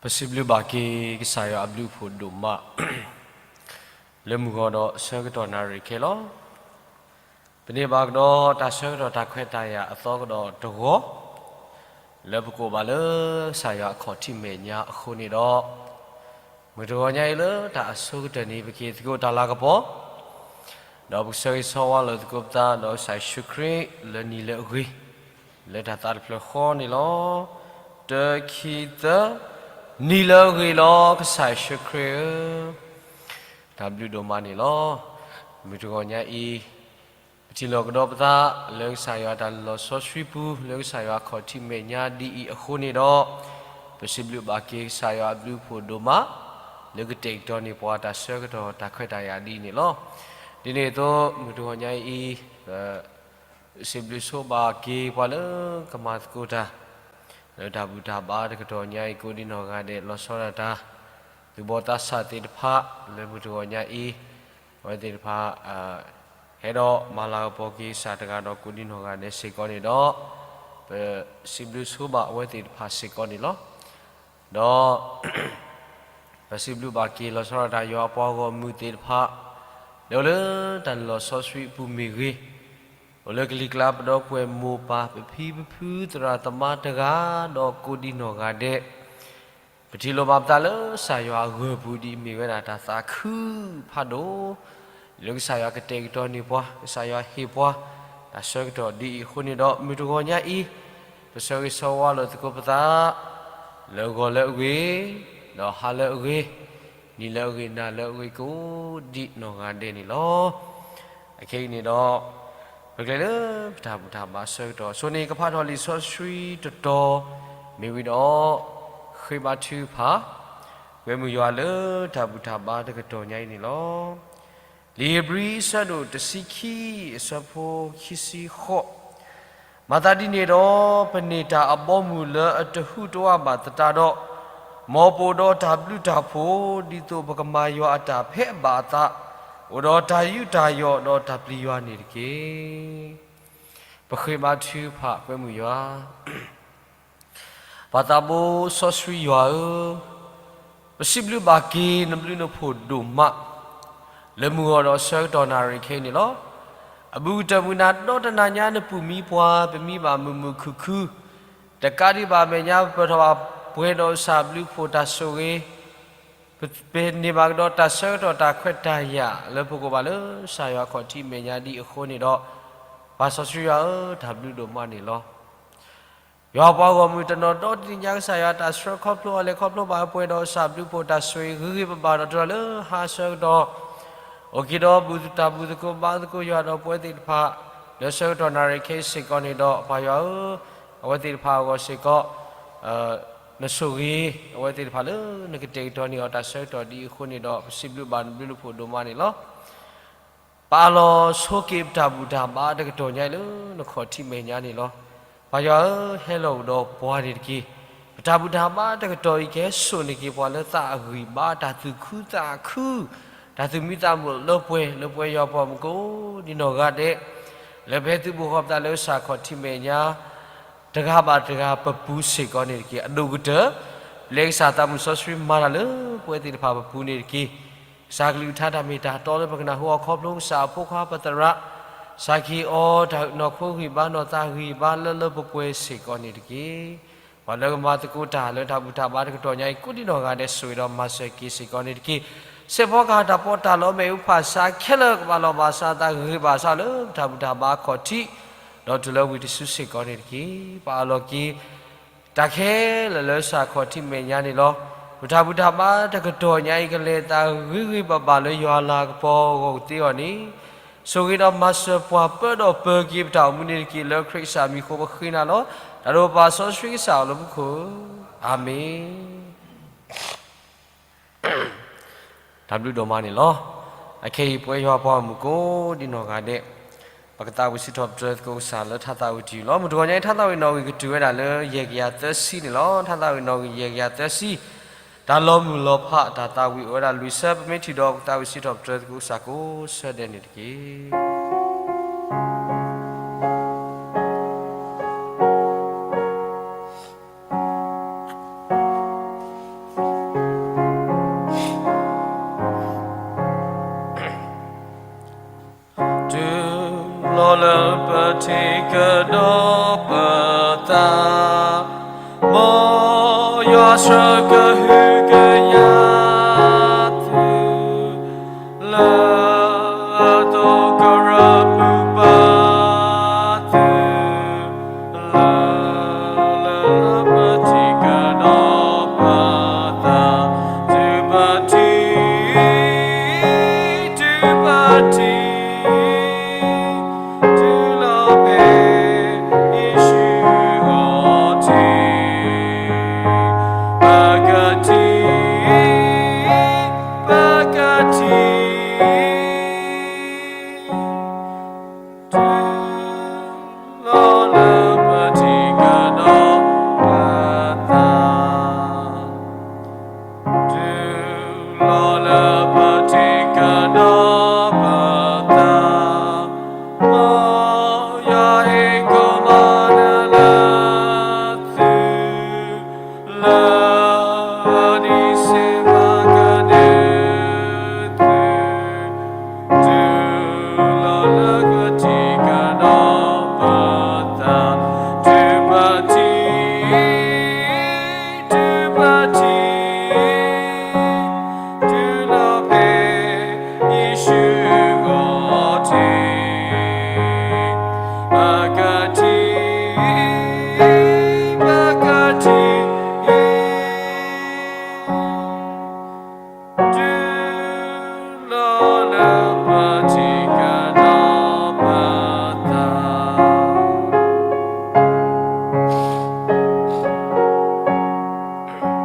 ပစံးဘျုးဘၣ်က့ၤကစၢ်ယွၤအဘျုးအဖှိၣ်ဒိၣ်မး လၢမုၢ်ဂီၤဒီးဆၢကတီၢ်နၣ်ရံၣ်ခဲလီၤ. ပန့ၢ်ဘၣ်ကဒီးတၢ်ဆၢကတီၢ်တၢ်ခွဲးတၢ်ယာ်အသီကဒီးတဂီၤ လၢပကိးဘၣ်လၢကစၢ်ယွၤအခီၣ်ထံးမဲာ်ညါအဃိန့ၣ်ဒီး မုၢ်တဂီၤညါအံၤလၢတၢ်အဆိကတၢၢ်န့ၣ် ပက့ၤသကိးတၢ်လၤကပီၤ ဒီးပကဆၢဂ့ၤဆၢဝါလိာ်သကိးပသး ဒီးကစၢ်ယ့ၣ်ၡူးခရံာ်လၢနံၤလၢအဂ့ၤ လၢတၢ်သးတဖျၢၣ်ဃီန့ၣ်လီၤ. တၢ ခံ သၢ, နံၤလၢအဂ့ၤလီၤ ကစၢ်ယ့ၣ်ၡူးခရံာ်ဧၢ, တၢ်ဘျုးဒိၣ်မးန့ၣ်လီၤ. မုၢ်တဂီၤညါအံၤ ပထံၣ်လိာ်ကဒီးပသး လၢကစၢ်ယွၤတၢ်လီၤဆီဆှံပူၤ လၢကစၢ်ယွၤအခီၣ်ထံးမဲာ်ညါဒ်အံၤအဃိန့ၣ်ဒီး ပစံးဘျုးဘၣ်က့ၤကစၢ်ယွၤအဘျုးအဖှိၣ်ဒိၣ်မး လၢကတဲာ်ကတီၤန့ၢ်ပှၤတၢ်ဆၢကတီၢ်တၢ်ခွဲးတၢ်ယာ်ဒ်အံၤန့ၣ်လီၤ. ဒ်န့ၣ်အသိး မုၢ်တဂီၤညါအံၤ စံးဘျုးဆိဘၣ်က့ၤပှၤလၢကမၤသကိးတၢ် လၢတၢ်ဘူၣ်တၢ်ဘါတကတီၢ်ညါအံၤ ကိးဒံနီၢ်ဂၤဒဲး လီၤဆီဒၣ်တၢ် သူၣ်ဘီၣ်သးစၢ်သ့ၣ်တဖၣ် လၢမုၢ်တဂီၤညါအံၤ အဝဲသ့ၣ်တဖၣ် ဟဲဒီးမၤလၤကပီၤက့ၤကစၢ်တဂၤဒီးကိးဒံနီၢ်ဂၤဒဲးစ့ၢ်ကီးန့ၣ်ဒီး ပစံးဘျုးဆိဘၣ်အဝဲသ့ၣ်တဖၣ်စ့ၢ်ကီးန့ၣ်လီၤ. ဒီး ပစံးဘျုးဘၣ်က့ၤလီၤဆီဒၣ်တၢ်ယွၤအပှၤဂီၢ်မုၢ်သ့ၣ်တဖၣ် လၢအိၣ်လၢတၢ်လီၤဆီဆှံအပူၤမ့ၢ်ဂ့ၤ, အိၣ်လၢကလံၤကျါပဒီပုၢ်ဝဲၢ်မိၢ်ပၢ် ပဖံပဖုသရၣ်သမါတဂၤဒီးကိးဒံနီၢ်ဂၤဒဲး ပထံၣ်လိာ်ဘၣ်ပသးလၢကစၢ်ယွၤအဂၢၢ်ပူၤဒ်အမ့ၢ်ဝဲဒၣ်တၢ်သးခုဖးဒိၣ် လၢကစၢ်ယွၤကတဲာ်ကတီၤန့ၢ်ပှၤ ကစၢ်ယွၤဟ့ၣ်ပှၤ တၢ်ဆၢကတီၢ်ဒ်အံၤအဃိန့ၣ်ဒီး မုၢ်တဂီၤညါအံၤ ပဆၢဂ့ၤဆၢဝါလိာ်သကိးပသး လၢဂီၤလၢအဂ့ၤ, ဒီးဟါလၢအဂ့ၤ, နံၤလၢအဂ့ၤ နၤလၢအဂ့ၤ ကိးဒံနီၢ်ဂၤဒဲးန့ၣ်လီၤ. အခဲအံၤန့ၣ်ဒီး ပကလဲၤလၢပတၢ်ဘူၣ်တၢ်ဘါဆၢကတီၢ် ဆိန့ၣ် ကဖးထီၣ်လံာ်စီဆှံတတီၤ မ့ၢ်ဝံၤဒီး ဃ့ဘါထုကဖၣ် ကွဲမုာ်ယွၤလၢတၢ်ဘူၣ်တၢ်ဘါတကတီၢ်ညါအံၤန့ၣ်လီၤ. လံာ်ဧ့ၤဘြံၤအဆၢဒိၣ်တဆံခံ အဆၢဖိခံဆံဃိး, မၤသးဒ်န့ၣ်ဒီး ပန့ၢ်တၢ်အဘီအမုၢ်လၢအတဟူးတဝးဘၣ်သတးဒီး, မ်ပအိၣ်ဒီးတၢ်ဘျုးတၢ်ဖှိၣ် ဒ်သိးပကမၤယွၤအတၢ်ဖဲအဘၣ်အသး, အိၣ်ဒီးတၢ်ယူးတၢ်ယီၣ်ဒီးတၢ်ပျံၤယွၤန့ၣ်တက့ၢ်. ပဃ့ဘါထုကဖၣ်ကွဲမုာ်ယွၤ ပၢ်သးဘိစီဆှံယွၤဧၢ, ပစံးဘျုးဘၣ်က့ၤနဘျုးနဖှိၣ်ဒိၣ်မး လၢမုၢ်ဂီၤဒီးဆၢကတီၢ်နၣ်ရံၣ်ခဲအံၤန့ၣ်လီၤ. အဘူးကတၢၢ်မုၢ်နၤဒီတနၤညါ နပူၤမံပှၤ ပမံဘၣ်မုာ်မုာ်ခုၣ်ခုၣ်, တကးဒံးဘၣ်အမဲာ်ညါ ပပၢၢ်ထီၣ်ဘၣ်ပှဲၤဒီးကစၢ်ဘျုးဖှိၣ်တၢ်ဆိၣ်ဂ့ၤ, ပ ပန့ၢ်ဘၣ်ကဒီးတၢ်ဆၢကတီၢ်တၢ်ခွဲးတၢ်ယာ်လၢပကိးဘၣ်လၢကစၢ်ယွၤအခီၣ်ထံးမဲာ်ညါဒ်အံၤအဃိန့ၣ်ဒီး, ပၢ်စီဆှံယွၤဧၢ, တၢ်ဘျုးဒိၣ်မးန့ၣ်လီၤ. ယွၤပှၤဂီၢ်မုၢ်တနီၤဒီတနံၤညါ ကစၢ်ယွၤတၢ်ဆှၢခီဖျိအီၤလဲၤခီဖျိဘၣ်ပှဲၤဒီးကစၢ်ဘျုးဖှိၣ်တၢ်ဆိၣ်ဂ့ၤဂ့ၤဂ့ၤဘၣ်ဘၣ်ဒီးတုၤလီၤလၢဟါဆၢကတီၢ်, အိၣ်က့ၤဒီးဘူၣ်တၢ်ဘူၣ်သကိးဘါသကိးယွၤဒီးပဝဲသ့ၣ်တဖၣ် လၢဆၢကတီၢ်နၣ်ရံၣ်ခဲအံၤစ့ၢ်ကီးန့ၣ်ဒီး ပၢ်ယွၤဧၢ, အဝဲသ့ၣ်တဖၣ်အဂီၢ်စ့ၢ်ကီး နဆိၣ်ဂ့ၤ အဝဲသ့ၣ်တဖၣ်လၢနကတဲာ်ကတီၤန့ၢ်အီၤတၢ်ဆၢကတီၢ်ဒ်အံၤအဃိန့ၣ်ဒီး ပစံးဘျုးဘၣ်နဘျုးနဖှိၣ်ဒိၣ်မးန့ၣ်လီၤ. ပအးလီၤဆိက့ၤပတၢ်ဘူၣ်တၢ်ဘါတကတီၢ်ညါအံၤလၢနခီၣ်ထံးမဲာ်ညါန့ၣ်လီၤ. ပၢ်ယွၤဧၢ, ဟဲလီၤအိၣ်ဒီးပှၤန့ၣ်တက့ၢ်. ပတၢ်ဘူၣ်တၢ်ဘါတကတီၢ်အံၤ ကဟဲစိာ်န့ၢ်က့ၤပှၤလၢသးအဂံၢ်ဘါ တၢ်သူၣ်ခုသးခု တၢ်သူၣ်မံသးမုာ်လၢပှဲၤ လၢပှဲၤယွၤပှၤမုၢ်ကိးဒံနီၢ်ဂၤဒဲး လၢပဟဲသုးဘူးဃီၤပသးလၢကစၢ်ခီၣ်ထံးမဲာ်ညါ တဂၤဘၣ်တဂၤပပူၤစ့ၢ်ကီးန့ၣ်တက့ၢ်. အဒိၣ်ကတၢၢ် ပျဲကစၢ်သးမုၢ်စီဆှံမၤတၢ်လၢပဝဲသ့ၣ်တဖၣ်ပပူၤန့ၣ်တက့ၢ်. ကစၢ်ကလုၢ်ကထါတၢ်မ့ၢ်တၢ်တီလၢပကနၢ်ဟူအီၤခီဖျိကစၢ်အဖိခွါပသရၣ် စၢ်က့ၤအီၤတၢ်နီၢ်ခိဂံၢ်ဘါနီၢ်သးဂံၢ်ဘါလၢလၢပှဲၤပှဲၤစ့ၢ်ကီးန့ၣ်တက့ၢ်. ပှၤလၢကမၤသကိးတၢ်လၢတၢ်ဘူၣ်တၢ်ဘါတကတီၢ်ညါအံၤ ကိးဒံနီၢ်ဂၤဒဲးဆိၣ်ဂ့ၤဒီးမၤစၢၤက့ၤစ့ၢ်ကီးန့ၣ်တက့ၢ်. စဲးဖီကဟၣ်တၢ်ပီးတၢ်လီမ့ၣ်အူဖးဆါခဲလၢာ် ကဘၣ်လီၤဘၣ်စးသးဂ့ၤဘၣ်ဆၣ်လၢတၢ်ဘူၣ်တၢ်ဘါခီၣ်ထံး ဒီးတုၤလၢဝံၤတစုစ့ၢ်ကီးန့ၣ်တက့ၢ်. ပအးလီၤက့ၤ တၢ်ခဲလၢာ်လၢကစၢ်ခီၣ်ထံးမဲာ်ညါန့ၣ်လီၤ. ပတၢ်ဘူၣ်တၢ်ဘါတကတီၢ်ညါအံၤ ကလဲၤသးဂ့ၤဂ့ၤဘၣ်ဘၣ်လၢယွၤလၤကပီၤအဂီၢ်ကသ့အီၤန့ၣ်, ဆိၣ်ဂ့ၤဒီးမၤစၢၤပှၤပၢဒီးပၢၤက့ၤပတၢ်အိၣ်မူန့ၣ်တက့ၢ်. လၢခရံာ်ကစၢ်မံၤအဃိပဃ့နၤလီၤ. တၢ်ဒိၣ်ပၢ်စီဆှံကစၢ်အိၣ်လၢမူခိၣ်, အၤမ့ၣ်. တၢ်ဘျုးဒိၣ်မးန့ၣ်လီၤ. အခဲအံၤပဝဲယွၤပှၤဂီၢ်မုၢ်ကိးဒံနီၢ်ဂၤဒဲး ပကသးဝံၣ်စံးထီၣ်ပတြၢၤသကိးကစၢ်လၢထါသးဝံၣ်တယုၢ်လီၤ. မုၢ်တဂီၤညါအံၤ ထါသးဝံၣ်နီၣ်ဂံၢ်ကတုၤဝဲဒၣ်လၢယဲၢ်ကယၤသၢဆံန့ၣ်လီၤ. ထါသးဝံၣ်နီၣ်ဂံၢ်ယဲၢ်ကယၤသၢဆံ, တၢ်လီၤမုၢ်လီၤဖးတၢ်သးဝံၣ်အိၣ်ဝဲဒၣ်လွံၢ်ဆၢ, ပမ့ၢ်ထံၣ်ဒီးပကသးဝံၣ်စံးထီၣ်ပတြၢၤသကိးကစၢ်ကိးဆၢဒဲးန့ၣ်တက့ၢ်. ထံကဒီးပသး, မ်ယွၤဆှၢကဟုကယာ်သု, လၢအသိးကရၢပုၢ်ပၢ်သု, လၢလၢပထံကဒီးပသး, တုၤပထံၣ်, တုၤပထံၣ် တုၤလီၤဖဲယ့ၣ်ၡူးအအိၣ်ထံး, ပကထံၣ်, ပကထံၣ်, တုၤလီၤလၢပထံၣ်ကဒီးပသး, တုၤလီၤလၢပထံၣ်ကဒီးပသး, မ်ယွၤဟ့ၣ်ကမၣ်နၤလၢသု, လၢဒံးစ့ဘၣ်ကဒုသု, တုၤလီၤလၢပထံၣ်ကဒီးပသး, တုၤပထံၣ်, တုၤပထံၣ်, တုၤလီၤဖဲယ့ၣ်ၡူးအအိၣ်ထံး, ပကထံၣ်, ပကထံၣ် တုၤ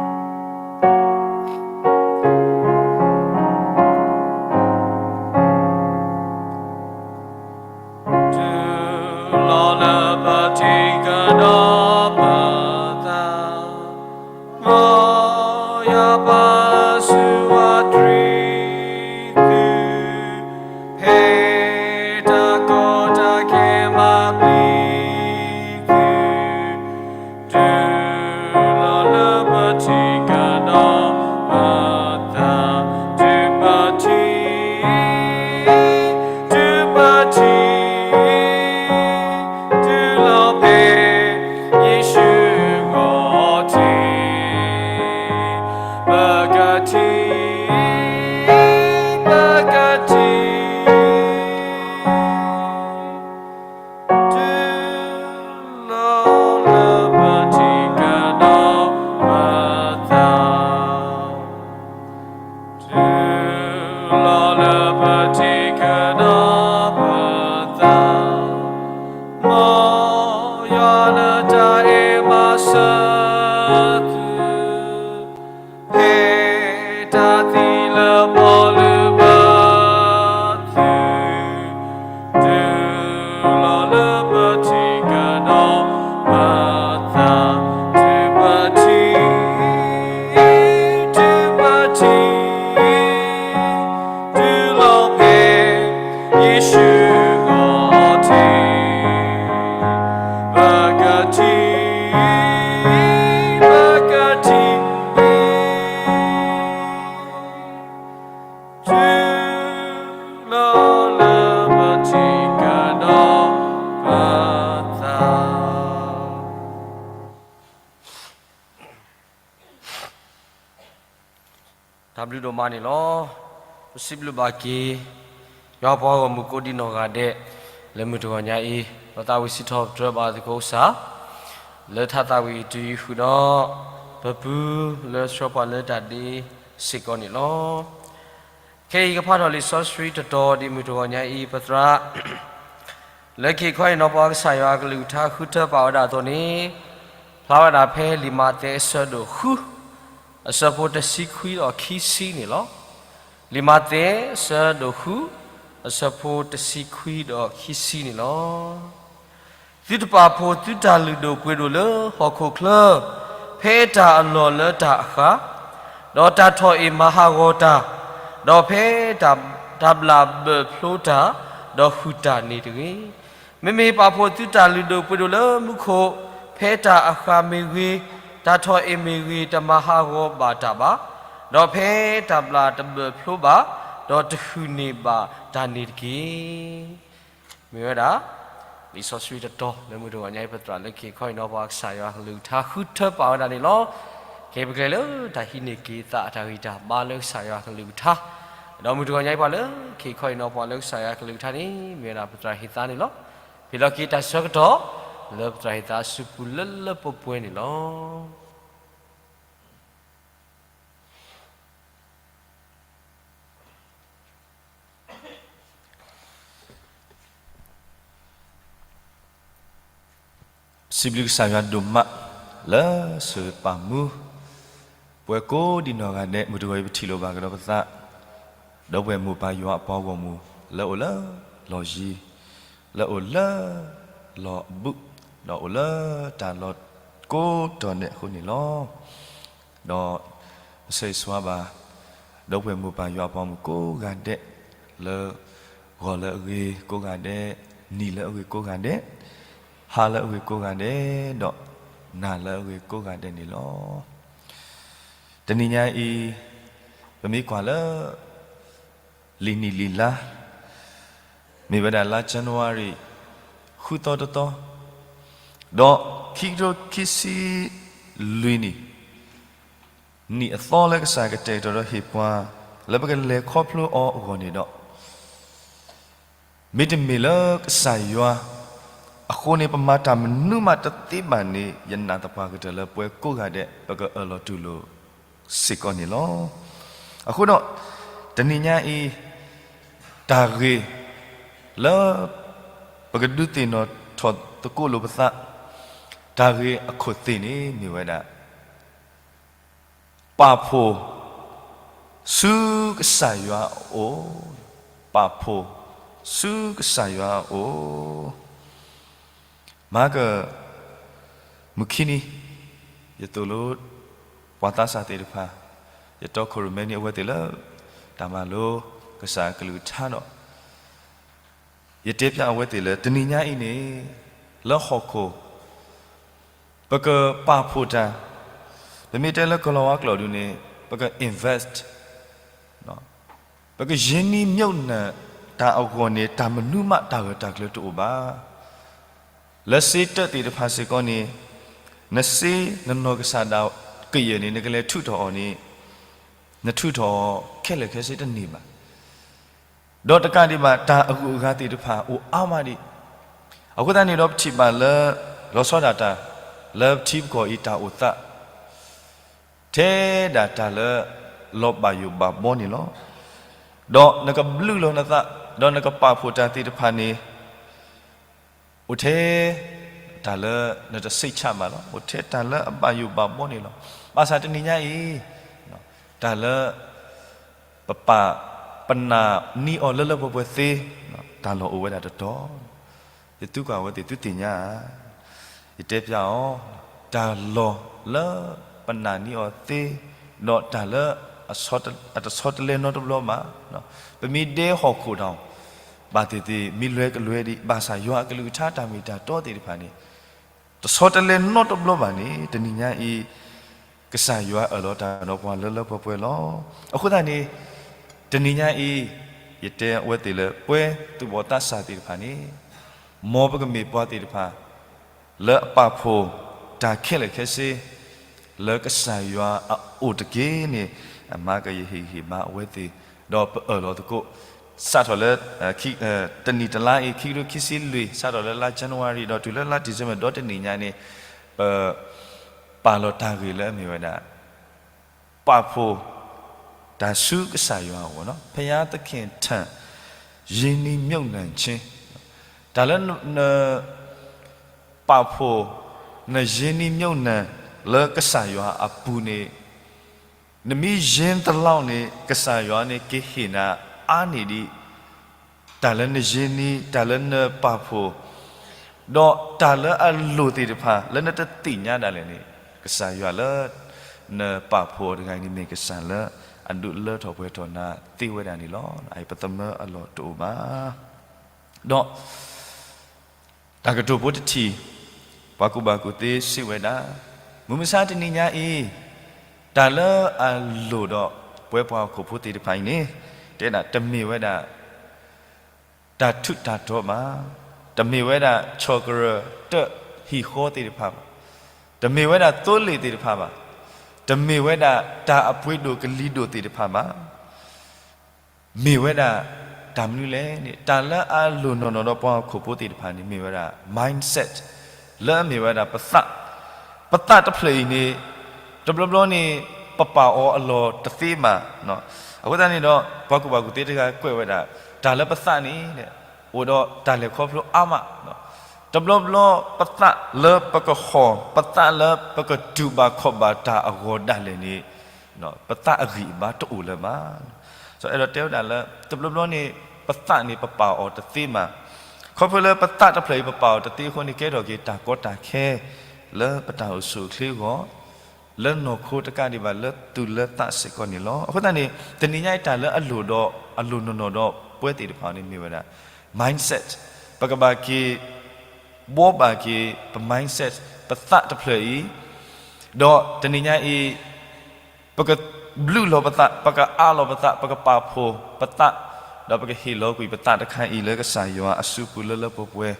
လီၤလၢပထံၣ်ကဒီးပသး, တုၤလီၤလၢပထံၣ်ကဒီးပသး, မ်ယွၤပာ်ဆူၣ်အီၤတြံသု, ဖဲတၢ်ကီတၢ်ခဲမၤပျံၤသု, တုၤလီၤလၢပထံၣ်ကဒီးပသး, တုၤပထံၣ်, တုၤပထံၣ်, တုၤလီၤဖဲယ့ၣ်ၡူးအအိၣ်ထံး, ပကထံၣ်, ပကထံၣ် တုၤလီၤလၢပထံၣ်ကဒီးပသး, တုၤလီၤလၢပထံၣ်ကဒီးပသး, မ်ယွၤလၢတၢ်အဲၣ်မၤစၢၤသု, ဖဲတၢ်သံလၢပီၣ်လုၢ်ဘၢသု, တုၤလီၤလၢပထံၣ်ကဒီးပသး, တုၤပထံၣ်, တုၤပထံၣ်, တုၤလီၤဖဲယ့ၣ်ၡူးအအိၣ်ထံး, ပကထံၣ်, ပကထံၣ် တုၤလီၤလၢပထံၣ်ကဒီးပသး. တၢ်ဘျုးဒိၣ်မးန့ၣ်လီၤ. ပစံးဘျုးဘၣ်က့ၤ ယွၤပှၤဂီၢ်မုၢ်ကိးဒံနီၢ်ဂၤဒဲး လၢမုၢ်တဂီၤညါအံၤ ပသးဝံၣ်စံးထီၣ်ပတြၢၤဘၣ်သကိးကစၢ် လၢထါသးဝံၣ်အံၤတုၤဃုာ်ဒီး ပပုၢ်လၢဆှၢပှၤလၢတၢ်ဒ့စ့ၢ်ကီးန့ၣ်လီၤ. ခဲအံၤကဖးထီၣ်လံာ်စီဆှံတတီၤဒ်မုၢ်တဂီၤညါအံၤ ပသရၣ် လၢခံခီအံၤ နီၢ်ပှၤကစၢ်ယွၤအကလုၢ်ကထါဃုထၢပာ်ဝဲဒၣ်အသိးန့ၣ် ဖျါဝဲဒၣ်ဖဲလံာ်မးသဲအဆၢဒိၣ်ဃု အဆၢဖိတဆံခွံဒီးခံဆံန့ၣ်လီၤ. လံာ်မးသဲအဆၢဒိၣ်ဃု အဆၢဖိတဆံခွံဒီးခံဆံန့ၣ်လီၤ. သုတပာ်ဖှိၣ်သုတၢ်လုၢ်ဒိၣ်ပှ့ၤဒိၣ်လၢဟီၣ်ခိၣ်ချၢ ဖဲတၢ်အလီၢ်လၢတၢ်အဃၢ်, ဒီးတၢ်ထီၣ်အ့ၣ်မၤဟးဂီၤတၢ်, ဒီးဖဲတၢ်ဘျၣ်ဘၢၣ်ဖျိတၢ်, ဒီးဟုၣ်တၢ်န့ၣ်တဂ့ၤ. မ့မ့ၢ်ပာ်ဖှိၣ်သုတၢ်လုၢ်ဒိၣ်ပှ့ၤဒိၣ်လၢမူခိၣ်, ဖဲတၢ်အဃၢ်မ့ၢ်ဂ့ၤ, တၢ်ထီၣ်အ့ၣ်မ့ၢ်ဂ့ၤ, တမၤဟးဂီၤဘၣ်တၢ်ဘၣ်, ဒီးဖဲတၢ်ဘျၣ်တဘၢၣ်ဖျိဘၣ်, ဒီးတဟုၣ်န့ၢ်ဘၣ်တၢ်န့ၣ်တက့ၢ်. မ့ၢ်ဝဲဒၣ် လံာ်စီဆှံတတီၤလၢမုၢ်တဂီၤညါအံၤ ပသရၣ်လၢခ့ခီအံၤနီၤ ပှၤကစၢ်ယွၤကလုၢ်ကထါဃုထၢပာ်ဝဲဒၣ်န့ၣ်လီၤ. ကဲပကျဲလၢတၢ်ဟံးန့ၢ်က့ၤသးအတၢ်ဂံၢ်တၢ်ဘါလၢကစၢ်ယွၤကလုၢ်ကထါ, ဒီးမုၢ်တဂီၤညါအံၤပှၤလၢခ့ခီအံၤနီၤ ပှၤလၢကစၢ်ယွၤကလုၢ်ကထါန့ၣ် မ့ၢ်ဝဲဒၣ်ပသရၣ်ဟ့ၣ်သါန့ၣ်လီၤ. ဟ့ၣ်လီၤက့ၤတၢ်ဆၢကတီၢ် လၢပသရၣ်ဟ့ၣ်သါအစုပူၤလၢလၢပှဲၤပှဲၤန့ၣ်လီၤ. စံးဘျုးကစၢ်ယွၤဒိၣ်မး လၢစၢၤပာ်မူ ပဝဲကိးဒံနီၢ်ဂၤဒဲး မုၢ်တဂီၤအံၤပထံၣ်လိာ်ဘၣ်ကဒီးပသး ဒီပုၢ်ဝဲၢ်မိၢ်ပၢ်ယွၤအပှၤဂီၢ်မုၢ် လၢအိၣ်လၢလီၢ်ယံၤ လၢအိၣ်လၢလီၢ်အဘူး ဒီးအိၣ်လၢတၢ်လီၢ်ကိးတီၤဒဲးအဃိန့ၣ်လီၤ. ဒီးပဆၢဂ့ၤဆၢဝါဘၣ် ဒီပုၢ်ဝဲၢ်မိၢ်ပၢ်ယွၤအပှၤဂီၢ်မုၢ်ကိးဂၤဒဲး လၢဂီၤလၢအဂ့ၤကိးဂၤဒဲး, နံၤလၢအဂ့ၤကိးဂၤဒဲး, ဟါလၢအဂ့ၤကိးဂၤဒဲး, ဒီးနၤလၢအဂ့ၤကိးဂၤဒဲးန့ၣ်လီၤ. တနံၤညါအံၤ ပမ့ၢ်ကွၢ်လၢ လံာ်နံၣ်လံာ်လါ မ့ၢ်ဝဲဒၣ်လါ January ဃုသီတသီ, ဒီးခံကထိခံဆံလွံၢ်နံၣ် နံၣ်အသီလၢကစၢ်ကတဲာ်ကတီၤဒီးဟ့ၣ်ပှၤ လၢပကလဲၤခီဖျိအီၤအဂီၢ်န့ၣ်ဒီး မ့တမ့ၢ်လၢကစၢ်ယွၤအဃိန့ၣ် ပမၤတၢ်မနုၤမးတသ့ဘၣ်န့ၣ် ယနာ်သပှၢ်ကတၢၢ်လၢပဝဲကိးဂၤဒဲး ပကအၢၣ်လီၤတူၢ်လိာ်စ့ၢ်ကီးန့ၣ်လီၤ. အဃိဒီး တနံၤညါအံၤ တၢ်ဂ့ၢ်လၢ ပကဒုးသ့ၣ်နီၣ်ထီၣ်သကိးလိာ်ပသး တၢ်ဂ့ၢ်အခိၣ်သ့ၣ်န့ၣ်မ့ၢ်ဝဲဒၣ် ပာ်ဖှိၣ်ဆူကစၢ်ယွၤအအိၣ်, ပာ်ဖှိၣ်ဆူကစၢ်ယွၤအအိၣ်. မဟါက မုၢ်ခံနံၤ ယသိၣ်လိ ပှၤသးစၢ်သ့ၣ်တဖၣ် ယတီခိၣ်ရိၣ်မဲန့ၣ် အဝဲသ့ၣ်လၢ တၢ်မၤလိကစၢ်အကလုၢ်ကထါဒီး ယတဲဖျါအဝဲသ့ၣ်လၢ တနံၤညါအံၤန့ၣ် လၢဟီၣ်ခိၣ် ပကပာ်ဖှိၣ်တၢ်, ပမ့ၢ်တဲလၢကလီၤဝါကျိာ်ဒုးန့ၣ် ပက invest, ပကရင်းနှီးမြှုပ်နှံတၢ်အဂီၢ်န့ၣ် တၢ်မနုၤမးတၢ်ဂၢၢ်တၢ်ကျၢၤတအိၣ်ဘၣ်. လၢစ့တၢးသ့ၣ်တဖၣ်စ့ၢ်ကီးန့ၣ် နစ့နနီၢ်ကစၢ်ဒၣ်ကယဲၢ်န့ၣ် နကလဲၤထုးထီၣ်အီၤန့ၣ် နထုးထီၣ်ခဲလၢာ်ခဲဆ့တန့ၢ်ဘၣ်. ဒီးတကးဒံးဘၣ် တၢ်အဂုၤအဂၤသ့ၣ်တဖၣ်အိၣ်အါမးဒံး. အဃိသတးန့ၣ်ဒီး ပထံၣ်ဘၣ်လၢ လီၤဆီဒၣ်တၢ် လၢပထံပကီၢ်အံၤတၢ်အိၣ်သး ထဲဒၣ်တၢ်လၢ လီၤဘၣ်ယိၣ်ဘၣ်ဘီန့ၣ်လီၤ. ဒီးနကဘျုးလီၤနသး ဒီးနကပာ်ဖှိၣ်တၢ်သ့ၣ်တဖၣ်န့ၣ် အိၣ်ထဲတၢ်လၢနတစိတ်ချဘၣ်လီၤ. အိၣ်ထဲတၢ်လၢအဘၣ်ယိၣ်ဘၣ်ဘီန့ၣ်လီၤ. ဘၣ်ဆၣ်တနံၤညါအံၤ တၢ်လၢ ပပာ် ပနာ်န့ၢ်အီၤလၢလၢပှဲၤပှဲၤသ့ တၢ်လီၢ်အိၣ်ဝဲဒၣ်တတီၤ ယသံကွၢ်အဝဲသ့ၣ်သုသ့ၣ်ညါဧါ. ယတဲဖျါအီၤ တၢ်လီၢ်လၢ ပနာ်န့ၢ်အီၤသ့ ဒီးတၢ်လၢ အတဆီတလဲနီတဘျီဘၣ်. ပမ့ၢ်ဒဲဟီၣ်ခိၣ်ဒီး ဘၣ်သ့ၣ်သ့ၣ်မ့ၢ်လွဲကလွဲဒံး ဘၣ်ဆၣ်ယွၤအကလုၢ်ကထါတၢ်မ့ၢ်တၢ်တီသ့ၣ်တဖၣ်န့ၣ် တဆီတလဲနီတဘျီဘၣ်န့ၣ် တနံၤညါအံၤ ကစၢ်ယွၤအၢၣ်လီၤတၢ်ဒီးပှၤလၢလၢပှဲၤပှဲၤလီၤ. အဃိသတးန့ၣ် တနံၤညါအံၤ ယတဲအဝဲသ့ၣ်လၢ ပှဲၤသူၣ်ဘီၣ်သးစၢ်သ့ၣ်တဖၣ်န့ၣ် မ်ပကမ့ၢ်ပှၤသ့ၣ်တဖၣ် လၢအပာ်ဖှိၣ်တၢ်ခဲလၢာ်ခဲဆ့ လၢကစၢ်ယွၤအအိၣ်တက့ၢ်န့ၣ် အမၤကယဟ့ၣ်ဂံၢ်ဟ့ၣ်ဘါအဝဲသ့ၣ် ဒီးပအၢၣ်လီၤသကိး စးထီၣ်လၢ တနံၣ်တလါအံၤ ခံကထိခံဆံလွံၢ် စးထီၣ်လၢလါ January ဒီးတုၤလၢလါ December ဒီးတနံၤညါန့ၣ် ပ ပာ်လီၤတၢ်ဂ့ၢ်လၢအမ့ၢ်ဝဲဒၣ် ပာ်ဖှိၣ်တၢ်ဆူကစၢ်ယွၤအအိၣ်နီၤ ဘုရားသခင်ထံ ရင်းနှီးမြှုပ်နှံခြင်း တၢ်လၢန ပာ်ဖှိၣ် နရင်းနှီးမြှုပ်နှံ လၢကစၢ်ယွၤအပူၤန့ၣ် နမ့ၢ်ရင်းသလောက်န့ၣ် ကစၢ်ယွၤန့ၣ်ကဟ့ၣ်နၤအါန့ၢ်ဒံး တၢ်လၢနရင်းနှီး တၢ်လၢနပာ်ဖှိၣ် ဒီးတၢ်လၢအလိၣ်သ့ၣ်တဖၣ် လၢနတသ့ၣ်ညါဒၣ်လဲာ်န့ၣ် ကစၢ်ယွၤလၢ နပာ်ဖှိၣ်အီၤတဂၤန့ၣ် မ့ၢ်ကစၢ်လၢအဒုးလၢထီၣ်ပှဲၤထီၣ်နၤသ့ဝဲဒၣ်န့ၣ်လီၤ. အအံၤပသမၢအလီၢ်တအိၣ်ဘၣ်. ဒီး တၢ်ကတိၤဖိတထံၣ် ပှၤကူၣ်ဘၣ်ကူၣ်သ့စံးဝဲဒၣ်, မုၢ်မဆါတနံၤညါအံၤ တၢ်လၢအလိၣ်ဒီးပဝဲပှၤဟီၣ်ခိၣ်ဖိသ့ၣ်တဖၣ်အံၤန့ၣ် တဲဒၣ်တမ့ၢ်ဝဲဒၣ် တၢ်ထူးတၢ်တီၤဘၣ်. တမ့ၢ်ဝဲဒၣ်ဆီၣ်ကရၢၢ်တၢၢ်ဟံၣ်ဃီသ့ၣ်တဖၣ်ဘၣ်, တမ့ၢ်ဝဲဒၣ်သိလ့ၣ်သ့ၣ်တဖၣ်ဘၣ်, တမ့ၢ်ဝဲဒၣ်တၢ်အပှ့ၤဒိၣ်ကလံၤဒိၣ်သ့ၣ်တဖၣ်ဘၣ်. မ့ၢ်ဝဲဒၣ်တၢ်မနုၤလဲၣ်န့ၣ် တၢ်လၢအလိၣ်နီၢ်နီၢ်ဒီးပှၤဟီၣ်ခိၣ်ဖိသ့ၣ်တဖၣ်န့ၣ် မ့ၢ်ဝဲဒၣ် mindset လၢအမ့ၢ်ဝဲဒၣ်ပသး, ပသးတဖျၢၣ်အံၤန့ၣ် တဘျီဘျီန့ၣ် ပပာ်အီၤအလီၢ်တသ့ဘၣ်. အဃိသတးန့ၣ်ဒီး ပှၤကူၣ်ဘၣ်ကူၣ်သ့တဂၤကွဲးဝဲဒၣ် တၢ်လၢပသးန့ၣ် အိၣ်ဒီးတၢ်လဲၤခီဖျိအါမး, တဘျီဘျီပသးလၢပကဟီၣ် ပသးလၢပကတူၢ်ဘၣ်ခီၣ်ဘၣ်တၢ်အဂီၢ်ဒၣ်လဲာ်န့ၣ် ပသးအဂံၢ်အဘါတအိၣ်လၢၤဘၣ်. စီၤအဲၣ်ဒိးတဲဝဲဒၣ်လၢ တဘျီဘျီန့ၣ် ပသးန့ၣ်ပပာ်အီၤတသ့မး, ခီဖျိလၢပသးတဖျၢၣ်အံၤပပာ်အီၤတသ့အဃိန့ၣ် ကဲထီၣ်က့ၤတၢ်ကီတၢ်ခဲ လၢပတၢ်အိၣ်ဆူၣ်အိၣ်ချ့အဂီၢ် လၢနီၢ်ခိတကးဒံးဘၣ် လၢသူၣ်လၢသးစ့ၢ်ကီးန့ၣ်လီၤ. အဃိသတးန့ၣ် တနံၤညါအံၤတၢ်လၢအလိၣ်ဒီး အလိၣ်နီၢ်နီၢ်ဒီးပဝဲသ့ၣ်တဖၣ်န့ၣ်မ့ၢ်ဝဲဒၣ် mindset, ပကဘၣ်က့ၤ ဘှီဘၣ်က့ၤ ပ mindset ပသးတဖျၢၣ်အံၤ, ဒီးတနံၤညါအံၤ ပကဘျုးလီၤပသး ပကအးလီၤပသး ပကပာ်ဖှိၣ်ပသး, ဒီးပကဟ့ၣ်လီၤကွံာ်ပသးတခါအံၤလၢကစၢ်ယွၤအစုပူၤလၢလၢပှဲၤပှဲၤ,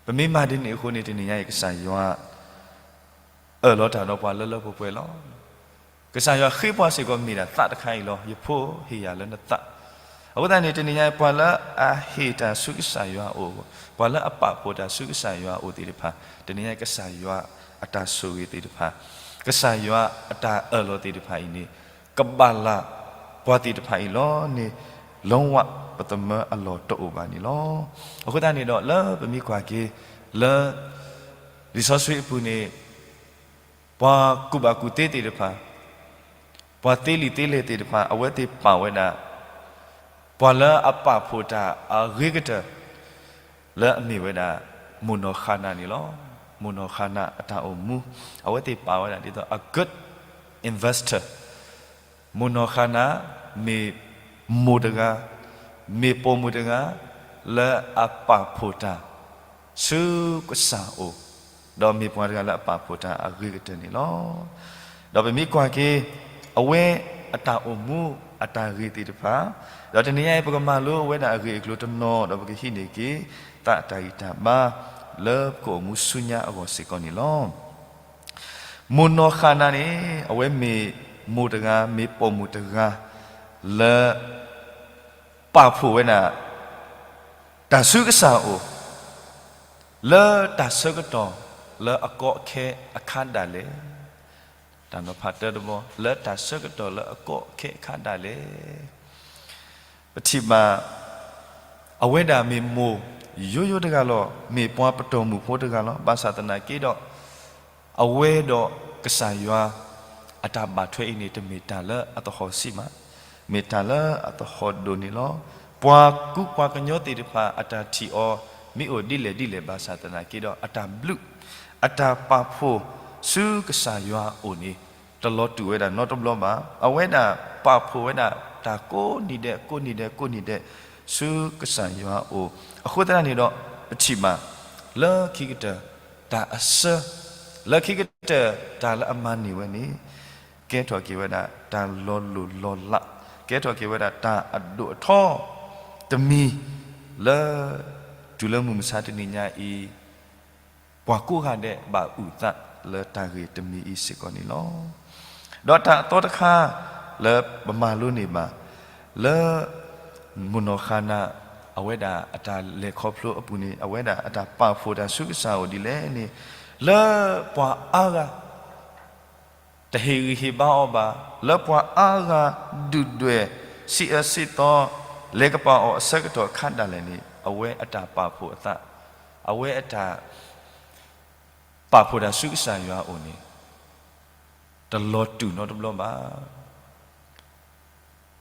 ပမ့ၢ်မၤဒ်န့ၣ်အဃိန့ၣ် တနံၤညါအံၤကစၢ်ယွၤ အၢၣ်လီၤတၢ်ဒီးပှၤလၢလၢပှဲၤပှဲၤလီၤ. ကစၢ်ယွၤဃ့ပှၤစ့ၢ်ကီးမ့ၢ်ဒၣ်သးတခါအံၤလီၤ. ယဖိဟ့ၣ်ယၤလၢနသး. အဃိသတးန့ၣ် တနံၤညါအံၤ ပှၤလၢအဟ့ၣ်တၢ်ဆူကစၢ်ယွၤအအိၣ်, ပှၤလၢအပာ်ဖှိၣ်တၢ်ဆူကစၢ်ယွၤအအိၣ်သ့ၣ်တဖၣ်, တနံၤညါအံၤကစၢ်ယွၤအတၢ်ဆိၣ်ဂ့ၤသ့ၣ်တဖၣ်, ကစၢ်ယွၤအတၢ်အၢၣ်လီၤသ့ၣ်တဖၣ်အံၤန့ၣ် ကဘၣ်လၢ်ပှၤသ့ၣ်တဖၣ်အံၤလီၤန့ၣ် လီဝၣ်ပသမၢအလီၢ်တအိၣ်ဘၣ်န့ၣ်လီၤ. အဃိသတးန့ၣ်ဒီး လၢပမ့ၢ်ကွၢ်က့ၤ လၢ လံာ်စီဆှံအပူၤန့ၣ် ပှၤကူၣ်ဘၣ်ကူၣ်သ့သ့ၣ်တဖၣ်, ပှၤသ့လံာ်သ့လဲၢ်သ့ၣ်တဖၣ် အဝဲသ့ၣ်ပာ်ဝဲဒၣ် ပှၤလၢအပာ်ဖှိၣ်တၢ်အဂ့ၤကတၢၢ် လၢအမ့ၢ်ဝဲဒၣ် မိၢ်နီၢ်ဃၤနၤန့ၣ်လီၤ. မိၢ်နီၢ်ဃၤနၤအတၢ်အိၣ်မူ အဝဲသ့ၣ်ပာ်ဝဲဒၣ်ဒ်သိး a good investor မိၢ်နီၢ်ဃၤနၤ မ့ၢ်မိၢ်တဂၤ, မ့ၢ်ပိာ်မုၣ်တဂၤ လၢအပာ်ဖှိၣ်တၢ် ဆူကစၢ်အအိၣ်, ဒီးမ့ၢ်ပှၤတဂၤလၢအပာ်ဖှိၣ်တၢ်အဂ့ၤကတၢၢ်န့ၣ်လီၤ. ဒီးပမ့ၢ်ကွၢ်က့ၤ အဝဲအတၢ်အိၣ်မူအတၢ်ဂ့ၤသ့ၣ်တဖၣ်, ဒီးတနံၤညါအံၤ ပကမၤလိအဝဲဒၣ်အဂ့ၢ်အကျိၤတနီၤ ဒီးပကဟံးန့ၢ်က့ၤ သးတၢ်ဂံၢ်တၢ်ဘါ လၢပကအိၣ်မူဆူညါအဂီၢ်စ့ၢ်ကီးန့ၣ်လီၤ. မိၢ်နီၢ်ဃၤနၤန့ၣ် အဝဲမ့ၢ်မိၢ်တဂၤ မ့ၢ်ပိာ်မုၣ်တဂၤ လၢ ပာ်ဖှိၣ်ဝဲဒၣ် တၢ်ဆူကစၢ်အအိၣ် လၢတၢ်ဆၢကတီၢ်လၢအကီအခဲအခါဒၣ်လဲာ်, တၢ်နီၤဖးတၢတဘီ လၢတၢ်ဆၢကတီၢ်လၢအကီအခဲအခါဒၣ်လဲာ် ပထံၣ်ဘၣ် အဝဲဒၣ်မ့ၢ်မိၢ်ယိယိတဂၤလီၤ. မ့ၢ်ပှၤပတီၢ်မုၢ်ဖိတဂၤလီၤ. ဘၣ်ဆၣ်သနာ်က့ဒီး အဝဲဒီးကစၢ်ယွၤ အတၢ်ဘၣ်ထွဲအံၤန့ၣ် တမ့ၢ်တၢ်လၢအသဟီၣ်ဆံးမး, မ့ၢ်တၢ်လၢအသဟီၣ်ဒိၣ်န့ၣ်လီၤ. ပှၤကူပှၤကညီသ့ၣ်တဖၣ် အတၢ်ထံၣ်အီၤ မ့ၢ်အိၣ်ဒ်လဲၣ်ဒ်လဲၣ် ဘၣ်ဆၣ်သနာ်က့ဒီး အတၢ်ဘျုး အတၢ်ပာ်ဖှိၣ် ဆူကစၢ်ယွၤအအိၣ်န့ၣ် တလီၤတူာ်ဝဲဒၣ်နီတဘျီဘၣ်. အဝဲဒၣ်ပာ်ဖှိၣ်ဝဲဒၣ်တၢ်ကိးနံၤဒဲး ကိးနံၤဒဲး ကိးနံၤဒဲး ဆူကစၢ်ယွၤအအိၣ်. အဃိသတးန့ၣ်ဒီး ပထံၣ်ဘၣ် လၢခံကတၢၢ် တၢ်အဆၢ, လၢခံကတၢၢ် တၢ်လၢအမၤန့ၢ်ဝဲန့ၣ် ကဲထီၣ်က့ၤဝဲဒၣ် တၢ်လီၤလိၢ်လီၤလး, ကဲထီၣ်က့ၤဝဲဒၣ် တၢ်အဒိၣ်အထီ တမံၤ လၢ တုၤလၢမုၢ်မဆါတနံၤညါအံၤ ပှၤကိးဂၤဒဲးဘၣ်အုၣ်သးလၢတၢ်ဂ့ၤတမံၤအံၤစ့ၢ်ကီးန့ၣ်လီၤ. ဒီးတၢ်အသီတခါ လၢပမၤလိန့ၢ်ဘၣ် လၢ မိၢ်နီၢ်ဃၤနၤ အဝဲဒၣ်အတၢ်လဲၤခီဖျိအပူၤန့ၣ် အဝဲဒၣ်အတၢ်ပာ်ဖှိၣ်တၢ်ဆူကစၢ်အအိၣ်ဒ်လဲၣ်န့ၣ် လၢပှၤအါဂၤ တဟ့ၣ်ဂံၢ်ဟ့ၣ်ဘါအီၤဘၣ်, လၢပှၤအါဂၤဒုၣ်ဒွဲၣ် စံးအၢစံးသီ လဲၤကပာ်အီၤအဆၢကတီၢ်အခါဒၣ်လဲာ်န့ၣ် အဝဲအတၢ်ပာ်ဖှိၣ်အသး, အဝဲအတၢ် ပာ်ဖှိၣ်တၢ်ဆူကစၢ်ယွၤအအိၣ်န့ၣ် တလီၤတူာ်နီတဘျီဘၣ်.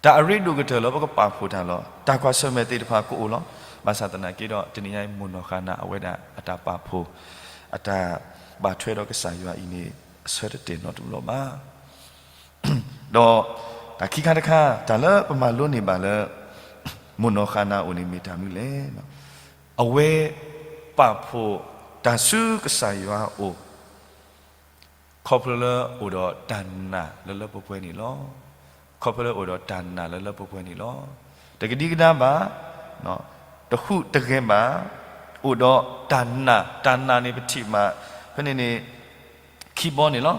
တၢ်အရ့ဒိၣ်ကတၢၢ်လၢပကပာ်ဖှိၣ်တၢ်လီၤ. တၢ်ကွၢ်ဆၢၣ်မဲာ်သ့ၣ်တဖၣ်ကအိၣ်လီၤ. ဘၣ်ဆၣ်သနာ်က့ဒီး တနံၤညါအံၤ မိၢ်နီၢ်ဃၤနၤအဝဲဒၣ်အတၢ်ပာ်ဖှိၣ် အတၢ်ဘၣ်ထွဲဒီးကစၢ်ယွၤအံၤန့ၣ် အဆၢတတဲာ်နီတဘျီဘၣ်. ဒီးတၢ်ခံခါတခါ တၢ်လၢပမၤလိန့ၢ်ဘၣ်လၢ မိၢ်နီၢ်ဃၤနၤအအိၣ်န့ၣ်မ့ၢ်တၢ်မနုၤလဲၣ်. အဝဲပာ်ဖှိၣ်တၢ်ဆူကစၢ်ယွၤအအိၣ် ခီဖျိလၢအိၣ်ဒီးတၢ်နာ်လၢလၢပှဲၤပှဲၤန့ၣ်လီၤ. ခီဖျိလၢအိၣ်ဒီးတၢ်နာ်လၢလၢပှဲၤပှဲၤန့ၣ်လီၤ. တကဒံကဒါဘၣ်, တဟူးတဂဲၤဘၣ်, အိၣ်ဒီးတၢ်နာ်, တၢ်နာ်န့ၣ်ပထံၣ်ဘၣ် ဖဲန့ၣ်န့ၣ် ခံဘီန့ၣ်လီၤ.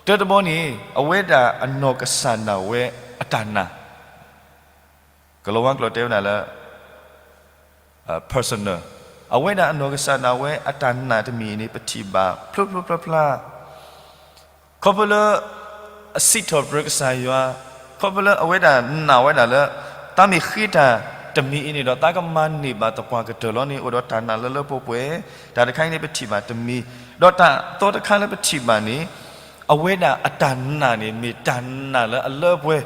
တၢတဘီန့ၣ် အဝဲဒၣ်အနီၢ်ကစၢ်နာ်ဝဲအတၢ်နာ် ကလီၤဝါကျိာ်တဲဝဲဒၣ်လၢ personal, အဝဲဒၣ်အနီၢ်ကစၢ်နာ်ဝဲအတၢ်နာ်တမံၤန့ၣ် ပထံၣ်ဘၣ်ဖျိဖျိဖျါဖျါ ခီဖျိလၢ အစံးထီၣ်ပတြၢၤကစၢ်ယွၤ, ခီဖျိလၢအဝဲဒၣ်နာ်ဝဲဒၣ်လၢ တၢ်မ့ၢ်ဃ့တၢ်တမံၤအံၤန့ၣ်ဒီး တၢ်ကမၤန့ၢ်ဘၣ်သပှၢ်ကတၢၢ်လီၤန့ၣ် အိၣ်ဒီးတၢ်နာ်လၢလၢပှဲၤပှဲၤ, တၢ်တခါအံၤန့ၣ်ပထံၣ်ဘၣ်တမံၤ, ဒီးတၢ်အသီတခါလၢပထံၣ်ဘၣ်န့ၣ် အဝဲဒၣ်အတၢ်နာ်န့ၣ် မ့ၢ်တၢ်နာ်လၢအလၢအပှဲၤ,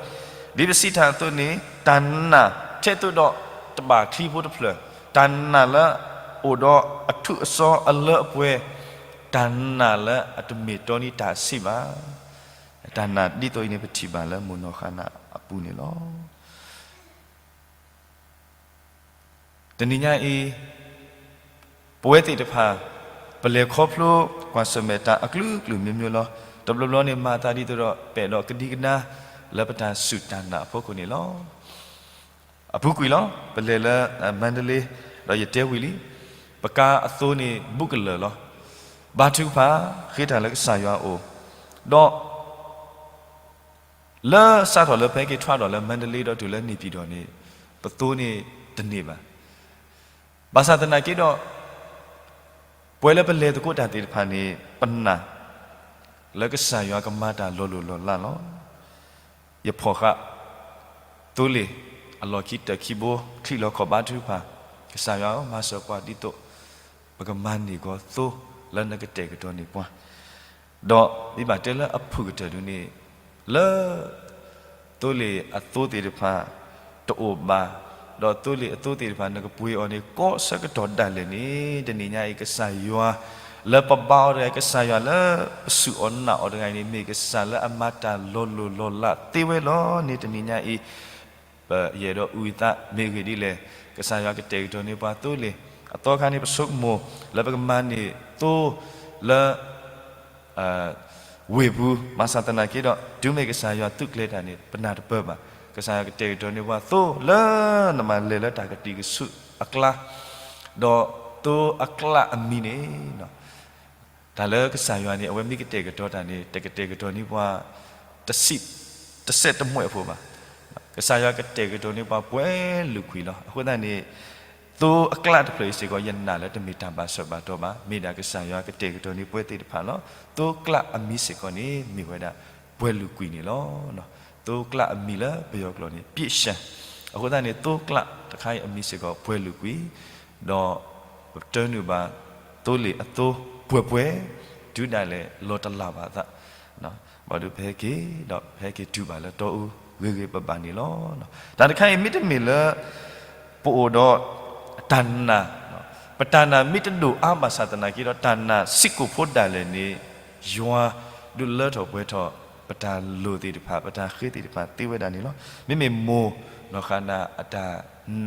ဒ်ပစံးတၢ်အသိးန့ၣ် တၢ်နာ်ထဲသိးဒီးတဘၣ်ချံဖိတဖျၢၣ်, တၢ်နာ်လၢအိၣ်ဒီးအထူးအစီအလၢအပှဲၤ, တၢ်နာ်လၢအတမ့ၢ်တီန့ၢ်တၢ်စံးဘၣ်, တၢ်နာ်ဒ်သိးအံၤန့ၣ် ပထံၣ်ဘၣ်လၢမိၢ်နီၢ်ဃၤနၤအပူၤန့ၣ်လီၤ. တနံၤညါအံၤ ပဝဲသ့ၣ်တဖၣ် ပလဲၤခီဖျိကွၢ်ဆၢၣ်မဲာ်တၢ်အကလုာ်ကလုာ်မျိုးမျိုးလီၤ. တဘျီဘျီန့ၣ် မၤသးဒ်သိးဒီး ပအဲၣ်ဒိးကဒံကဒါလၢပတၢ်စူၢ်တၢ်နာ်အဖီခိၣ်န့ၣ်လီၤ. အပူၤကွံာ်လီၤ. ပလဲၤလၢ မန္တလေး ဒီးယတဲဝံၤလံ, ပကါအသိန့ၣ် ဘူးကလၢာ်လီၤ. ဘါထုကဖၣ် ဃ့တၢ်လၢကစၢ်ယွၤအအိၣ်, ဒီး လၢစးထီၣ်လၢပဟဲက့ၤထွဲဒီးလၢ မန္တလေး ဒီးတုၤလၢ နေပြည်တော် န့ၣ် ပသိန့ၣ်တန့ၢ်ဘၣ်. ဘၣ်ဆၣ်သနာ်က့ဒီး ပဝဲလၢပလဲၤသကိးတၢ်သ့ၣ်တဖၣ်န့ၣ် ပနာ်လၢကစၢ်ယွၤကမၤတၢ်လီၤလိၢ်လီၤလးလီၤ. ယဖီၣ်ဃာ် သိလ့ၣ်အလီၢ်ခံတၢၢ်ခံဘိ ချံးလီၤခီၣ်ဘါထုကဖၣ်, ကစၢ်ယွၤဧၢ, မၤစၢၤပှၤဒ်သိး ပကမၤန့ၢ်ကီးသိလၢနကတဲာ်ကတီၤန့ၢ်ပှၤ, ဒီးမ့ၢ်ဘၣ်တဲလၢအဖုၣ်ကတၢၢ်ဒုန့ၣ် လၢ သိလ့ၣ်အသိသ့ၣ်တဖၣ် တအိၣ်ဘၣ်, ဒီးသိလ့ၣ်အသိသ့ၣ်တဖၣ် နကပှ့ၤအီၤန့ၣ် ကီဆၢကတီၢ်ဒၣ်လဲာ်န့ၣ် တနံၤညါအံၤ ကစၢ်ယွၤလၢပဘါအီၤတဂၤအံၤ, ကစၢ်ယွၤလၢပစူၢ်အီၤနာ်အီၤတဂၤအံၤန့ၣ် မ့ၢ်ကစၢ်လၢအမၤတၢ်လီၤလိၢ်လီၤလးသ့ဝဲလီၤန့ၣ် တနံၤညါအံၤ ပယအဲၣ်ဒိးအုၣ်အသးမ့ၢ်ဂ့ၢ်ဒ်လဲၣ်, ကစၢ်ယွၤကတဲာ်ကတီၤန့ၢ်ပှၤသိလ့ၣ်, အသီခါန့ၣ် ပဆိကမိၣ်လၢပကမၤန့ၢ်သိလၢ ဝ့ၢ်ပူၤ, ဘၣ်ဆၣ်သနာ်က့ဒီး တုၤမ့ၢ်ကစၢ်ယွၤသူၣ်ကျဲၤတၢ်န့ၣ် ပနၢ်တပၢၢ်ဘၣ်. ကစၢ်ယွၤကတဲာ်ကတီၤန့ၢ်ပှၤသိလၢနမၤလဲၤလၢတၢ်ကတံၤကဆူၣ်အကျါ, ဒီးသိအကျးအမံၤန့ၣ် တၢ်လၢကစၢ်ယွၤန့ၣ် အဝဲမ့ၢ်ကတဲာ်ကတီၤတၢ်န့ၣ် တကတဲာ်ကတီၤန့ၢ်ပှၤ တဆံး တစဲးတမှဲာ်ဖိဘၣ်. ကစၢ်ယွၤကတဲာ်ကတီၤန့ၢ်ပှၤပှဲၤလုာ်ကွံာ်လီၤ. အဃိသတးန့ၣ် သိအကျးတဖျၢၣ်အံၤစ့ၢ်ကီး ယနာ်လၢတမ့ၢ်တၢ်ဘၣ်ဆၢဘၣ်တီၢ်ဘၣ်. မ့ၢ်ဒၣ်ကစၢ်ယွၤကတဲာ်ကတီၤန့ၢ်ပှၤသ့ၣ်တဖၣ်လီၤ. သိကျးအမံၤစ့ၢ်ကီးန့ၣ် မ့ၢ်ဝဲဒၣ်ပှဲၤလုာ်ကွံာ်န့ၣ်လီၤ. သိကျးအမံၤလၢပယီၤကျိာ်န့ၣ် ပြည့်စုံ. အဃိသတးန့ၣ် သိကျးတခါအံၤအမံၤစ့ၢ်ကီးပှဲၤလုာ်ကွံာ်, ဒီးပတၢနုာ်ဘၣ်သိလ့ၣ်အသိပှဲၤပှဲၤ, တုၤဒၣ်လဲာ်လီၤတလၢ်ဘၣ်အသး ဘၣ်ဒီးပဟဲက့ၤ ဒီးပဟဲက့ၤတုၤဘၣ်လၢတီအူဂ့ၤဂ့ၤဘၣ်ဘၣ်န့ၣ်လီၤ. တၢ်တခါအံၤမ့တမ့ၢ်လၢ ပအိၣ်ဒီးတၢ်နာ်, ပတၢ်နာ်မ့ၢ်တဒိၣ်အါဘၣ်ဆၣ်သနာ်က့ဒီး တၢ်နာ်စ့ၢ်ကီးဖိဒၣ်လဲာ်န့ၣ် ယွၤဒုးလၢထီၣ်ပှဲၤထီၣ် ပတၢ်လိၣ်သ့ၣ်တဖၣ် ပတၢ်ဃ့သ့ၣ်တဖၣ်သ့ဝဲဒၣ်န့ၣ်လီၤ. မ့မ့ၢ်မိၢ်နီၢ်ဃၤနၤအတၢ်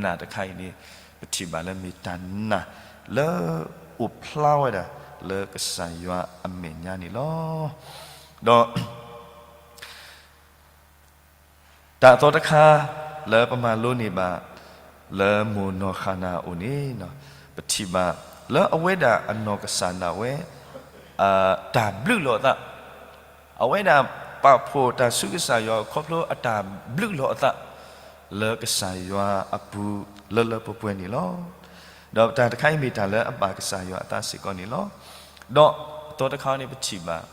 နာ်တခါအံၤန့ၣ် ပထံၣ်ဘၣ်လၢမ့ၢ်တၢ်နာ်လၢအိၣ်ဖျါဝဲဒၣ်လၢကစၢ်ယွၤအမဲာ်ညါန့ၣ်လီၤ. ဒီး တၢ်အသီတခါလၢပမၤလိန့ၢ်ဘၣ် လၢမိၢ်နီၢ်ဃၤနၤအအိၣ်န့ၣ် ပထံၣ်ဘၣ်လၢအဝဲဒၣ်အနီၢ်ကစၢ်ဒၣ်ဝဲ တၢ်ဘျုးလီၤအသး, အဝဲဒၣ်ပာ်ဖှိၣ်တၢ်ဆူကစၢ်ယွၤခီဖျိအတၢ်ဘျုးလီၤအသး လၢကစၢ်ယွၤအပူၤလၢလၢပှဲၤပှဲၤန့ၣ်လီၤ. ဒီးတၢ်တခါအံၤမ့ၢ်တၢ်လၢအဘၣ်ကစၢ်ယွၤအသးစ့ၢ်ကီးန့ၣ်လီၤ. ဒီးအသီတခါန့ၣ်ပထံၣ်ဘၣ်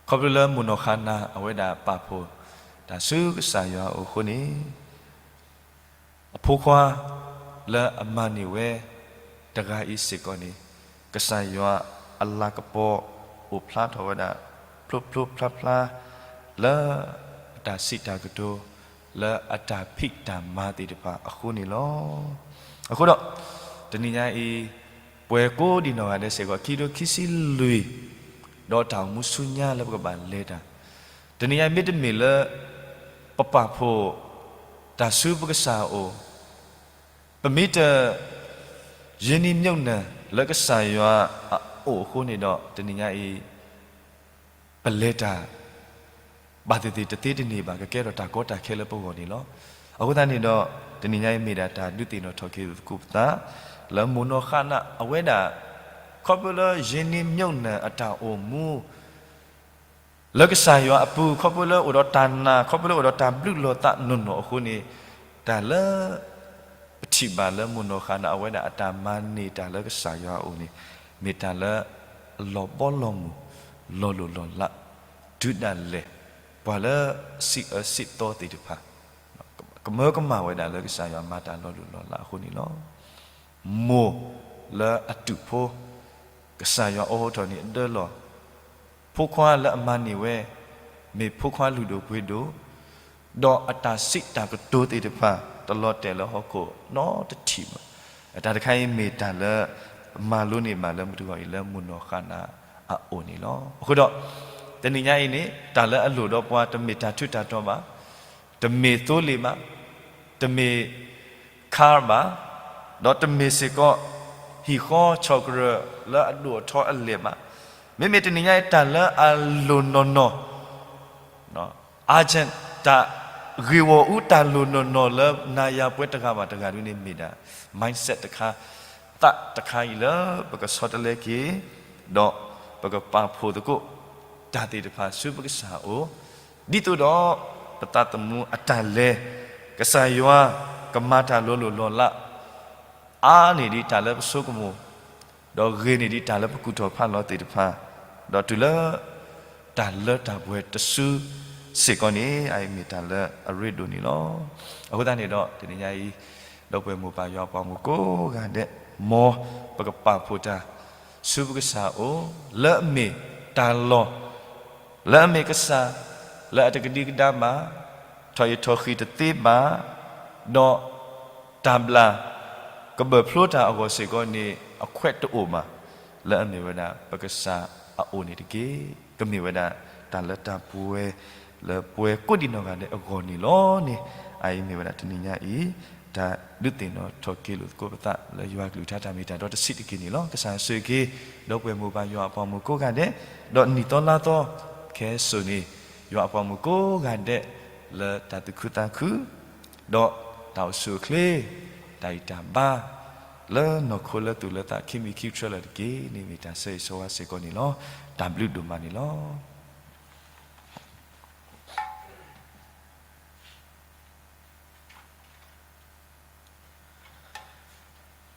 ခီဖျိလၢမိၢ်နီၢ်ဃၤနၤအဝဲဒၣ်ပာ်ဖှိၣ်တၢ်ဆူကစၢ်ယွၤအအိၣ်အဃိန့ၣ် အဖိခွါလၢအမၤန့ၢ်ဝဲတဂၤအံၤစ့ၢ်ကီးန့ၣ် ကစၢ်ယွၤအလၤကပီၤအိၣ်ဖျါထီၣ်ဝဲဒၣ် ဖျိဖျိဖျါဖျါ လၢအတၢ်စံးတၢ်ကတိၤ လၢအတၢ်ဖံးတၢ်မၤသ့ၣ်တဖၣ်အဃိန့ၣ်လီၤ. အဃိဒီး တနံၤညါအံၤ ပဝဲကိးဒံနီၢ်ဂၤဒဲးစ့ၢ်ကီး ခံကထိခံဆံလွံၢ် ဒီးတၢ်အိၣ်မူဆူညါလၢပကဘၣ်လဲၤတၢ် တနံၤညါအံၤမ့တမ့ၢ်လၢ ပပာ်ဖှိၣ်တၢ်ဆူပကစၢ်အအိၣ်, ပမ့ၢ်တ ရင်းနှီးမြှုပ်နှံ လၢကစၢ်ယွၤအအိၣ်အဃိန့ၣ်ဒီး တနံၤညါအံၤ ပလဲၤတၢ် ဘၣ်သ့ၣ်သ့ၣ်တသ့တန့ၢ်ဘၣ် ကကဲထီၣ်တၢ်ကီတၢ်ခဲလၢပဂီၢ်န့ၣ်လီၤ. အဃိသတးန့ၣ်ဒီး တနံၤညါအံၤမ့ၢ်ဒၣ်တၢ်ဒုးသ့ၣ်နီၣ်ထီၣ်က့ၤသကိးပသး လၢမိၢ်နီၢ်ဃါနးအဝဲဒၣ် ခီဖျိလၢယ့ၣ်နံမၠိၣ်နၢၣ်အတၢ်အိၣ်မူ လၢကစၢ်ယွၤအပူၤ ခီဖျိလၢအိၣ်ဒီးတၢ်နာ် ခီဖျိလၢအိၣ်ဒီးတၢ်ဘျုးလီၤသးနီၢ်နီၢ်အဃိန့ၣ် တၢ်လၢ ပထံၣ်ဘၣ်လၢမိၢ်နီၢ်ဃါနးအဝဲဒၣ်အတၢ်မၤန့ၢ်တၢ်လၢကစၢ်ယွၤအအိၣ်န့ၣ် မ့ၢ်တၢ်လၢ အလီၤဘီလီၤမုၢ် လီၤလိၢ်လီၤလး တုၤဒၣ်လဲာ် ပှၤလၢစံးအၢစံးသီသ့ၣ်တဖၣ် ကမၢကမၣ်ဝဲဒၣ်လၢကစၢ်ယွၤမၤတၢ်လီၤလိၢ်လီၤလးအဃိန့ၣ်လီၤ. မိၢ်လၢအတူၢ်ဖိ ကစၢ်ယွၤအိးထီၣ်န့ၢ်အဒၢလီၢ် ဖိခွါလၢအမၤန့ၢ်ဝဲ မ့ၢ်ဖိခွါလုၢ်ဒိၣ်ပှ့ၤဒိၣ် ဒီးအတၢ်စံးတၢ်ကတိၤသ့ၣ်တဖၣ် တလီၤတဲာ်လၢဟီၣ်ခိၣ်နီတထံၣ်ဘၣ်. တၢ်တခါအံၤမ့ၢ်တၢ်လၢ မၤလိန့ၢ်ဘၣ်လၢမုၢ်တဂီၤအံၤလၢမိၢ်နီၢ်ဃါနးအအိၣ်န့ၣ်လီၤ. အဃိဒီး တနံၤညါအံၤန့ၣ် တၢ်လၢအလိၣ်ဒီးပှၤတမ့ၢ်တၢ်ထူးတၢ်တီၤဘၣ်, တမ့ၢ်သိလ့ၣ်ဘၣ်, တမ့ၢ် car ဘၣ်, ဒီးတမ့ၢ်စ့ၢ်ကီး ဟံၣ်ဃီဆီၣ်ကရၢၢ်လၢအဒိၣ်အထီအလဲၢ်ဘၣ်. မ့မ့ၢ်တနံၤညါအံၤတၢ်လၢအလိၣ်နီၢ်နီၢ် urgent တၢ်ဂ့ၢ်ဂီၢ်အူတၢ်လိၣ်နီၢ်နီၢ်လၢနၤယၤပဝဲတဂၤဘၣ်တဂၤဒ်န့ၣ်မ့ၢ်ဒၣ် mindset တခါ, သးတခါအံၤလၢပကဆီတလဲက့ၤ, ဒီးပကပာ်ဖှိၣ်သကိး တၢ်သ့ၣ်တဖၣ်ဆူပကစၢ်အအိၣ်, ဒ်သိးဒီး ပသးသမူအတၢ်လဲၤ ကစၢ်ယွၤကမၤတၢ်လီၤလိၢ်လီၤလး အါန့ၢ်ဒံးတၢ်လၢပဆိကမိၣ်, ဒီးဂ့ၤန့ၢ်ဒံးတၢ်လၢပကူၣ်ထီၣ်ဖးလီၤသ့ၣ်တဖၣ်, ဒီးတုၤလၢ တၢ်လၢတၢ်ပှဲၤတစုစ့ၢ်ကီးန့ၣ် အအံၤမ့ၢ်တၢ်လၢအရ့ဒိၣ်န့ၣ်လီၤ. အဃိသတးန့ၣ်ဒီး တနံၤညါအံၤ ဒီပုၢ်ဝဲၢ်မိၢ်ပၢ်ယွၤအပှၤမုၣ်ကိးဂၤဒဲး မ်ပကပာ်ဖှိၣ်တၢ် ဆူပကစၢ်အအိၣ် လၢအမ့ၢ်တၢ်လီၢ် လၢအမ့ၢ်ကစၢ် လၢအတကဒံကဒါဘၣ်, ထီၣ်ယံၤထီၣ်ဃံးတသ့ဘၣ်, ဒီးတၢ်ဘျၣ် ကဘၢၣ်ဖျိတၢ်အဂီၢ်စ့ၢ်ကီးန့ၣ် အခွဲးတအိၣ်ဘၣ်, လၢအမ့ၢ်ဝဲဒၣ်ပကစၢ်အအိၣ်န့ၣ်တက့ၢ်. ကမ့ၢ်ဝဲဒၣ်တၢ်လၢတၢ်ပှဲၤ လၢပှဲၤကိးဒံးနီၢ်ဂၤဒဲးအဂီၢ်န့ၣ်လီၤန့ၣ်, အအံၤမ့ၢ်ဝဲဒၣ်တနံၤညါအံၤ တၢ်ဒုးသ့ၣ်နီၣ်ထီၣ်က့ၤလိာ်သကိးပသးလၢယွၤကလုၢ်ကထါတၢ်မ့ၢ်တၢ်တီတဆံးတက့ၢ်န့ၣ်လီၤ. ကစၢ်ဆိၣ်ဂ့ၤက့ၤ ဒီပုၢ်ဝဲၢ်မိၢ်ပၢ်ယွၤအပှၤမုၣ်ကိးဂၤဒဲး, ဒီးနံၣ်သီလါသီ ကဟဲစိာ်န့ၢ် ယွၤအပှၤမုၣ်ကိးဂၤဒဲး လၢတၢ်သူၣ်ခုသးခု ဒီးတၢ်အိၣ်ဆူၣ်အိၣ်ချ့ တၢ်ဂံၢ်တၢ်ဘါ လၢနီၢ်ခိလၢသူၣ်လၢသးခံမံၤခံဆၢလၢာ်တက့ၢ်န့ၣ် မ့ၢ်တၢ်ဆၢဂ့ၤဆၢဝါစ့ၢ်ကီးန့ၣ်လီၤ. တၢ်ဘျုးဒိၣ်မးန့ၣ်လီၤ.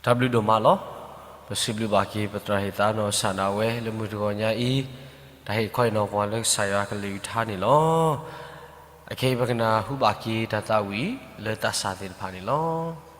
တၢ်ဘျုးဒိၣ်မးလီၤ. ပစံးဘျုးဘၣ်က့ၤ ပသရၣ်ဟ့ၣ်သးနီၢ်ကစၢ်ဒၣ်ဝဲလၢမုၢ်တဂီၤညါအံၤ, တၢ်ဟ့ၣ်ခီဟ့ၣ်နီၤပှၤလၢကစၢ်ယွၤကလုၢ်ကထါန့ၣ်လီၤ. အခဲအံၤပကနၢ်ဟူဘၣ်က့ၤတၢ်သးဝံၣ် လၢသးစၢ်သ့ၣ်တဖၣ်န့ၣ်လီၤ.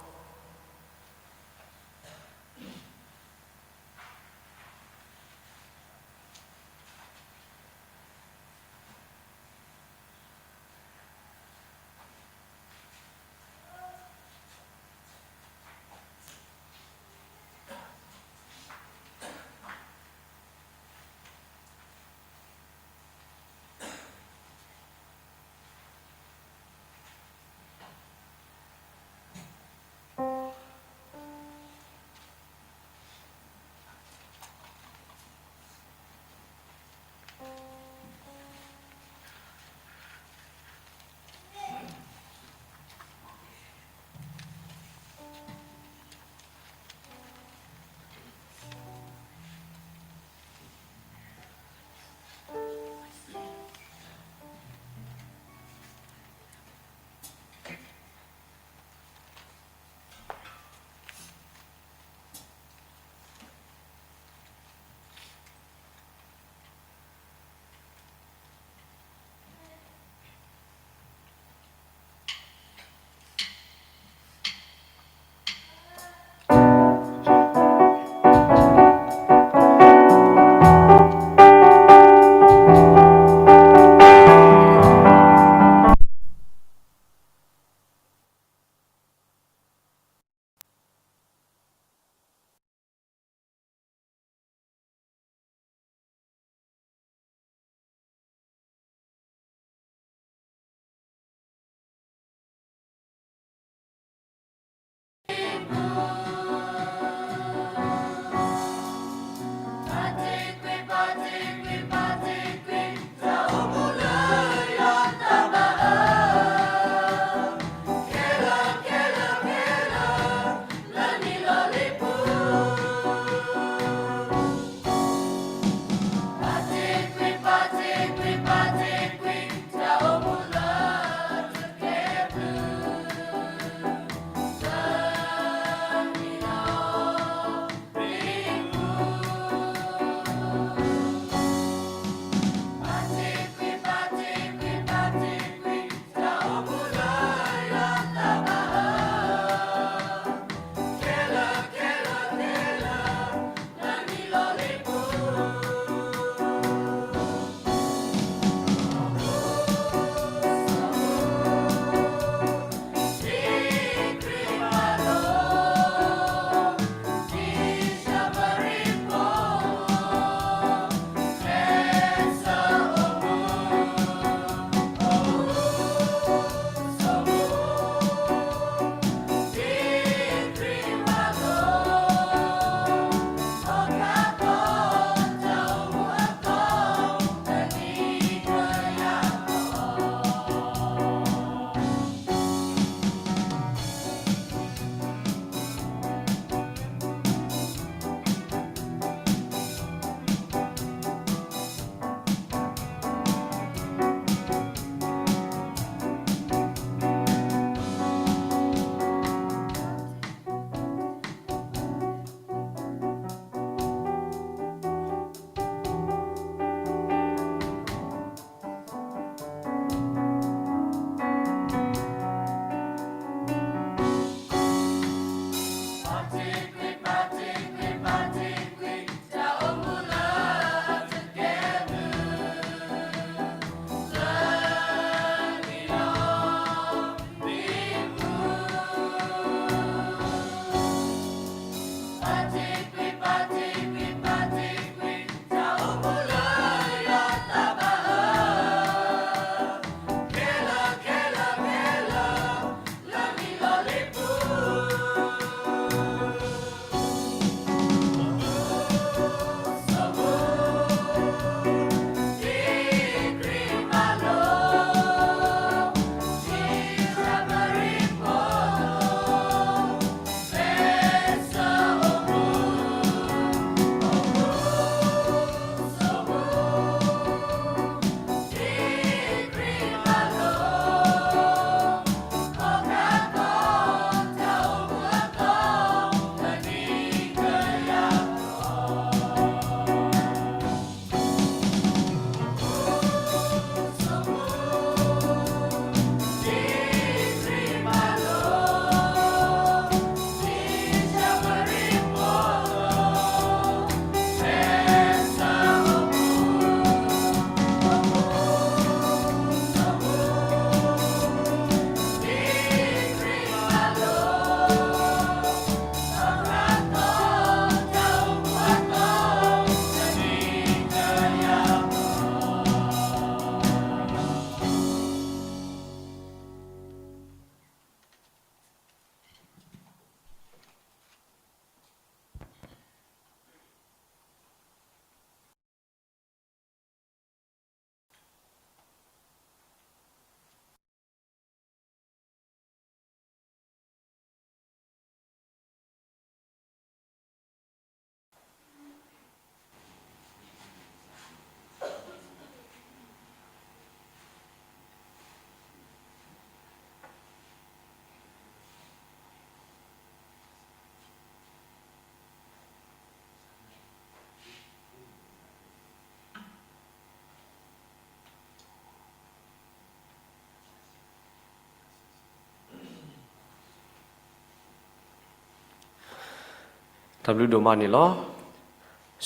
တၢ်ဘျုးဒိၣ်မးန့ၣ်လီၤ.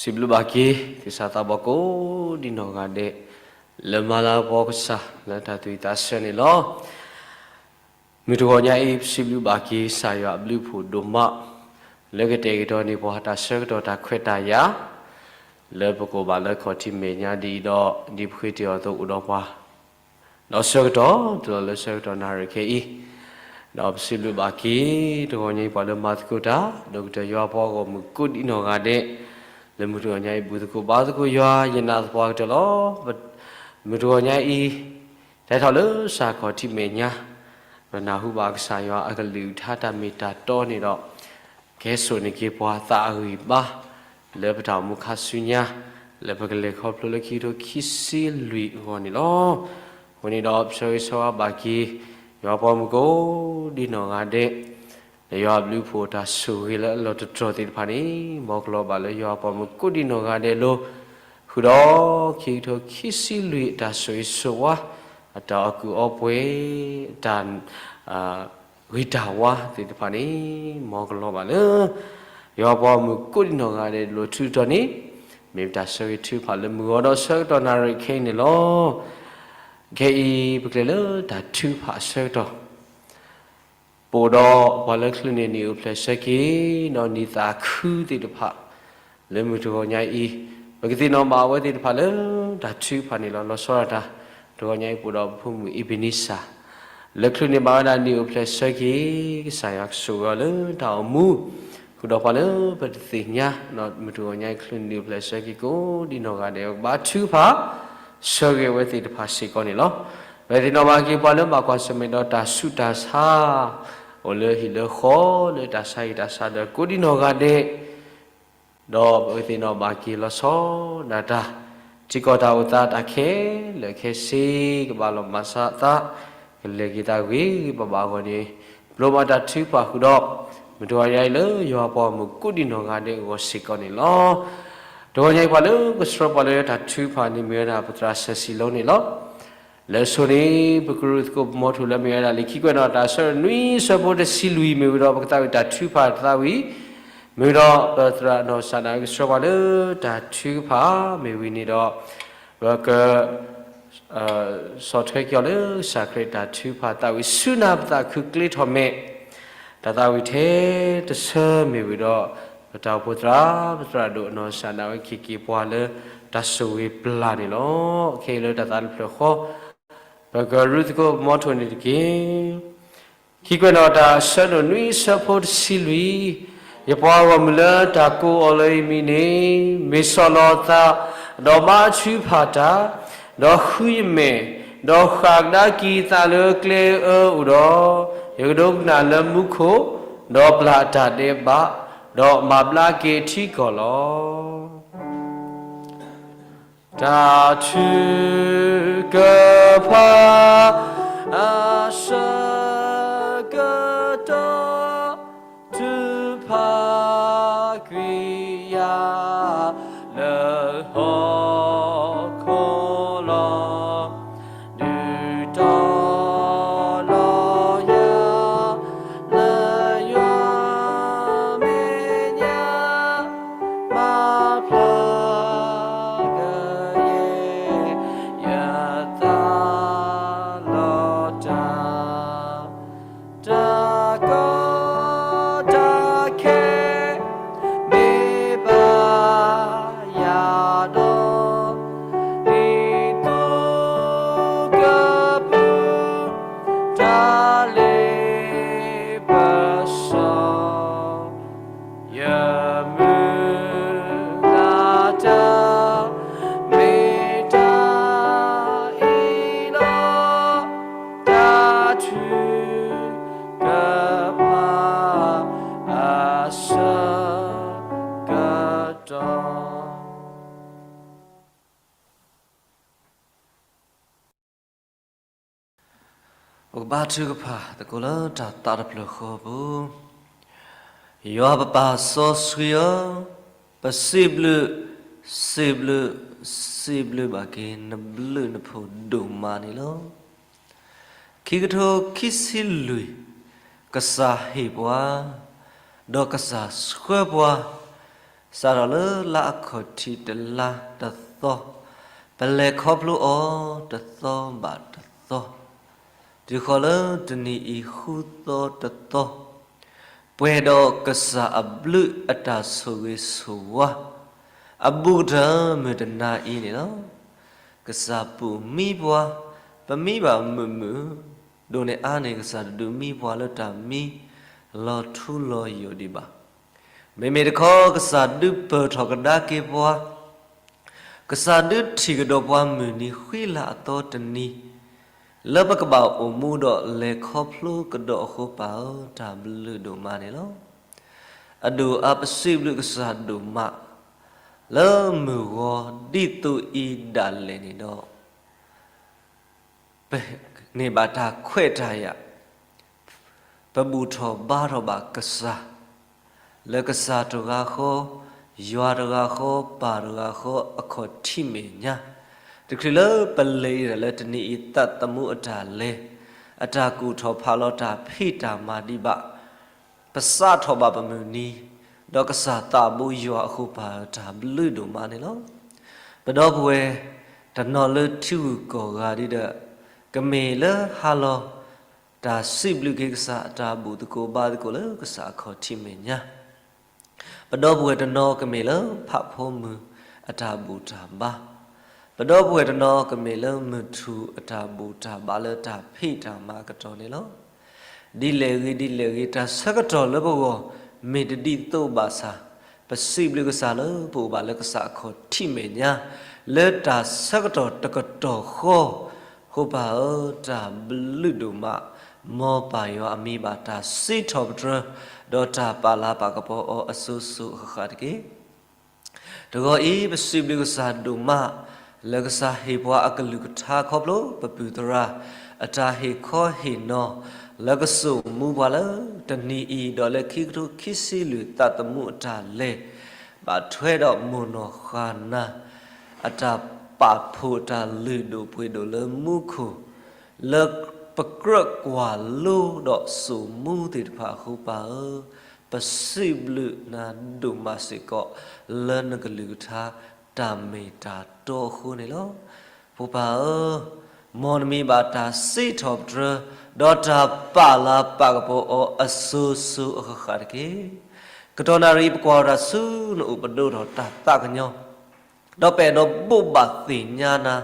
စံးဘျုးဘၣ်က့ၤ သ့ၣ်စၢ်သးဘီၣ်ကိးဒံနီၢ်ဂၤဒဲး လၢမၤလၤကပီၤကစၢ် လၢတၢ်သူၣ်ဝံၣ်သးဆၢန့ၣ်လီၤ. မုၢ်တဂီၤညါအံၤ ပစံးဘျုးဘၣ်က့ၤ ကစၢ်ယွၤအဘျုးအဖှိၣ်ဒိၣ်မး လၢကတဲာ်ကတီၤန့ၢ်ပှၤတၢ်ဆၢကတီၢ်တၢ်ခွဲးတၢ်ယာ် လၢပကိးဘၣ်လၢခီၣ်ထံးမဲာ်ညါဒ်အံၤဒီး ဒ်ပဃ့တ့ၢ်အီၤအသိးအိၣ်ဒီးပှၤ ဒီးဆၢကတီၢ်တုၤလီၤလၢဆၢကတီၢ်နၣ်ရံၣ်ခဲအံၤ, ဒီးပစံးဘျုးဘၣ်က့ၤ တဂီၤညါအံၤ ပှၤလၢမၤသကိးတၢ် ဒီးကတၢၢ်ယွၤပှၤဂီၢ်မုၢ်ကိးဒံနီၢ်ဂၤဒဲး, လၢမုၢ်တဂီၤညါအံၤ ဘူၣ်သကိးဘါသကိးယွၤ ယနာ်သပှၢ်ကတၢၢ်လီၤ. မုၢ်တဂီၤညါအံၤ တၢ်ဟဲထီၣ်လၢစၢ်ခီၣ်ထံးမဲာ်ညါ, ပနၢ်ဟူဘၣ်ကစၢ်ယွၤအကလုၢ်ကထါတၢ်မ့ၢ်တၢ်တီန့ၣ်ဒီး ကဟဲစိာ်န့ၢ်က့ၤပှၤသးအဂံၢ်ဘါ လၢပတၢ်အိၣ်မူခါဆူညါ, လၢပကလဲၤခီဖျိလၢခံကထိခံဆံလွံၢ်အဂီၢ်န့ၣ်လီၤ. အဃိန့ၣ်ဒီး ပဆၢဂ့ၤဆၢဝါဘၣ်က့ၤ ယွၤပှၤမုၢ်ကိးဒံနီၢ်ဂၤဒဲး, လၢယွၤအဘျုးအဖှိၣ်အတၢ်ဆိၣ်ဂ့ၤလၢအလီၢ်တတြီၢ်သ့ၣ်တဖၣ်န့ၣ် မ်ကလီၤဘၣ်လၢယွၤပှၤမုၢ်ကိးဒံနီၢ်ဂၤဒဲးအလိၤ, ဃုာ်ဒီးခံကထိခံဆံလွံၢ်အတၢ်ဆိၣ်ဂ့ၤဆိၣ်ဝါ, အတၢ်အီၣ်ကုၢ်အီပှဲၤ, အတၢ် ဂ့ၤတၢ်ဝါသ့ၣ်တဖၣ်န့ၣ် မ်ကလီၤဘၣ်လၢ ယွၤပှၤမုၢ်ကိးဒံနီၢ်ဂၤဒဲးအလိၤ ထုကဖၣ်န့ၣ်, မ့ၢ်ပတၢ်ဆၢဂ့ၤထုကဖၣ်လၢမုၢ်ဂီၤဒီးဆၢကတီၢ်နၣ်ရံၣ်ခဲအံၤန့ၣ်လီၤ. ခဲအံၤ ပကလဲၤလၢတၢ်ထုကဖၣ်အဆၢကတီၢ် ပအိၣ်ဒီးပှၤလၢချုးန့ၢ်နံၣ်အိၣ်ဖျဲၣ်ဆၢက့ၤ ဒီးနံၣ်သးခုသ့ၣ်တဖၣ် လၢမုၢ်တဂီၤညါအံၤ, ပကသ့ၣ်နီၣ်ဘၣ်အဝဲသ့ၣ်တဖၣ်လၢတၢ်ထုကဖၣ်န့ၣ်လီၤ. လီၤဆီဒၣ်တၢ် တဂီၤညါအံၤ ပအိၣ်ဒီးပဖိမုၣ်အ့ဘ့နံစၢ် လၢချုးန့ၢ်ဘၣ်ဝဲဒၣ်နံၣ်အိၣ်ဖျဲၣ်ဆၢက့ၤ, ကစၢ်ယွၤကဆိၣ်ဂ့ၤအီၤလၢတၢ်အိၣ်မူ, ဃုာ်ဒီးပှၤလၢပတသ့ၣ်ညါ မုၢ်တဂီၤညါအံၤ ချုးန့ၢ်နံၣ်အိၣ်ဖျဲၣ်ဆၢက့ၤကိးဒံနီၢ်ဂၤဒဲး ကဘါထုကဖၣ် ဆၢဂ့ၤဝဲသ့ၣ်တဖၣ်စ့ၢ်ကီးန့ၣ်လီၤ. ပသ့ၣ်နီၣ်ဘၣ်က့ၤပှၤလၢဘၣ်ကွၢ်ဆၢၣ်မဲာ်ဒီးတၢ်ဆူးတၢ်ဆါ အိၣ်လၢဟံၣ်လၢဃီ လၢတၢ်ဆါဟံၣ်တၢ်ဆါဒီးကိးဒံနီၢ်ဂၤဒဲး ဒီးပကသ့ၣ်နီၣ်ဘၣ်က့ၤလီၤဆီဒၣ်တၢ် ထံကီၢ်တၢ်အိၣ်သးတၢ်ခဲလၢာ်ခဲဆ့ ကဘၣ်လီၤမၢ်စးသး, ကလဲၤက့ၤသးဂ့ၤဂ့ၤဘၣ်ဘၣ်အဂီၢ်န့ၣ်, ပျိမးတၢ်ထုကဖၣ်ဃုာ်ဒီး မုၢ်တဂီၤညါအံၤလၢယွၤပှၤမုၢ်ကိးဒံနီၢ်ဂၤဒဲးအဂီၢ်စ့ၢ်ကီးန့ၣ်လီၤ. တဂီၤညါအံၤ ပှၤလၢကဆှၢပှၤလၢတၢ်ထုကဖၣ်န့ၣ်မ့ၢ်ဝဲဒၣ် ပသရၣ်စၢၤစံလီန့ၣ်လီၤ. လၢအဆိန့ၣ် ပကရူၢ်သကိးပမီထိၣ်လၢမ့ၢ်ဝဲဒၣ်လံာ်ခံကွဲးနီၣ်တၢ်အဆၢဒိၣ်နွံဆၢဖိတဆံလွံၢ်မ့ၢ်ဝံၤဒီး ပကသးဝံၣ်တၢ်ထုကဖၣ်တသးဝံၣ်, မ့ၢ်ဝံၤဒီးပသရၣ်နီၢ်ကစၢ်ဒၣ်ဝဲကဆှၢပှၤလၢတၢ်ထုကဖၣ်မ့ၢ်ဝံၤန့ၣ်ဒီး ပက ဆီၣ်ထွဲက့ၤအီၤလၢကစၢ်ခရံာ်တၢ်ထုကဖၣ်သးဝံၣ်ဆူနၢ်ပသးခုကျ့ထီၣ်မဲာ်, တၢ်သးဝံၣ်ထဲတဆၢမ့ၢ်ဝံၤဒီး ပတၢ်အိၣ်ဖှိၣ်သရၣ် ပသရၣ်ဒိၣ်အနီၢ်ကစၢ်ဒၣ်ဝဲက့ၤက့ၤပှၤလၢတၢ်ဆိၣ်ဂ့ၤပျၢ်န့ၣ်လီၤ. ခဲအံၤလၢတၢ်သးတဖျၢၣ်ဃီ ပကရူၢ်သကိးပမီထိၣ်န့ၣ်တက့ၢ်. ခံကွဲးနီၣ်တၢ်အဆၢဒိၣ်နွံဆၢဖိတဆံလွံၢ်, ယပှၤဂီၢ်မုၢ်လၢတၢ်ကိးအီၤလၢယမံၤန့ၣ်, မ့ၢ်ဆီၣ်လီၤအသး, ဒီးဘါထုကဖၣ်တၢ်, ဒီးဃုယမဲာ်, ဒီးဃၣ်ကဒါက့ၤအသးလၢကျဲအၢအိၣ်ဒီး, ယကဒိကနၣ်လၢမူခိၣ်, ဒီးပျၢ်အတၢ်ဒဲးဘး, ဒီးမၤဘျါက့ၤအထံကီၢ်လီၤ. တၢ်ထုကဖၣ်အဆၢကတီၢ် ထုကဖၣ်ကွံာ်ယၤ လၢဟီၣ်ခိၣ်လီၤ. ဒုးတီလီၤယၤ လၢယွၤမဲာ်ညါ မၤဖျါကယဲၢ် ယသးလီၤတၢ် တၢ်ကီတၢ်ခဲ မ့ၢ်ဘၣ်ယၤဒီး ဒ်သိးကပူၤ တၢ်လ့ပစီ ယမုၢ်လၢ်တၢ် မ့ၢ်တၢ်အ့ၣ်လိာ် တၢ်ထုကဖၣ်အဆၢကတီၢ် ပကဘါထုကဖၣ်သကိးလၢတၢ်သးတဖျၢၣ်ဃီပူၤ, ယွၤပပၢ်စီဆှံဧၢ, ပစံးဘျုး, စံးဘျုး, စံးဘျုးဘၣ်က့ၤနဘျုးနဖှိၣ်ဒိၣ်မးန့ၣ်လီၤ. ခံကထိခံဆံလွံၢ်, ကစၢ်ဟ့ၣ်ပှၤ, ဒီးကစၢ်ဆှၢပှၤ, စးထီၣ်လၢလါအခီၣ်ထံးတလါတသီ, ပလဲၤခီဖျိအီၤတသီဘၣ်တသီ, တုၤဃီၤလၢတနံၤအံၤဃုသီတသီ, ပှဲၤဒီးကစၢ်အဘျုးအတၢ်ဆိၣ်ဂ့ၤဆိၣ်ဝါ, အဘူးကတၢၢ်မုၢ်တနၤအံၤန့ၣ်လီၤ. ကစၢ်ပူၣ်မံပှၤ, ပမံဘၣ်မုာ်မုာ်, ဒိၣ်န့ၢ်အါန့ၢ်ကစၢ်တဒုးမံပှၤလၢတၢ်မံ လီၤထူလီၤယိာ်ဒံးဘၣ်. မ့မ့ၢ်တခီ ကစၢ်ဒုးပၢၢ်ထီၣ်ကဒါက့ၤပှၤ, ကစၢ်ဒုးထံၣ်ကဒီးပှၤမုၢ်နံၤဃံလၤအသီတနံၤ, လၢပကဘၣ်အိၣ်မူဒီးလဲၤခီဖျိကဒီးအဃိပၢ်ဧၢ တၢ်ဘျုးဒိၣ်မးန့ၣ်လီၤ. အဒိၣ်အါပစံးဘျုးကစၢ်ဒိၣ်မး, လၢမုၢ်ဂီၤဒ်သိးအံၤဒၣ်လဲာ်န့ၣ်ဒီး ပန့ၢ်ဘၣ်တၢ်ခွဲးတၢ်ယာ်, ပဘူၣ်ထီၣ်ဘါထီၣ်ဘၣ်ကစၢ်, လၢကစၢ်တဂၤဃီ, ယွၤတဂၤဃီ, ပၢ်တဂၤဃီ အခီၣ်ထံးမဲာ်ညါ, တချုးလၢပလဲၤဒၣ်လၢတနံၤအံၤသးသမူအတၢ်လဲၤ, အတၢ်ကူၣ်ထီၣ်ဖးလီၤတၢ်ဖံးတၢ်မၤဒံးဘၣ် ပစးထီၣ်ဘၣ်ပမုၢ်နံၤ, ဒီးကစၢ်သးဘိယွၤအဃိပၢ်ဧၢ တၢ်ဘျုးဒိၣ်မးန့ၣ်လီၤ. ပဒီပုၢ်ဝဲၢ် တနီၤလၢထံဂုၤကီၢ်ဂၤဒ်ဒီး ကမ့ၢ်လၢဟါလီၤ တၢ်စံးဘျုးက့ၤကစၢ်အတၢ်ဘူၣ်သကိးဘါသကိးလၢကစၢ်အခီၣ်ထံးမဲာ်ညါ, ပဒီပုၢ်ဝဲၢ်တနီၤကမ့ၢ်လၢဖးဖိမုၢ်အတၢ်ဘူၣ်တၢ်ဘါ, ပဒီပုၢ်ဝဲၢ်တနီၤကမ့ၢ်လၢမုၢ်ထူၣ်အတၢ်ဘူၣ်တၢ်ဘါလၢတၢ်ဖံးတၢ်မၤအကတီၢ်န့ၣ်လီၤ. ဒ်လဲၣ်ဂ့ၤဒ်လဲၣ်ဂ့ၤ တၢ်ဆၢကတီၢ်လၢပဂီၢ် မ့ၢ်တဒ်သိးဘၣ်ဆၣ်, ပစံးဘျုးကစၢ်လၢပအိၣ်ဘၣ်လၢကစၢ်အခီၣ်ထံးမဲာ်ညါ, လၢတၢ်ဆၢကတီၢ်တကတီၢ်ဃီ, ဃိပၢ်ဧၢ တၢ်ဘျုးဒိၣ်မး, မ်ပၢ်ယွၤအမံၤဘၣ်တၢ်စံးထီၣ်ပတြၢၤ, ဒီးတၢ်ပာ်လၤပာ်ကပီၤအီၤအစိၤစိၤအဃၣ်ဃၣ်တက့ၢ်. တဂီၤအံၤ ပစံးဘျုးကစၢ်ဒိၣ်မး လၢကစၢ်ဟ့ၣ်ပှၤအကလုၢ်ကထါခီဖျိပပုၢ်သရၣ် အတၢ်ဟ့ၣ်ခီဟ့ၣ်နီၤ လၢကစိာ်မူပှၤလၢတနံၤအံၤ ဒီးလၢခံကထိခံဆံလွံၢ်သးသမူအတၢ်လဲၤ ဘၣ်ထွဲဒီးမိၢ်နီၢ်ဃၣ်နၤ အတၢ် ပာ်ဖှိၣ်တၢ်လုၢ်ဒိၣ်ပှ့ၤဒိၣ်လၢမူခိၣ်, လၢပကြၢးကွၢ်လိဒီးစိာ်မူသ့ၣ်တဖၣ်အဃိ ပၢ်ဧၢ, ပစံးဘျုးနၤဒိၣ်မးစ့ၢ်ကီး လၢနကလုၢ်ကထါတၢ်မ့ၢ်တၢ်တီအဃိန့ၣ်လီၤ. ဖိပၢ်ဧၢ, မ်နမံၤဘၣ်တၢ်စံးထီၣ်ပတြၢၤ, ဒီးတၢ်ပာ်လၤပာ်ကပီၤအီၤအစိၤစိၤအဃၣ်ဃၣ်တက့ၢ်. ကတီၢ်နၣ်ရံၣ်အံၤ ပကွၢ်ထီၣ်တၢ်ဆူနအိၣ် ပဒိးထီၣ်တၢ်သးကညီၤ ဒီးပအဲၣ်ဒိးဘိးဘၣ်သ့ၣ်ညါနၤ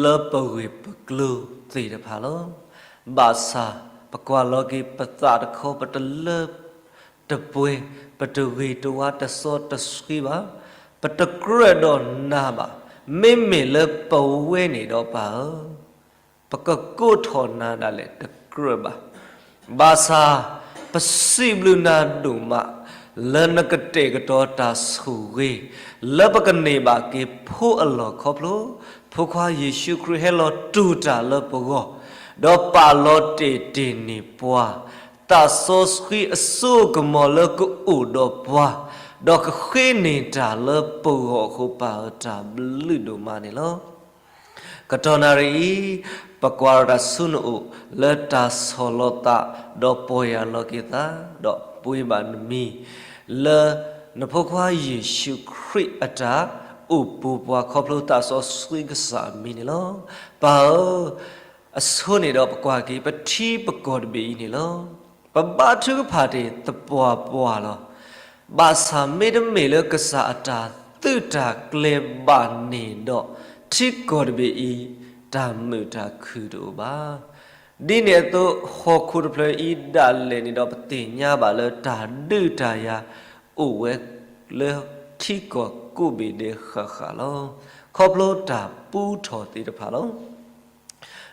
လၢပဂ့ၢ်ပကျိၤသ့ၣ်တဖၣ်လီၤ. ဘၣ်ဆၣ် ပကွၢ်လီၤက့ၤပသးတခီ ပတလၢတပှဲၤ, ပတဂ့ၤတဝါတစီတဆှံဘၣ်, ပတကြၢးဒီးနၤဘၣ်. မ့မ့ၢ်လၢပဝဲန့ၣ်ဒီးပၢ်ဧၢ, ပကကိးထီၣ်နၤဒၣ်လဲာ်တကြၢးဘၣ်. ဘၣ်ဆၣ် ပစံးဘျုးနၤဒိၣ်မး လၢနကတဲာ်ကတီၤတၢ်ဆိၣ်ဂ့ၤ လၢပကန့ၢ်ဘၣ်က့ၤဖိအလီၢ်ခီဖျိ ဖိခွါယ့ၣ်ၡူးခရံာ်ဟဲလီၤတူၢ်တၢ်လၢပဂီၢ်, ဒီးပာ်လီၤတဲာ်တ့ၢ်န့ၢ်ပှၤ သးစီဆှံအစိကမီၤလၢကအိၣ်ဒီးပှၤ, ဒီးကဃ့န့ၢ်တၢ်လၢပဂီၢ်အဃိ ပၢ်ဧၢ တၢ်ဘျုးဒိၣ်မးန့ၣ်လီၤ. ကတီၢ်နၣ်ရံၣ်အံၤ ပကွၢ်ထီၣ်တၢ်ဆူနအိၣ် လၢတၢ်ဆီၣ်လီၤသး ဒီးပီၢ်ယၢ်လီၤက့ၤသး ဒီးပှ့ၤဘၣ်နမံၤ လၢနဖိခွါယ့ၣ်ၡူးခရံာ်အတၢ်အိၣ်ပူၤပှၤ ခီဖျိသးစီဆှံကစၢ်အမံၤန့ၣ်လီၤ. ပၢ်ဧၢ, အဆိန့ၣ်ဒီးပကွၢ်က့ၤ ပထံပကီၢ်တဘ့ၣ်အံၤန့ၣ်လီၤ. ပဘါထုကဖၣ်တ့ၢ်သပှၢ်ပှၢ်လီၤ. ဘၣ်ဆၣ်မ့တမ့ၢ်လၢကစၢ်အတၢ်သုးတၢ်ကျဲၤဘၣ်န့ၣ်ဒီး ထံကီၢ်တဘ့ၣ်အံၤ တၢ်မုာ်တၢ်ခုၣ်တအိၣ်ဘၣ်. ဒ်န့ၣ်အသိး ဟီၣ်ခိၣ်တဖျၢၣ်အံၤဒၣ်လဲာ်န့ၣ်ဒီး ပသ့ၣ်ညါဘၣ်လၢတၢ်ဒုးတၢ်ယၤအိၣ်ဝဲလၢထံကီၢ်ကိးဘ့ၣ်ဒဲးဃၣ်ဃၣ်လီၤ. ခီဖျိတၢ်ပူထီၣ်သ့ၣ်တဖၣ်လီၤ.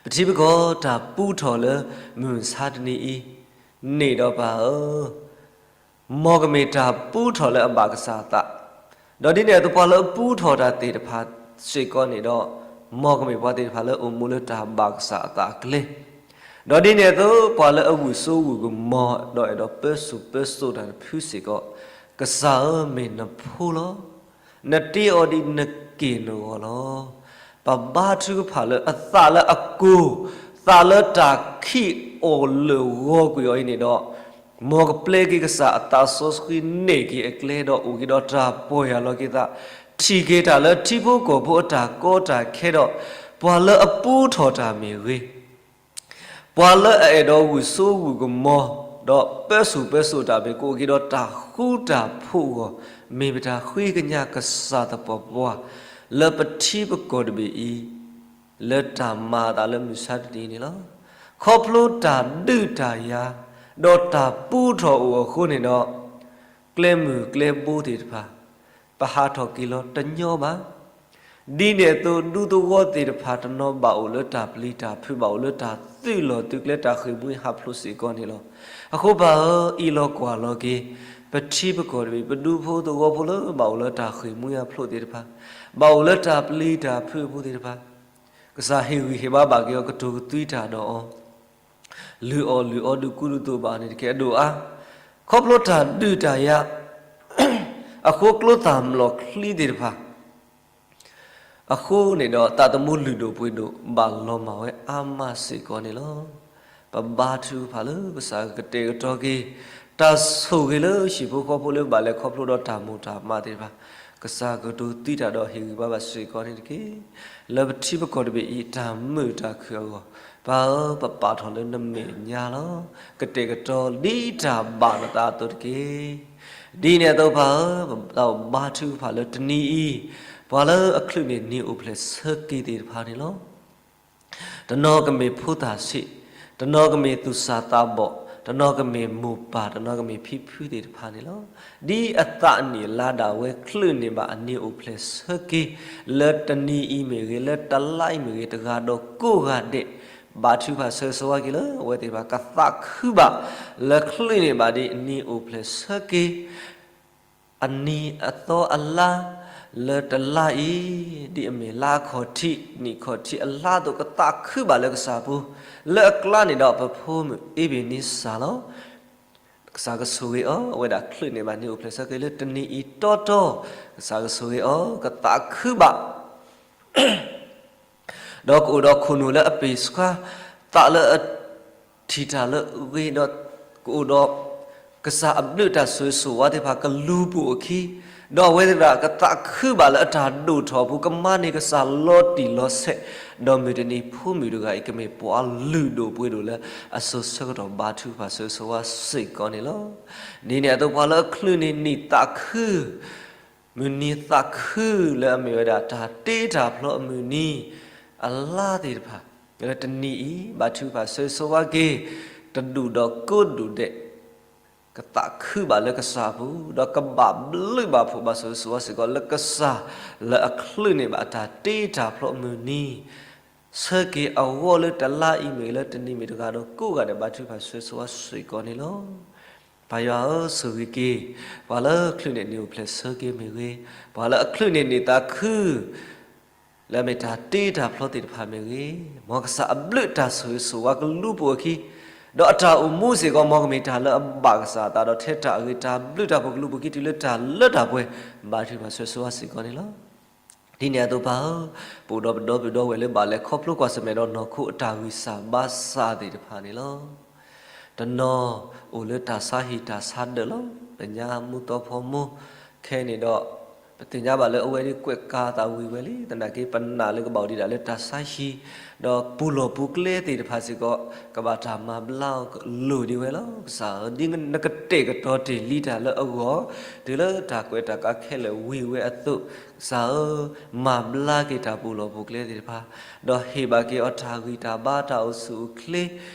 ပထံပကီၢ်တၢ်ပူထီၣ်လၢမုၢ်မဆါတနံၤအံၤန့ၣ်ဒီးပၢ်ဧၢ, မ်ကမ့ၢ်တၢ်ပူထီၣ်လၢအဘၣ်ကစၢ်အသး, ဒီးဒ်န့ၣ်အသိးပှၤလၢအပူထီၣ်တၢ်သ့ၣ်တဖၣ်စ့ၢ်ကီးန့ၣ်ဒီး, မ်ကမ့ၢ်ပှၤသ့ၣ်တဖၣ်လၢအိၣ်မူလၢတၢ်ဘၣ်ကစၢ်အသးအကျဲ, ဒီးဒ်န့ၣ်အသိး ပှၤလၢအဝံၣ်စိဝံၣ်ကမီၤ ဒီးအဲၣ်ဒိးပၢဆူၣ်ပၢစိးတၢ်တဖုစ့ၢ်ကီး, ကစၢ်ဧၢ မ့ၢ်နဖိလီၤ. နတ့အီၤဒ်နက့ၢ်နဂီၤလီၤ. ပဘါထုကဖၣ်လၢအသးလၢအကိၢ်, သးလၢတၢ်ခံးအီၤလၢာ်ဂီၤကွံာ်အီၤအံၤန့ၣ်ဒီး, မ်ကပျဲက့ၤကစၢ်အသးစီဆှံန့ၢ်က့ၤအကျဲဒီးအိၣ်က့ၤဒီးတၢ်ပီၢ်ယၢ်လီၤက့ၤသး, ထံၣ်က့ၤတၢ်လၢထံဖိကီၢ်ဖိအတၢ်ကီတၢ်ခဲဒီး, ပှၤလၢအပူထီၣ်တၢ်မ့ၢ်ဂ့ၤ ပှၤလၢအအဲၣ်ဒိးဝံၣ်စိဝံၣ်ကမီၤ, ဒီးပၢဆူၣ်ပၢစိးတၢ်မ့ၢ်ကအိၣ်က့ၤဒီးတၢ်ဃူတၢ်ဖိးအဂီၢ်, မ့ၢ်ပတၢ်ဃ့ကညးကစၢ်သပှၢ်ပှၢ်, လၢပထံပကီၢ်တဘ့ၣ်အံၤ, လၢတၢ်မၤအသးလၢမုၢ်ဆါတနံၤန့ၣ်လီၤ. ခီဖျိတၢ်ဒုးတၢ်ယၤ, ဒီးတၢ်ပူထီၣ်အိၣ်အဃိန့ၣ်ဒီး, ကျဲမုၢ်ကျဲဘိသ့ၣ်တဖၣ် ပဟးထီၣ်က့ၤလီၤတညီဘၣ်. ဒ်န့ၣ်အသိး ဒူသဝီသ့ၣ်တဖၣ်တနီၤဘၣ်အိၣ်လၢတၢ်ပျံၤတၢ်ဖုး ဘၣ်အိၣ်လၢတၢ်သုးလီၢ်သုးကျဲတၢ်ဃ့ၢ်မှံဟးဖျိးစ့ၢ်ကီးန့ၣ်လီၤ. အဃိပၢ်ဧၢ, အံးလီၤကွၢ်လီၤက့ၤ ပထံပကီၢ်တဘ့ၣ် ပဒူဖိသဝီဖိလၢဘၣ်အိၣ်လၢတၢ်ဃ့ၢ်မှံဟးဖျိးသ့ၣ်တဖၣ်, ဘၣ်အိၣ်လၢတၢ်ပျံၤတၢ်ဖုးအဖိသ့ၣ်တဖၣ်, ကစၢ်ဟ့ၣ်ဂံၢ်ဟ့ၣ်ဘါဘၣ်က့ၤအီၤ ကတိၤကသွံတၢ်ဒီးအီၤ လုၢ်အီၣ်လုၢ်အီဒုးကူဒုးသိးဘၣ်န့ၣ်တက့ၢ် အဒိၣ်အါ. ခီဖျိတၢ်ဒုးတၢ်ယၤ အဃိကျိသၣ်မျိာ်ချံသ့ၣ်တဖၣ် အဃိန့ၣ်ဒီး သးသမူလုၢ်ဒိၣ်ပှ့ၤဒိၣ်ဘၣ်လီၤမၢ်ဝဲအါမးစ့ၢ်ကီးန့ၣ်လီၤ. ပဘါထုကဖၣ်လၢကစၢ်ကတဲာ်ကတီၤက့ၤ တၢ်ဆိၣ်ဂ့ၤလၢဟံၣ်ဖိဃီဖိလၢဘၣ်လဲၤခီဖျိဒီးတၢ်မိၢ်တၢ်မးသ့ၣ်တဖၣ်, ကစၢ်ကတိၤသွံတၢ်ဒီးဟ့ၣ်ဂံၢ်ဘါဘၣ်စ့ၢ်ကီးန့ၣ်တက့ၢ်. လၢပထံပကီၢ်တဘ့ၣ်အံၤ တၢ်မုာ်တၢ်ခုၣ်အဂီၢ်, ပၢ်ဧၢ, ပပာ်ထီၣ်လၢနမဲာ်ညါလီၤ. ကတဲာ်ကတီၤဒ်တၢ်ဘၣ်နသးအသိးတက့ၢ်. ဒ်န့ၣ်အသိးပၢ်ဧၢ, ပဘါထုကဖၣ်လၢတနံၤအံၤ, ပှၤလၢအချုးန့ၢ်နံၤအိၣ်ဖျဲၣ်ဆၢက့ၤသ့ၣ်တဖၣ်န့ၣ်လီၤ. တနီၤကမ့ၢ်ဖိသၣ်ဆံး, တနီၤကမ့ၢ်သူၣ်စၢ်သးဘီၣ်, တနီၤကမ့ၢ်မိၢ်ပၢ်, တနီၤကမ့ၢ်ဖံဖုသ့ၣ်တဖၣ်န့ၣ်လီၤ. ဒ်အသးနံၣ်အလါဒၣ်ဝဲချုးန့ၢ်ဘၣ်အနံၤအိၣ်ဖျဲၣ်ဆၢက့ၤ, လၢတနံၤအံၤမ့ၢ်ဂ့ၤ, လၢတလါအံၤမ့ၢ်ဂ့ၤ, တဂၤဒီးကိးဂၤဒဲး, ဘါထုကဖၣ်ဆၢဂ့ၤဆၢဝါက့ၤလၢအဝဲသ့ၣ်တဖၣ် ကသးခုဘၣ်လၢချုးန့ၢ်ဘၣ်ဒ်အနံၤအိၣ်ဖျဲၣ်ဆၢက့ၤ အနံၤအသီအလါလၢတလါအံၤ, ဒ်အမ့ၢ်လါခီၣ်ထံး, နံၣ်ခီၣ်ထံးအလါအသိး ကသးခုဘၣ်လၢကစၢ်ပူၤ, လၢအကျါန့ၣ်ဒီး ပဖိမုၣ်အ့ဘ့ၣ်နံစၢ်လီၤ. ကစၢ်ကဆိၣ်ဂ့ၤအီၤ, အဝဲဒၣ်ချုးန့ၢ်ဘၣ်နံၤအိၣ်ဖျဲၣ်ဆၢက့ၤလၢတနံၤအံၤတီတီ, ကစၢ်ကဆိၣ်ဂ့ၤအီၤ, ကသးခုဘၣ် ဒီးကအိၣ်ဒီးခိၣ်နူာ်လၢအပ့ၢ်ဆှါ, သးလၢအထံၣ်တၢ်လၢအဂ့ၤ, ဒီးကအိၣ်ဒီး ကစၢ်အဘျုးတၢ်ဆိၣ်ဂ့ၤဆိၣ်ဝါသ့ၣ်တဖၣ်ကလူၤပိာ်အခံ, ဒီးအဝဲသ့ၣ်တဖၣ်ကသးခုဘၣ်လၢအတၢ်ဒိၣ်ထီၣ်အပူၤ ကမၤန့ၢ်ကစၢ်လီၤတံၢ်လီၤဆဲး, ဒီးမုၢ်တနံၤဖိမုၣ်တဂၤအံၤ ကမ့ၢ်ပှၤလုၢ်ဒိၣ်ပှ့ၤဒိၣ်လၢအစိၤဆၢကတီၢ် ဘါထုကဖၣ်ဆိၣ်ဂ့ၤဆိၣ်ဝါစ့ၢ်ကီးန့ၣ်လီၤ. ဒ်န့ၣ်အသိးပှၤလၢအချုးန့ၢ်နံၣ်သးခု မုၢ်နံၤသးခုလၢအမ့ၢ်ဝဲဒၣ်တၢ်တ့တၢ်ဖျီအမုၢ်နံၤ အလါသ့ၣ်တဖၣ် လၢတနံၤအံၤ ဘါထုကဖၣ်ဆိၣ်ဂ့ၤဆိၣ်ဝါက့ၤ တဒူၣ်ဒီးကိးဒူၣ်ဒဲး ကသးခုဘၣ်လၢကစၢ်အပူၤ, ဒီးကဘၣ်ဘျုးဘၣ်ဖှိၣ်ဘၣ်ဆိၣ်ဂ့ၤဆိၣ်ဝါစ့ၢ်ကီးလၢကစၢ်လၢအချုးန့ၢ်ဘၣ်အတၢ်တ့တၢ်ဖျီအမုၢ်နံၤ ဆၢက့ၤအဂီၢ်လၢတလါအံၤမ့ၢ်ဂ့ၤ လၢတနံၤမ့ၢ်တဂၤဒီးကိးဂၤဒဲး ဘါထုကဖၣ်ဆိၣ်ဂ့ၤဆိၣ်ဝါစ့ၢ်ကီးန့ၣ်လီၤ. ပၢ်ယွၤဧၢ, ဆိၣ်ဂ့ၤက့ၤ ပှၤလၢအချုးန့ၢ်နံၣ်အိၣ်ဖျဲၣ်ဆၢက့ၤမ့ၢ်ဂ့ၤ, ပှၤလၢအချုးန့ၢ်နံၣ်သးခု လၢအမ့ၢ်တၢ်တ့တၢ်ဖျီသ့ၣ်တဖၣ်မ့ၢ်ဂ့ၤ, မ်ကစၢ်အဘျုးတၢ်ဆိၣ်ဂ့ၤဆိၣ်ဝါကလူၤပိာ်အခံ, ဒီးအတၢ်အိၣ်မူစ့ၢ်ကီး မ်ကမ့ၢ်တၢ်လၢအဘၣ်ကစၢ်အသး ဒီးထဲတၢ်အဂ့ၤတၢ်ဘျုးတၢ်ဖှိၣ်ကလူၤပိာ်အခံ တုၤလၢတၢ်လၢတၢ်ပှဲၤ ဘါထုကဖၣ်ဆိၣ်ဂ့ၤဆိၣ်ဝါစ့ၢ်ကီးန့ၣ်လီၤ. ဒ်န့ၣ်အသိးပၢ်ဧၢ, ပအိၣ်ဒီးပဒီပုၢ်ဝဲၢ်လၢဘၣ်လဲၤခီဖျိကွၢ်ဆၢၣ်မဲာ်ဒီး နီၢ်ခိအတၢ်ဂံၢ်စၢ်ဘါစၢ်သ့ၣ်တဖၣ်န့ၣ်လီၤ. တနီၤအိၣ်လၢတၢ်ဆါဟံၣ်တၢ်ဆါဒၢးလီၤ. ပညါမူသီဖီမိၢ်ခဲန့ၣ်ဒီး ပသ့ၣ်ညါဘၣ်လၢအဝဲဒၣ်ကွဲးကါသးဝံၤဝဲလံ. သနာ်က့ ပနာ်လၢကဘၣ်အိၣ်ဒံးဒၣ်လၢတၢ်ဆါဟံၣ်, ဒီးပူၤလီၢ်ပူၤကျဲသ့ၣ်တဖၣ်စ့ၢ်ကီး ကဘၣ်တၢ်မၤဘျါအီၤကလိၣ်ဒံးဝဲလီၤ. ကစၢ်ဧၢ, ဒ်နကတဲာ်ကတီၤတ့ၢ်လံတၢ်လၢအဂီၢ်, တုၤလၢတၢ်ကွဲးတၢ်ကါခဲလၢာ်ဝံၤဝဲအသိး, ကစၢ်ဧၢ, မၤဘျါက့ၤတၢ်ပူၤလီၢ်ပူၤကျဲသ့ၣ်တဖၣ်, ဒီးဟ့ၣ်ဘၣ်က့ၤအီၤတၢ်ဂံၢ်တၢ်ဘါ တၢ်အိၣ်ဆူၣ်အိၣ်ချ့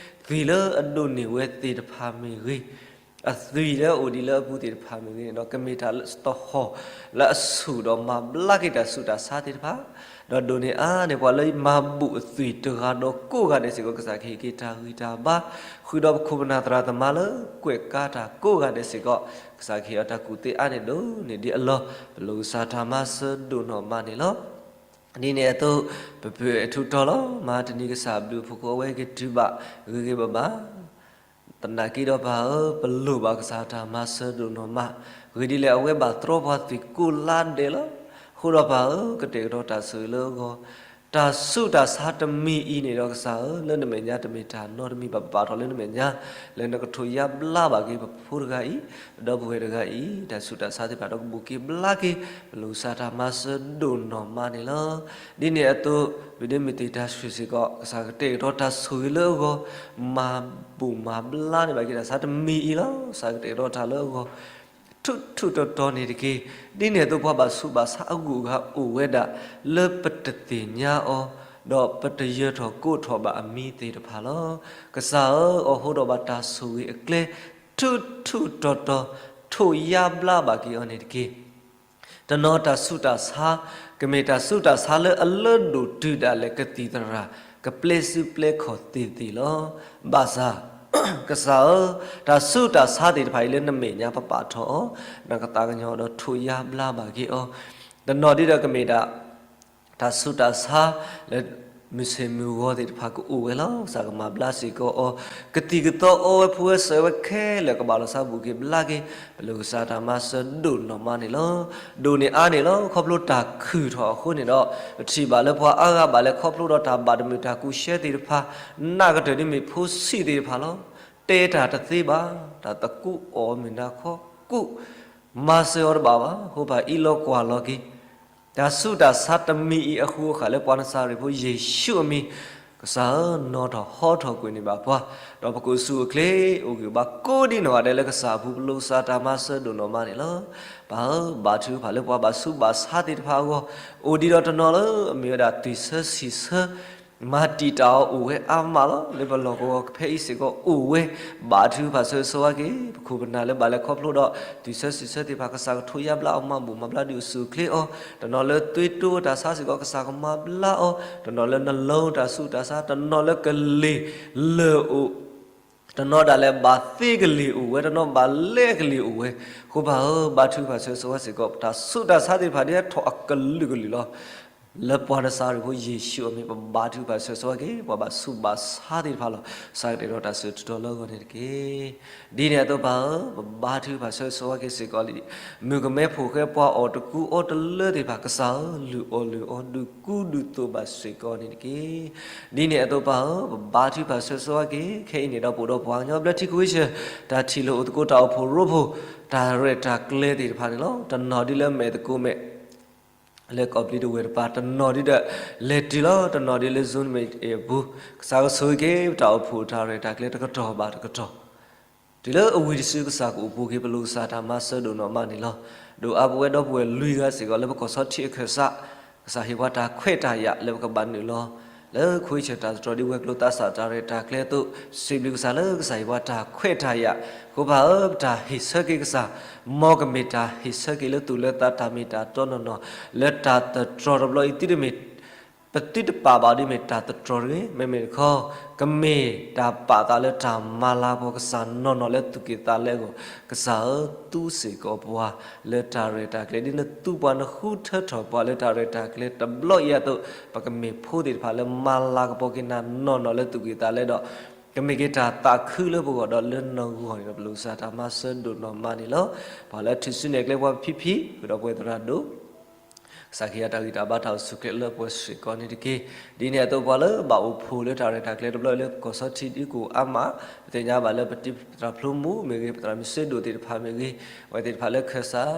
သွံၣ်လၢအဒိးန့ၢ်ဝဲသ့ၣ်တဖၣ်မ့ၢ်ဂ့ၤ, အသွံၣ်လၢအအိၣ်ဒံးလၢအပူၤသ့ၣ်တဖၣ်မ့ၢ်ဂ့ၤန့ၣ်ဒီး ကမ့ၢ်တၢ်လၢသဟီၣ်လၢအဆူၣ်ဒီးမၤဘျါက့ၤတၢ်ဆူးတၢ်ဆါသ့ၣ်တဖၣ်, ဒီးဒိၣ်န့ၢ်အါန့ၢ်ပှၤလၢမၤဘူၣ်အသွံၣ်တဂၤဒီးကိးဂၤဒဲးစ့ၢ်ကီး ကစၢ်ကဟ့ၣ်က့ၤတၢ်ဂံၢ်တၢ်ဘါ, ဃုာ်ဒီးပခိၣ်ပနၢ်သရၣ်သမါလၢကွဲးကါတၢ်ကိးဂၤဒဲးစ့ၢ်ကီး ကစၢ်ကဟ့ၣ်အီၤတၢ်ကူၣ်သ့အါန့ၢ်ဒိၣ်န့ၢ်ဒံးအလီၢ် ပလိၤကစၢ်တၢ်မၤစၢၤဒိၣ်နီၢ်မးန့ၣ်လီၤ. ဒ်န့ၣ်အသိး ပပၢၤထူးတီၤလီၤ. မၤတနံၤကစၢ်ဘျုးဖှိၣ်ကိးဝဲက့ၤတုၤဘၣ် ဂ့ၤဂ့ၤဘၣ်ဘၣ် သနာ်က့ဒီးပၢ်ဧၢ, ပလိၣ်ဘၣ်ကစၢ်တၢ်မၤစၢၤဒိၣ်နီၢ်မး, ဂ့ၢ်ဒ်လဲၣ်အဝဲဘၣ်တြီပှၤသွံၣ်ကိးလါဒဲးလီၤ. အဃိဒီးပၢ်ဧၢ, ကတဲာ်ကတီၤတၢ်ဆိၣ်ဂ့ၤလၢအဂီၢ်, တၢ်ဆူးတၢ်ဆါတမံၤအံၤန့ၣ်ဒီးကစၢ်ဧၢ, လၢနမဲာ်ညါတမ့ၢ်တၢ်နီတမံၤဘၣ် ပပာ်ထီၣ်လၢနမဲာ်ညါ, လၢနကထိၣ်ယါဘျါဘၣ်က့ၤပဖိတဂၤအံၤ, ပဒီပုၢ်ဝဲၢ်တဂၤအံၤ, တၢ်ဆူးတၢ်ဆါသ့ၣ်တဖၣ်ဒီးကဘူးက့ၤဘျါက့ၤ, ပလိၤကစၢ်တၢ်မၤစၢၤဒိၣ်နီၢ်မးန့ၣ်လီၤ. ဒ်န့ၣ်အသိး မုၢ်ဒ့မုၢ်သ့ၣ်တၢ်ဆှုၣ်စ့ၢ်ကီး ကစၢ်ကတဲာ်ကတီၤတၢ်ဆိၣ်ဂ့ၤလၢအဂီၢ်, မၤဘူၣ်မၤဘျါန့ၢ်ဘၣ်က့ၤတၢ်ဆါတမံၤအံၤလီၤ. ကစၢ်ကတဲာ်ကတီၤတၢ်လၢအဂီၢ် ထူးထူးတီၤတီၤန့ၣ်တက့ၢ်. ဒ်န့ၣ်အသိးပှၤဘၣ်ဆူးဘၣ်ဆါအဂုၤအဂၤအိၣ်ဝဲဒၣ် လၢပတသ့ၣ်ညါအီၤ, ဒီးပတယၢၤထီၣ်ကိးထီၣ်ဘၣ်အမံၤသ့ၣ်တဖၣ်လီၤ. ကစၢ်ဧၢ, အိးထီၣ်ဘၣ်တၢ်ဆိၣ်ဂ့ၤအကျဲ ထူးထူးတီၤတီၤ, ထိၣ်ယါဘျါဘၣ်က့ၤအီၤန့ၣ်တက့ၢ်. တနီၤတၢ်ဆူးတၢ်ဆါ ကမ့ၢ်တၢ်ဆူးတၢ်ဆါလၢအလၢဒိၣ်တုၤဒၣ်လဲာ် ကသံၣ်သရၣ် ကပျဲစုပျဲခီၣ်သ့ၣ်သ့ၣ်လီၤ. ဘၣ်ဆၣ် ကစၢ်ဧၢ, တၢ်ဆူးတၢ်ဆါသ့ၣ်တဖၣ်အံၤလၢနမဲာ်ညါပပာ်ထီၣ်အီၤ, နကသးကညီၤဒီးထိၣ်ယါဘျါဘၣ်က့ၤအီၤ, တနီၤဒ်ဒီးကမ့ၢ်ဒၣ် တၢ်ဆူးတၢ်ဆါ လၢမုၢ်ဆ့ၣ်မုၢ်ဂီၤသ့ၣ်တဖၣ်ကအိၣ်ဝဲလီၤ. ကစၢ်ကမၤဘျါစ့ၢ်ကီးအီၤ, ကသံၣ်ကသီအီဝဲဖိဝဲစၢၤဝဲခဲလၢာ် ကဘၣ်လီၤစၢ်ဘူးက့ၤဘျါက့ၤ, ပလိၤကစၢ်တၢ်မၤစၢၤဒိၣ်နီၢ်မးန့ၣ်လီၤ. ဒိၣ်န့ၢ်အါန့ၢ်လီၤ. ခီဖျိတၢ်ခုၣ်ထီၣ်အဃိန့ၣ်ဒီး ပထံၣ်ဘၣ်လၢပှၤအါဂၤဘၣ်လဲၤခီဖျိဒီးတၢ်ဘၣ်တမုာ်တၢ်ကူၣ်ရှဲသ့ၣ်တဖၣ်, နးကတၢၢ်ဒ်မ့ၢ်ဖိဆံးသ့ၣ်တဖၣ်လီၤ. တဲတၢ်တသ့ဘၣ်, တၢ်သကူးအီၣ်မုၢ်နၤခီကူး, မၤစၢၤအီၤတဘၣ်ဘၣ်, အဃိပၢ်အံးလီၤကွၢ်လီၤက့ၤ တၢ်ဆူးတၢ်ဆါတမံၤအံၤအဃိဃၣ်လၢပှၤနစၤရ့းဖိယ့ၣ်ၡူးအမံၤ, ကစၢ်ဧၢ, နီၣ်ထီၣ်ဟီထီၣ်ကွံာ်န့ၢ်ဘၣ်ပှၤ, ဒီးပကအိၣ်ဆူၣ်အိၣ်ချ့ အိၣ်ဂံၢ်ဘါကိးဒ်နီၢ်ဂၤဒဲးလၢကစၢ်အပူၤ ပလိၤကစၢ်တၢ်မၤစၢၤဒိၣ်နီၢ်မးန့ၣ်လီၤ. ပၢ်ဧၢ, ဘါထုကဖၣ်လၢပှၤဘၣ်ဆူးဘၣ်ဆါသ့ၣ်တဖၣ်အဂီၢ်, အိၣ်ဒံးဒီးတနီၤလၢအမ့ၢ်ဝဲဒၣ်သွံၣ်ဆၢဆံၣ်ဆၢ မၤတံာ်တာ်အီၤအိၣ်ဝဲအါမးလီၤ. လၢပလီၢ်ကဝီၤဖဲအံၤစ့ၢ်ကီးအိၣ်ဝဲ, ဘါထုကဖၣ်ဆိၣ်ဂ့ၤဆိၣ်ဝါက့ၤ ပခိၣ်ပနၢ်လၢဘၣ်လဲၤခီဖျိဒီး သွံၣ်ဆၢဆံၣ်ဆၢသ့ၣ်တဖၣ် ကစၢ်ကထိၣ်ယါဘျါအီၤ မၤဘူၣ်မၤဘျါဒုးအိၣ်ဆူၣ်အိၣ်ချ့အီၤ, တနီၤလၢသွံၣ်တိတၢ်ဆါစ့ၢ်ကီး ကစၢ်ကမၤဘျါအီၤ, တနီၤလၢနလီတၢ်ဆူးတၢ်ဆါ, တနီၤလၢကလ့ၤလၢာ်အိၣ် တနီၤဒၣ်လဲာ်ဘၣ်သ့ကလ့ၤအိၣ်ဝဲ, တနီၤဘၣ်လဲကလ့ၤအိၣ်ဝဲ, အဃိပၢ်ဧၢ, ဘါထုကဖၣ်ဆိၣ်ဂ့ၤဆိၣ်ဝါစ့ၢ်ကီး တၢ်ဆူးတၢ်ဆါသ့ၣ်တဖၣ်ဒ်ဟဲထီၣ်အကလုာ်ကလုာ်လီၤ. လၢပှၤနစၤရ့းဖိယ့ၣ်ၡူးအမံၤ ပဘါထုကဖၣ်ဆၢဂ့ၤဆၢဝါက့ၤ ပှၤဘၣ်ဆူးဘၣ်ဆါသ့ၣ်တဖၣ်လီၤ. ကစၢ်ကတဲာ်ကတီၤတၢ်စံးထီၣ်ပတြၢၤလၢအဂီၢ်န့ၣ်တက့ၢ်. ဒ်န့ၣ်အသိးပၢ်ဧၢ, ပဘါထုကဖၣ်ဆၢဂ့ၤဆၢဝါက့ၤစ့ၢ်ကီးလံ, မုၣ်ကမဲဖိဃဲပှၤအီၣ်တကူအီတလၢသ့ၣ်တဖၣ် ကစၢ်ဧၢ, လုၢ်အီၣ်လုၢ်အီ ဒုးကူဒုးသိးဘၣ်စ့ၢ်ကီးန့ၣ်တက့ၢ်. ဒ်န့ၣ်အသိးပၢ်ဧၢ, ပဘါထုကဖၣ်ဆၢဂ့ၤဆၢဝါက့ၤ ခဲအံၤန့ၣ်ဒီး ပအိၣ်ဒီးပှၤကညီဘျၢထံခဝ့ၡၢၣ် တၢ်ထံၣ်လိာ်အိၣ်သကိး တၢ်အိၣ်ဖှိၣ်ရိဖှိၣ် တၢ်ရဲၣ်တၢ်ကျဲၤသ့ၣ်တဖၣ်န့ၣ်လီၤ. တနီၤဒ်လၢမဲာ်သကိးမဲာ် လၢကီၢ်ပျံၤတဝဲၢ်တပၤ, တနီၤဒ်ဒီး လဲၤတုၤလီၤ, တနီၤဒ်လၢ Zoom မ့ၢ်အပူၤ, ကစၢ်ကဆိၣ်ဂ့ၤက့ၤ ပတၢ်အိၣ်ဖှိၣ်တၢ်ရဲၣ်တၢ်ကျဲၤတကတီၢ်ဘၣ်တကတီၢ်, တုၤလၢအဝံၤတစုကစၢ်ကအိၣ်ဘူးက့ၤ ပလိၣ်ကစၢ်တၢ်မၤစၢၤဒိၣ်နီၢ်မးန့ၣ်လီၤ. ဒိၣ်အါပဝဲဒီပုၢ်ဝဲၢ်လွံၢ်ဂၤစ့ၢ်ကီး လၢပကီၢ်ဆီထံးအခၢၣ်စး, ကစၢ်ဟ့ၣ်ပှၤတၢ်ခွဲးတၢ်ယာ်လၢပကဘၣ်နုာ်လီၤ လၢခဝ့ၡၢၣ်တၢ်သတြီၤဒ်ဝဲၤကျိၤသးစၢ်တၢ်ရဲၣ်တၢ်ကျဲၤအသိး, စံးဘျုးကစၢ်လၢကစၢ်ဟ့ၣ်ပှၤတၢ်ခွဲးတၢ်ယာ်, အဃိပၢ်ဧၢ, ပတၢ်ဟ့ၣ်ဆၢက့ၤကစၢ်, မ်ကမ့ၢ်တၢ်ဟ့ၣ်ဆၢက့ၤလၢသူၣ်လၢသး တၢ်မ့ၢ်တၢ်တီနီၢ်နီၢ်, လၢတၢ်သတြီၤတဘျီအံၤသုတမ့ၢ် ပသုတပာ်ဘၣ်ဒ်မ့ၢ်တၢ်သတြီၤတဂ့ၤ, မ့မ့ၢ်တခီ, ကမ့ၢ်တၢ်ပာ်သးလၢတၢ်မၤလၤကပီၤကစၢ်နီၢ်နီၢ်လၢသူၣ်ကံၢ်သးလဲအဂီၢ်, ကစၢ်ဧၢ, သူစ့ၢ်ကီးပှၤလၢတၢ်ရဲၣ်တၢ်ကျဲၤ, ဒ်နသူပှၤနဃုထၢထီၣ်ပှၤလၢတၢ်ရဲၣ်တၢ်ကျဲၤတဘျီအံၤအသိး, ပကမ့ၢ်ဖိသ့ၣ်တဖၣ်လၢမၤလၤကပီၤက့ၤနၤနီၢ်နီၢ်လၢသူၣ်ကံၢ်သးလဲဒီး, ကမ့ၢ်က့ၤတၢ်သးခုလၢပဂီၢ်ဒီးလၢနဂီၢ်န့ၣ်ဒီး ပလိၣ်ကစၢ်တၢ်မၤစၢၤဒိၣ်နီၢ်မးန့ၣ်လီၤ. ပှၤလၢထုးစုနဲၣ်ကျဲပှၤဖံဖံ, ဃုာ်ဒီးပဝဲသရၣ်ဒိၣ် ကစၢ်ခရံာ်အတၢ်ဂံၢ်တၢ်ဘါတၢ်အိၣ်ဆူၣ်အိၣ်ချ့လၢပှဲၤစ့ၢ်ကီးန့ၣ်တက့ၢ်. ဒ်န့ၣ်အသိးပှၤလၢဘၣ်အိၣ်ဖှိၣ်လၢတၢ်ရဲၣ်တၢ်ကျဲၤတဘျီလၢကီၢ်ဆီထံးဒ်ကိၣ်အါမး, ပသ့ၣ်ညါဘၣ်လၢပတံၤသရၣ်ဖျိမူမ့ၢ်ဂ့ၤ, ပသရၣ်မုၢ်စ့ဒိၣ်သ့ၣ်တဖၣ်မ့ၢ်ဂ့ၤ, အဝဲသ့ၣ်တဖၣ်လၢခၢၣ်စး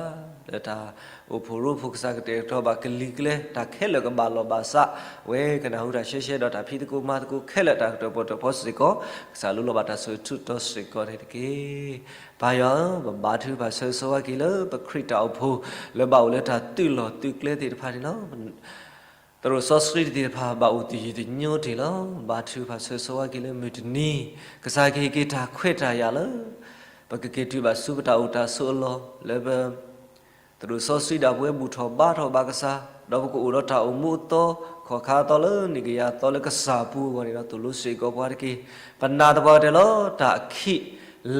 လၢတၢ်အိၣ်ဖှိၣ်ရိဖှိၣ်ကစၢ်ကတဲာ်ကတီၤဘၣ်ကလံၤကျဲ တၢ်ခဲလၢာ်ကဘၣ်လီၢ်ဘၣ်စး, ဝဲကနၢ်ဟူတၢ်ရှဲရှဲဒီးတၢ်ဖံးသကိးမၤသကိးခဲလၢာ်တၢ်ကတၢၢ်ပီၢ်တၢၢ်ဖီစ့ၢ်ကီး, ကစၢ်လိၣ်လီၤဘၣ်တၢ်ဆိၣ်ဂ့ၤထူးတီၤစ့ၢ်ကီးန့ၣ်တက့ၢ်. ပၢ်ယွၤဧၢ, ပဘါထုကဖၣ်ဆၢဂ့ၤဆၢဝါက့ၤလၢပခရံာ်တၢ်အိၣ်ဖှိၣ် လၢဘၣ်အိၣ်လၢတၢ်သုးလီၢ်သုးကျဲသ့ၣ်တဖၣ်န့ၣ်လီၤ. သရိာ်စီဆှံသ့ၣ်တဖၣ် ဘၣ်အိၣ်သယုၢ်သညိတ့ၢ်လီၤ. ဘါထုကဖၣ်ဆၢဂ့ၤဆၢဝါက့ၤလၢမုၢ်တနံၤ ကစၢ်ကဟ့ၣ်က့ၤတၢ်ခွဲးတၢ်ယာ်လၢ ပကက့ၤတုၤဘၣ်ဆူပတၢ်အိၣ်တၢ်ဆိးအလီၢ် လၢပ သရိာ်စီဆှံဒၣ်ပဝဲဘူၣ်ထီၣ်ဘါထီၣ်ဘၣ်ကစၢ်, ဒီးပကအိၣ်ဒီးတၢ်အိၣ်မူအသီ, ခီၣ်ခါအသီလၢနံၣ်ကယၤအသီလၢကစၢ်အပူၤအဂီၢ်န့ၣ်ဒီး သိၣ်လိစ့ၢ်ကီးပှၤတက့ၢ်. ပနာ်သပှၢ်ကတၢၢ်လီၤ. တၢ်အခံး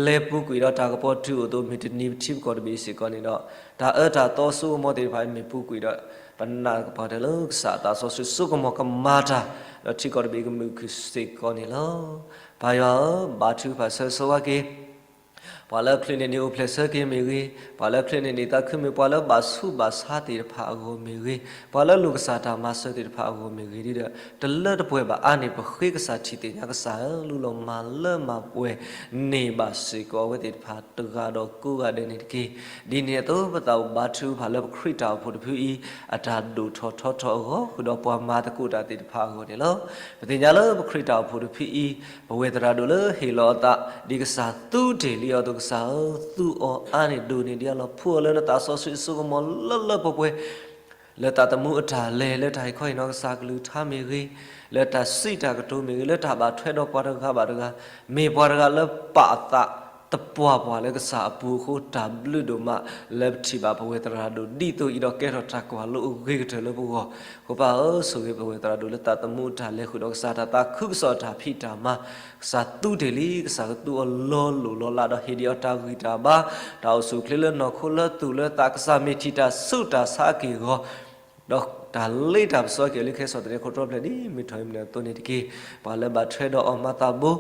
လဲၤပူၤကွံာ်ဒီးတၢ်ကပီၤတုၤအိၣ်သိး မုၢ်တနံၤပထံပကီၢ်တဘ့ၣ်စ့ၢ်ကီးန့ၣ်ဒီး, တၢ်အၢတၢ်သီစိကမီၤသ့ၣ်တဖၣ်မ့ၢ်ပူၤကွံာ်ဒီး, ပနာ်သပှၢ်ကတၢၢ်လၢကစၢ်အသးစီဆှံစိကမီၤကမၤတၢ်, ဒီးထံကီၢ်တဘ့ၣ်ကမုာ်ခုၣ်စ့ၢ်ကီးန့ၣ်လီၤ. ပၢ်ယွၤဧၢ, ဘါထုကဖၣ်ဆၢဂ့ၤဆၢဝါက့ၤ ပှၤလၢအချုးန့ၢ်န့ၢ်အိၣ်ဖျဲၣ်ဆၢက့ၤမ့ၢ်ဂ့ၤ, ပှၤလၢအချုးန့ၢ်န့ၢ်သးခုမ့ၢ်ပှၤလၢဘၣ်ဆူးဘၣ်ဆါသ့ၣ်တဖၣ်အဂီၢ်မ့ၢ်ဂ့ၤ, ပှၤလၢလိၣ်ကစၢ်တၢ်မၤစၢၤသ့ၣ်တဖၣ်အဂီၢ်မ့ၢ်ဂ့ၤ, ဒ်ဒီး တလၢတပှဲၤဘၣ်အါန့ၢ် ပဃ့ကစၢ်ထံၣ်သ့ၣ်ညါကစၢ်ဧၢ, လူလီၤမၤလၢမၤပှဲၤန့ၢ်ဘၣ်စ့ၢ်ကီးအဝဲသ့ၣ်တဖၣ်တဂၤဒီးကိးဂၤဒဲးန့ၣ်တက့ၢ်. ဒ်န့ၣ်အသိး ပသးအိၣ်ဘါထုကဖၣ်လၢပခရံာ်တၢ်အိၣ်ဖှိၣ်တဖုအံၤ အတၢ်ဒိၣ်ထီၣ်ထီထီၣ်အဂီၢ်, ဃုာ်ဒီးပှၤမၤသကိးတၢ်သ့ၣ်တဖၣ်အဂီၢ်န့ၣ်လီၤ. ပသ့ၣ်ညါလၢပခရံာ်တၢ်အိၣ်ဖှိၣ်တဖုအံၤ, ပဝဲသရၣ်ဒိၣ်လၢဟ့ၣ်လီၤအသး ဒ်ကစၢ်သူတ့ၢ်လံအသိး ကစၢ်ဧၢ, သူအီၤအါန့ၢ်ဒိၣ်န့ၢ်ဒံးအလီၢ်, ဖှူအီၤလၢနသးစီဆှံအစိကမီၤလၢလၢပှဲၤပှဲၤ လၢသးသမူအတၢ်လဲၤ, လၢတၢ်ဟ့ၣ်ခီဟ့ၣ်နီၤကစၢ်ကလုၢ်ကထါမ့ၢ်ဂ့ၤ, လၢတၢ်စံးတၢ်ကတိၤမ့ၢ်ဂ့ၤ, လၢတၢ်ဘၣ်ထွဲဒီးပှၤတဂၤဘၣ်တဂၤ, မ့ၢ်ပှၤတဂၤလၢပာ်အသးသပှၢ်ပှၢ်လၢကစၢ်အပူၤအဃိ တၢ်ဘျုးဒိၣ်မး လၢပထံၣ်ဘၣ်ပဝဲသရၣ်ဒိၣ်ဒ်သိးအံၤဒီး ကဲထီၣ်တၢ်ကွၢ်လိအဂ့ၤကတၢၢ်လၢပဂီၢ်. အဃိပၢ်ဧၢ, ဆိၣ်ဂ့ၤပဝဲသရၣ်ဒိၣ်လၢသးသမူအတၢ်လဲၤဃုာ်ဒီးကစၢ်တၢ်သးခုကစီၣ်အတၢ်ဖံးတၢ်မၤ ကစၢ်သူတ့ၢ်လံ, ကစၢ်ကသူအီၤလီၤလိၢ်လီၤလးဒီးဟ့ၣ်ဒံးအီၤတၢ်ဂံၢ်တၢ်ဘါ, တၢ်အိၣ်ဆူၣ်အိၣ်ချ့လၢနီၢ်ခိလၢသူၣ်လၢသး, ကစၢ်မ့ၢ်ထံၣ်တၢ်ဆူးတၢ်ဆါအက့ၢ်အဂီၤ, ဒီးတၢ်လ့တၢ်ပစီအက့ၢ်အဂီၤလၢခဲစီၣ်သန့ ခီဖျိဖျဲၣ်ဒ်မုၢ်ထီၣ်အံၤမုၢ်နၤအသိးန့ၣ်တက့ၢ်. ပှၤလၢဘၣ်ထွဲဒီးအီၤမၤသးဘိ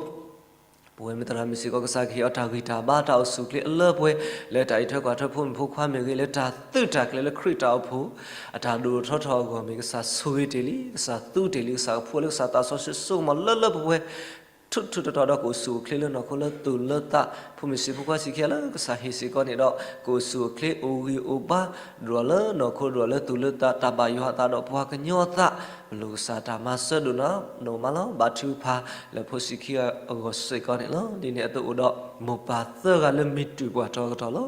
ပဝဲမ့ၢ်သရၣ်မုၣ်စ့ၢ်ကီး ကစၢ်ကဟ့ၣ်အီၤတၢ်ဂံၢ်တၢ်ဘါ တၢ်အိၣ်ဆူၣ်အိၣ်ချ့အလၢပှဲၤ လၢတၢ်အံးထွဲကွၢ်ထွဲဖိမုၣ်ဖိခွါမ့ၢ်ဂ့ၤ, လၢတၢ်သုးတၢ်ကျဲၤလၢခရံာ်တၢ်အိၣ်ဖှိၣ် အတၢ်ဒိၣ်ထီၣ်ထီထီၣ်အဂီၢ်မ့ၢ်ဂ့ၤ, ကစၢ်ဆိၣ်ဂ့ၤတ့ၢ်လံ, ကစၢ်သူတ့ၢ်လံ, ကစၢ်ကဖှူလၢကစၢ်သးစီဆှံစိကမီၤလၢလၢပှဲၤပှဲၤ ထူးထူးတီၤတီၤဒီးကအိၣ်ဆူၣ်အိၣ်ချ့လၢနီၢ်ခိလၢသူၣ်လၢသး, ဖိမုၣ်ဆံးဖိခွါဆံးခံဂၤလၢကစၢ်ဟ့ၣ်စ့ၢ်ကီးန့ၣ်ဒီး ကအိၣ်ဆူၣ်အိၣ်ချ့အိၣ်ဂံၢ်အိၣ်ဘါ ဒိၣ်လၢနီၢ်ခိဒိၣ်လၢသူၣ်လၢသး တၢ်ဘၣ်ယွၤအသးဒီးပှၤကညီအသး, ပလိၣ်ကစၢ်တၢ်မၤစၢၤဒိၣ်နီၢ်နီၢ်မးလီၤ. ဘါထုကဖၣ်လၢဖိဆံးခံဂၤအဂီၢ်စ့ၢ်ကီးန့ၣ်လီၤ. ဒ်န့ၣ်အသိးအိၣ်ဒီး မိၢ်ပၢ်သၢဂၤလၢမ့ၢ်တုၤပှၤတီၤကတီၢ်လ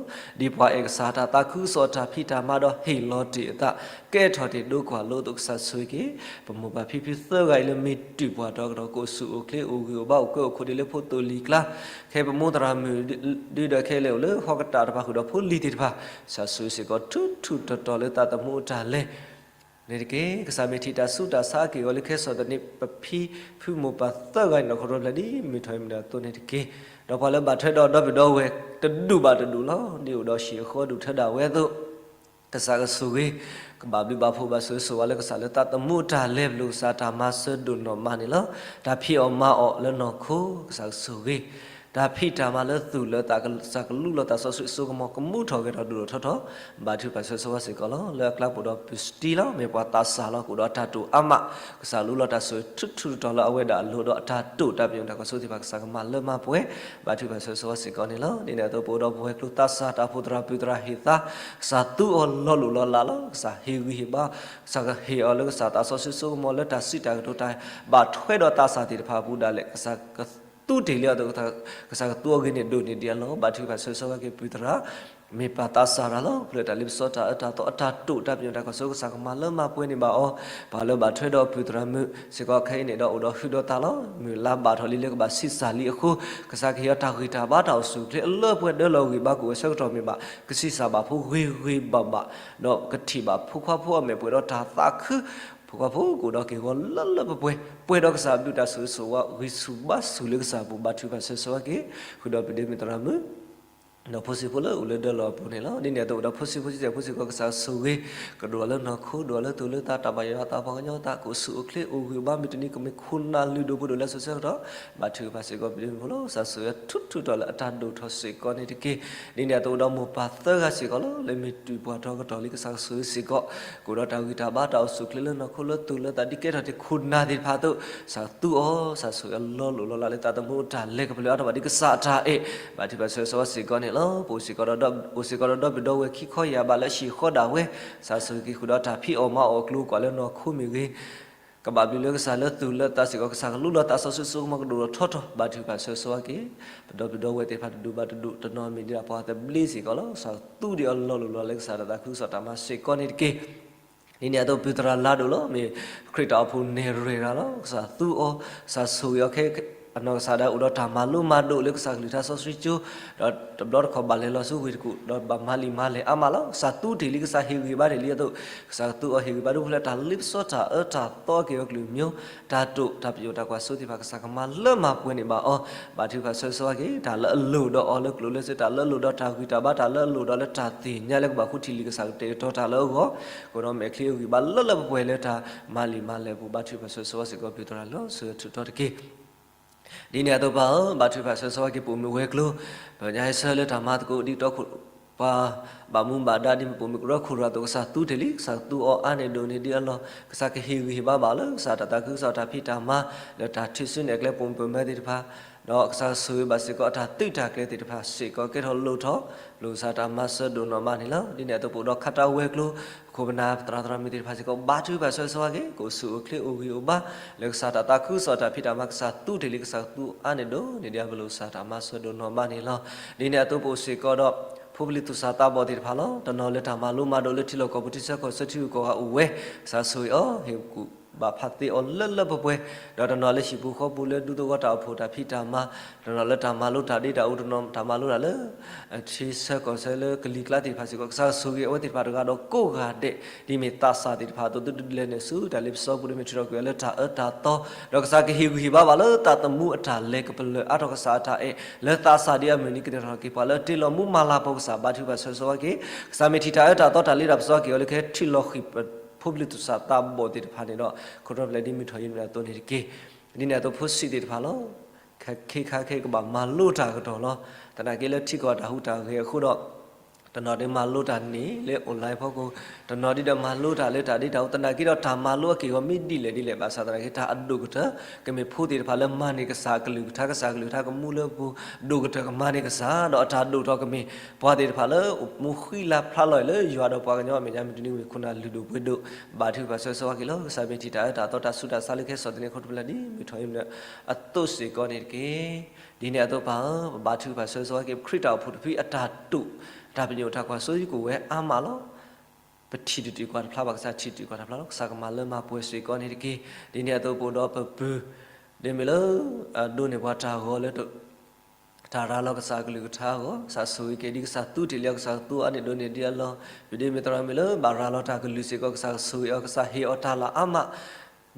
ီၤ. ဒ်ပှၤအဲၣ်ကစၢ်တၢ်သးခုကစီၣ်တၢ်ဖံးတၢ်မၤဒီးဟ့ၣ်လီၤတ့ၢ်အသး ကဲထီၣ်တ့ၢ်ဒိကွၢ်လိအသိး ကစၢ်ဆိၣ်ဂ့ၤက့ၤ ပမိၢ်ပၢ်ဖံဖုသၢဂၤအံၤလၢမ့ၢ်တုၤပှၤတီၤကတီၢ် ကအိၣ်ဆူၣ်အိၣ်ချ့အိၣ်ဂံၢ်အိၣ်ဘါအိၣ်ကွဲအိၣ်ခိးဒ်လၢဖိသိၣ်လံၤကျါ, ခဲအံၤပမိၢ်သရၣ်မုၣ်ဒုဒီးခဲအံၤလဲၤအိၣ်လၢဟီၣ်ကတၢၢ်တဖၣ် ဃုာ်ဒီးဖိလံၤသ့ၣ်တဖၣ်, ကစၢ်ဆိၣ်ဂ့ၤစ့ၢ်ကီးထူးထူးတီၤတီၤလၢသးသမူအတၢ်လဲၤ န့ၣ်တက့ၢ်. ကစၢ်မ့ၢ်ထံၣ်တၢ်ဆူးတၢ်ဆါအက့ၢ်အဂီၤလၢခဲစီၣ်သန့ ပဖံဖုမိၢ်ပၢ်သၢဂၤအံၤ နီၢ်ခိဖျိဖျဲၣ်ဒ်မုၢ်ထီၣ်အံၤမုၢ်နၤအသိးန့ၣ်တက့ၢ်. ဒီးပှၤလၢဘၣ်ထွဲဒီးဒီပုၢ်ဒီဝဲၢ်တဒူၣ်ဘၣ်တဒူၣ်လီၤ. ဒ်အိၣ်ဒီးဟံၣ်အဃီဒူၣ်ထၢဒၣ်ဝဲအသိး ကစၢ်ကဆိၣ်ဂ့ၤ, ကဘၣ်ဘျုးဘၣ်ဖှိၣ်ဘၣ်ဆိၣ်ဂ့ၤဆိၣ်ဝါလၢကစၢ်လၢသးသမူအတၢ်လဲၤပလိာ်ကစၢ်တၢ်မၤစၢၤဒိၣ်နီၢ်မးန့ၣ်လီၤ. တၢ်ဖံးအီၣ်မၤအီၣ်လၢနီၢ်ခိ ကစၢ်ကဆိၣ်ဂ့ၤ, တၢ်ဖံးတၢ်မၤလၢသူၣ်လၢသး ကစၢ်ကလူလီၤသးစီဆှံအစိကမီၤ ကမူထီၣ်ဂဲၤထီၣ်ဒိၣ်ထီၣ်ထီထီၣ် ဘါထုကဖၣ်ဆိၣ်ဂ့ၤဆိၣ်ဝါစ့ၢ်ကီးလီၤ. လၢအကျါပအိၣ်ဒီးပုၢ်စတံလီၤ, မ့ၢ်ပှၤသးစၢ်လီၤ, ကအိၣ်ဒီးတၢ်တိာ်အါမး, ကစၢ်လူလီၤတၢ်ဆိၣ်ဂ့ၤထူထူတီၤတီၤလၢအဝဲဒၣ်အလိၤဒီးအတၢ်တိာ်တၢ်ပညိၣ်တၢ်ကွၢ်စိသ့ၣ်တဖၣ် ကစၢ်ကမၤလၢမၤပှဲၤ, ဘါထုကဖၣ်ဆိၣ်ဂ့ၤဆိၣ်ဝါစ့ၢ်ကီးန့ၣ်လီၤ. ဒ်န့ၣ်အသိးပအိၣ်ဒီးပဝဲၤကျိၤသးစၢ် တၢ်အိၣ်ဖှိၣ်သရၣ်ပုၢ်သရၣ်ဟ့ၣ်သါ, ကစၢ်သူအီၤလီၤလိၢ်လီၤလးလီၤ. ကစၢ်ဟ့ၣ်ဂံၢ်ဟ့ၣ်ဘါ, ကစၢ်ကဟ့ၣ်အီၤလၢကစၢ်သးစီဆှံစိကမီၤလၢတၢ်စံးတၢ်ကတိၤတၢ်ဘၣ်ထွဲဒီးသးစၢ်သ့ၣ်တဖၣ်အပူၤဒၣ်လဲာ်, ကစၢ်ကသူတ့ၢ်လံအသိး ကစၢ်ကသူအီၤဂ့ၤန့ၣ်ဒိၣ်န့ၢ်ဒံးအလီၢ်, ဘါထုကဖၣ်ဆိၣ်ဂ့ၤဆိၣ်ဝါက့ၤပုၢ်သရၣ် မ့ၢ်ပှၤသးစၢ်တၢ်လီၤ. ဖျၢၣ်တၢ်လ့ပစီတၢ်အၢတၢ်သီအတၢ်တိာ်တၢ်ပညိၣ်တၢ်ကွၢ်စိ ကစၢ်ကမၤလၢမၤပှဲၤန့ၢ်ဘၣ်အီၤ, ပှၤလၢဘၣ်ထွဲဒီးပုၢ်သရၣ်မုၣ်စ့ၢ်ကီးခဲအံၤန့ၣ်ဒီးအိၣ်ဒီးဟုဒီးသးလီၤ. မုၢ်လါဘၣ်ထီၣ်လံလၢကဘၣ်ဆံးစၢ်လံအဃိ, ကစၢ်ကဟ့ၣ်အီၤတၢ်ဂံၢ်တၢ်ဘါတၢ်အိၣ်ဆူၣ်အိၣ်ချ့အလၢပှဲၤဒၢလီၤဂံၢ်ဘါ ကအိၣ်ဝဲဆၢကတီၢ်မ့ၢ်ဘၣ် ကဆံးစၢ်ဘၣ်ဖိဂ့ၤဂ့ၤဘၣ်ဘၣ်, ဒီးကထံၣ်ဘၣ်ဖိခွါဖိအမဲာ်ပှဲၤဒီးတၢ်သးခု, ဖိခွါဖိကအိၣ်ဒီးက့ၢ်ဂီၤလၢလၢပှဲၤပှဲၤ, ပှဲၤဒီးကစၢ်အဘျုးတၢ်ဆိၣ်ဂ့ၤဆိၣ်ဝါ ဂံၢ်ဆူၣ်ဘါဆူၣ်လၢကစၢ်အပူၤ ဘါထုကဖၣ်ဆိၣ်ဂ့ၤဆိၣ်ဝါက့ၤ, ဃုာ်ဒီးပုၢ်ဒ့မုၣ်သရၣ်မုၣ် ဒီးဖိဆံးဖိလၢအိၣ်လၢဒၢလီၤအပူၤန့ၣ်လီၤ. ဒ်န့ၣ်အသိးဒီးဖိဆံးဖိဆံးစဲးဖိစ့ၢ်ကီး ကစၢ်ဆိၣ်ဂ့ၤ, ကဒိၣ်လၢနီၢ်ခိ ဒိၣ်လၢသူၣ်လၢသး တၢ်ဘၣ်ယွၤအသးပှၤကညီအသး ကအိၣ်ဆူၣ်အိၣ်ချ့အိၣ်ဂံၢ်ဘါ မုၢ်တနံၤကမ့ၢ်ခိၣ်နၢ်လုၢ်ဒိၣ်ပှ့ၤဒိၣ်လၢစိၤဆၢကတီၢ်, ဘါထုကဖၣ်စ့ၢ်ကီးပုၢ်ဒ့မုၣ်ဖိလီၤ. ကစၢ်ဆိၣ်ဂ့ၤထူထူတီၤလၢအတၢ်ဒိၣ်ထီၣ်စ့ၢ်ကီးန့ၣ်တက့ၢ်. ဒ်န့ၣ်အသိးဒီးမိၢ်ပၢ်သၢဂၤစ့ၢ်ကီးလီၤ လၢမ့ၢ်တုၤပှၢ်ထီကတီၢ်လံ ကစၢ်ကဆိၣ်ဂ့ၤစ့ၢ်ကီး, ကအိၣ်ဒီးတၢ်ဂံၢ်တၢ်ဘါတၢ်အိၣ်ဆူၣ်အိၣ်ချ့လၢနီၢ်ခိလၢသူၣ်လၢသး ဒ်ကဲထီၣ်တ့ၢ်ခိၣ်နၢ်သ့ၣ်တဖၣ်အသိး, ကစၢ်သူအီၤ ကစၢ်ဆိၣ်ဂ့ၤအီၤလီၤလိၢ်လီၤလးလၢသးသမူအတၢ်လဲၤ ကပလၢၢ်အါထီၣ်ဘၣ်ဒ်ကစၢ်အတၢ်အဲၣ်, ဘါထုကဖၣ်ဆိၣ်ဂ့ၤဆိၣ်ဝါစ့ၢ်ကီးန့ၣ်လီၤ. ပအိၣ်စ့ၢ်ကီးဒီး အိၣ်စ့ၢ်ကီးဒီးဒီပုၢ်ဒီဝဲၢ်ခံခီယၢ်ဘးလၢအဟံၣ်ဃီဒၣ်ဝဲ, ကစၢ်ဆိၣ်ဂ့ၤက့ၤဃုာ်ဒီးတၢ်ဖံးအီၣ်မၤအီၣ်အကျိၤအကွာ်လၢနီၢ်ခိမ့ၢ်ဂ့ၤ ကဘၣ်ဘျုးလၢကစၢ်လၢသူၣ်လၢသးစ့ၢ်ကီး ကစၢ်ကလူလီၤသးစီဆှံစိကမီၤကဒိၣ်ထီၣ်ထီထီၣ် ဘါထုကဖၣ်ဆိၣ်ဂ့ၤဆိၣ်ဝါက့ၤ, ပဒီပုၢ်ဒီဝဲၢ်သ့ၣ်တဖၣ်တဒူၣ်ဘၣ်တဒူၣ် တနီၤမ့ၢ်ဒ်ပှၤသဘျ့စ့ၢ်ကီးလီၤ. ကစၢ်သူဒံးအီၤလီၤလိၢ်လီၤလးလၢကစၢ်တၢ်သးခုကစီၣ်တၢ်မၤစ့ၢ်ကီးန့ၣ်တက့ၢ်. ဒ်န့ၣ်အသိးပုၢ်သရၣ်လါဒိၣ်လီၤ မ့ၢ်ခရံာ်တၢ်အိၣ်ဖှိၣ်နဲၣ်ရွဲၣ်တဂၤလီၤ. ကစၢ်သူအီၤ, ကစၢ်ဆိၣ်ဂ့ၤအီၤခဲ အနီၢ်ကစၢ်ဒၣ်အိၣ်ဒီးတၢ်မၤလိမၤဒိးလၢကစၢ်ကလုၢ်ကထါစီဆှံကၠိ, ဒီးတဘျီတခီၣ်ဘၣ်လဲၤလီၤဆူဝ့ၢ်တကူၣ် ဒီးဘၣ်မၤလံာ်မၤလဲၢ်အါမးလီၤ. ကစၢ်သူတ့ၢ်လံ ကစၢ်ဟ့ၣ်ဂံၢ်ဘါတ့ၢ်လံအသိး, ကစၢ်ကသူအီၤဟ့ၣ်ဂံၢ်ဘါဒူဖဲလၢတၢ်လ့ပစီတၢ်အၢတၢ်သီ က့ၤအီၤကလုၢ်မိ, တၢ်တိာ်တၢ်ပညိၣ်တၢ်ကွၢ်စိသ့ၣ်တဖၣ် ကစၢ်ကမၤလၢမၤပှဲၤန့ၢ်ဘၣ်အီၤ, ဘါထုကဖၣ်ဆိၣ်ဂ့ၤဆိၣ်ဝါက့ၤ တၢ်လၢအလိၣ်ဒီးအီၤလၢကျိၣ်လၢစ့ တၢ်လၢအလိၣ်ဒီးတၢ်ဂံၢ်တၢ်ဘါ တၢ်လၢအလိၣ်ဒီးလၢတၢ်သ့ၣ်ညါလၢကဘၣ်ဃုထံၣ်လံာ် ကစၢ်ကတဲာ်ကတီၤတၢ်လၢအဂီၢ်, ကဒီးမဲာ်ချံအဂံၢ်ဘါလၢလၢပှဲၤပှဲၤလၢတၢ်မၤလံာ်မၤလဲၢ်အပူၤ ဘါထုကဖၣ်ဆိၣ်ဂ့ၤဆိၣ်ဝါစ့ၢ်ကီးပုၢ်သရၣ်လီၤ ဆိၣ်ဂ့ၤထူးထီၣ်တက့ၢ်. ဒ်န့ၣ်အသိးပၢ်ဧၢ, ဘါထုကဖၣ်ဆိၣ်ဂ့ၤဆိၣ်ဝါက့ၤ ပိာ်မုၣ်ဝဲၤကျိၤ, ပညါဟဲဆၢလၢတၢ်မၤသကိးဒ်တီခိၣ် ပှၤဘၣ်မူဘၣ်ဒါဒ်မ့ၢ်ပိာ်မုၣ်ကရၢခိၣ်ရၢ်အသိး ကစၢ်သူတ့ၢ်လံ ကစၢ်ကသူအီၤအါန့ၢ်ဒိၣ်န့ၢ်ဒံးအလီၢ်, ကစၢ်ကဟ့ၣ်ဂံၢ်ဟ့ၣ်ဘါဘၣ်လၢကစၢ်တၢ်သးခုကစီၣ်တၢ်ဖံးတၢ်မၤ လၢတၢ်ထုးစုနဲၣ်ကျဲပိာ်မုၣ်ပိာ်မၢၤသ့ၣ်တဖၣ်, ဒီးကစၢ်ကဆိၣ်ဂ့ၤဘၣ်စ့ၢ်ကီးအတၢ်သုးတၢ်ကျဲၤသ့ၣ်တဖၣ်စ့ၢ်ကီး ကဲထီၣ်လိၣ်ထီၣ် လိၣ်ကစၢ်တၢ်မၤစၢၤဒိၣ်နီၢ်မးန့ၣ်လီၤ. ဒ်န့ၣ်အသိးပအိၣ်ဒီးခါတၢ်ဝဲၤကျိၤ ခိၣ်ပနၢ်သရၣ်သရၣ်မုၣ်သ့ၣ်တဖၣ်စ့ၢ်ကီး ဘါထုကဖၣ်ဆိၣ်ဂ့ၤဆိၣ်ဝါက့ၤ ကအိၣ်ဆူၣ်အိၣ်ချ့အိၣ်ဂံၢ်အိၣ်ဘါ လၢကစၢ်တၢ်သးခုကစီၣ်တၢ်ဖံးတၢ်မၤ ကစၢ်သူတ့ၢ်လံ ကစၢ်ကသူအါန့ၢ်ဒိၣ်န့ၢ်ဒံးအလီၢ် လိၣ်ကစၢ်တၢ်မၤစၢၤဒိၣ်နီၢ်မးန့ၣ်လီၤ. ဒ်န့ၣ်အသိးပအိၣ်စ့ၢ်ကီးဒီး ဖိပလံၤသူၣ်စၢ်သးဘီၣ်သ့ၣ်တဖၣ်လီၤ. တနီၤလၢတၢ်မၤလိမၤဒိးလၢထံလီၢ်ကီၢ်ပူၤ ထံဆၢကီၢ်ဆၢထံဂုၤကီၢ်ဂၤအိၣ်ဝဲ, ကစၢ်ဆိၣ်ဂ့ၤအီၤ ဟ့ၣ်ကူၣ်ဘၣ်ဖးသ့အီၤလၢလၢပှဲၤပှဲၤ, ဒီးတနီၤလၢဟံၣ်ပူၤဃီပူၤလၢဒူသဝီတၢ်အိၣ်ဖှိၣ်တၢ်ဖံးတၢ်မၤ, တနီၤလၢတၢ်မၤလိတၢ်ဒ့တၢ်အူ တနီၤတၢ်မၤလိတၢ်လၢ ထံဆၢကီၢ်ဆၢလၢကလံၤကျါသ့ၣ်တဖၣ်စ့ၢ်ကီး ကစၢ်ဆိၣ်ဂ့ၤအဝဲသ့ၣ်တဖၣ်တဂၤဒီးကိးဂၤဒဲး ဒ်မ့ၢ်သးစၢ်သ့ၣ်တဖၣ်အသိး သုတလဲၤနုာ်ဆူတၢ်လ့ပစီပူၤ ဒီးမ့ၢ်ထုးထီၣ်ကွံာ်အီၤလၢတၢ်အၢတၢ်သီ, ဒီးကစၢ်ကဟ့ၣ်ဂံၢ်ဟ့ၣ်ဘါဘၣ်လၢသးသမူအတၢ်လဲၤ ကပလၢၢ်အါထီၣ်ကစၢ်အတၢ်အဲၣ် လၢသးစၢ်ဒ်အမုၢ်နံၤ ကန့ၢ်ထီၣ်က့ၤပှၤလၢတ့လီၤမူမၤလၤကပီၤ ကစၢ်ဘါထုကဖၣ်ဆိၣ်ဂ့ၤဆိၣ်ဝါက့ၤ, ကစၢ်မ့ၢ်ထံၣ်တၢ်အၢတၢ်သီတၢ်လ့တၢ်ပစီက့ၤအီၤလၢကဟဲထံၣ်လီၤဃံၤ ဖိပလံၤသူၣ်စၢ်သးဘီၣ်သ့ၣ်တဖၣ်န့ၣ်ဒီး ခိၣ်တီဖျဲးဒ်မုၢ်ထီၣ်ယံၤမုၢ်အသိးန့ၣ်တက့ၢ်. ဒ်န့ၣ်အသိးဖိဆံးသ့ၣ်တဖၣ်လီၤ. ခဲခါခဲကဘၣ်မၤလိတၢ်ကတီၢ်လီၤ. သနာ်က့လၢထံကီၢ်တၢ်ဟူးတၢ်ဂဲၤအဃိဒီး တနီၤဒ်မၤလိတၢ်န့ၣ်လၢ online ဖီခိၣ်, တနီၤဒ်ဒီးမၤလိတၢ်လၢတၢ်ဒ့တၢ်အူ သနာ်က့ဒီးတၢ်မၤလိအက့ၢ်အဂီၤမ့ၢ်ဒ်လဲၣ်ဒ်လဲၣ် ဘၣ်ဆၣ်သနာ်က့တၢ်အဒိၣ်ကတၢၢ် ကမ့ၢ်ဖိသ့ၣ်တဖၣ်လၢမၤန့ၢ်ကစၢ်အကလုၢ်ကထါ ကစၢ်အကလုၢ်ကထါကမူလၢပူၤ ဒိၣ်ကတၢၢ်ကမၤန့ၢ်ကစၢ် ဒီးအတၢ်ဒိၣ်ထီၣ်ကမ့ၢ် ပှၤသ့ၣ်တဖၣ်လၢအိၣ်မူဃံလၤဖျါလီၤအံၤလၢယွၤဒီးပှၤကညီအမဲာ်ညါ မုၢ်တနံၤမ့ၢ်ခိၣ်နၢ်လုၢ်ဒိၣ်ပှ့ၤဒိၣ် ဘါထုကဖၣ်ဆိၣ်ဂ့ၤဆိၣ်ဝါက့ၤလီၤ. ကစၢ်မ့ၢ်ထံၣ်တၢ်အၢတၢ်သီတၢ်ဆူးတၢ်ဆါလၢကဟဲစိာ်သန့ၤခိၣ်တီဖျဲးဒ်မုၢ်ထီၣ်ယံၤမုၢ်အသိးစ့ၢ်ကီးန့ၣ်တက့ၢ်. ဒ်န့ၣ်အသိးပၢ်ဧၢ, ပဘါထုကဖၣ်ဆိၣ်ဂ့ၤဆိၣ်ဝါက့ၤ ပခရံာ်တၢ်အိၣ်ဖှိၣ်တဖုအတၢ်တိာ် တၢ်ပညိၣ်တၢ်ကွၢ်စိကအိၣ်ဝဲအါမးလီၤ. ပထံၣ်တတုၤကွၢ်တဖျါဘၣ် ကစၢ်ထံၣ်တတုၤကွၢ်တဖျါလီၤ. ကစၢ်ကမၤလၢမၤပှဲၤစ့ၢ်ကီးန့ၣ်တက့ၢ်. ဒ်န့ၣ်အသိးပအိၣ်ဒီးပပုၢ် ဒ်မ့ၢ်လၢ အဒိးန့ၢ်ပှၤတၢ်ဂီၤလၢ တၢ်ရၤလီၤကစၢ်အကလုၢ်ကထါအဂီၢ် ကစၢ်ဆိၣ်ဂ့ၤက့ၤဒ်ကစၢ်သူတ့ၢ်လံအီၤ ကစၢ်ကသူအါန့ၢ်ဒိၣ်န့ၢ်ဒံးအလီၢ်, ပဒ့မုၢ်သရၣ်မုၣ်လၢဘၣ်ရၤလီၤတၢ်ကလုၢ်စ့ၢ်ကီး ကစၢ်ကဆိၣ်ဂ့ၤအီၤ ကစၢ်ဟ့ၣ်အီၤတၢ်လၢအါမး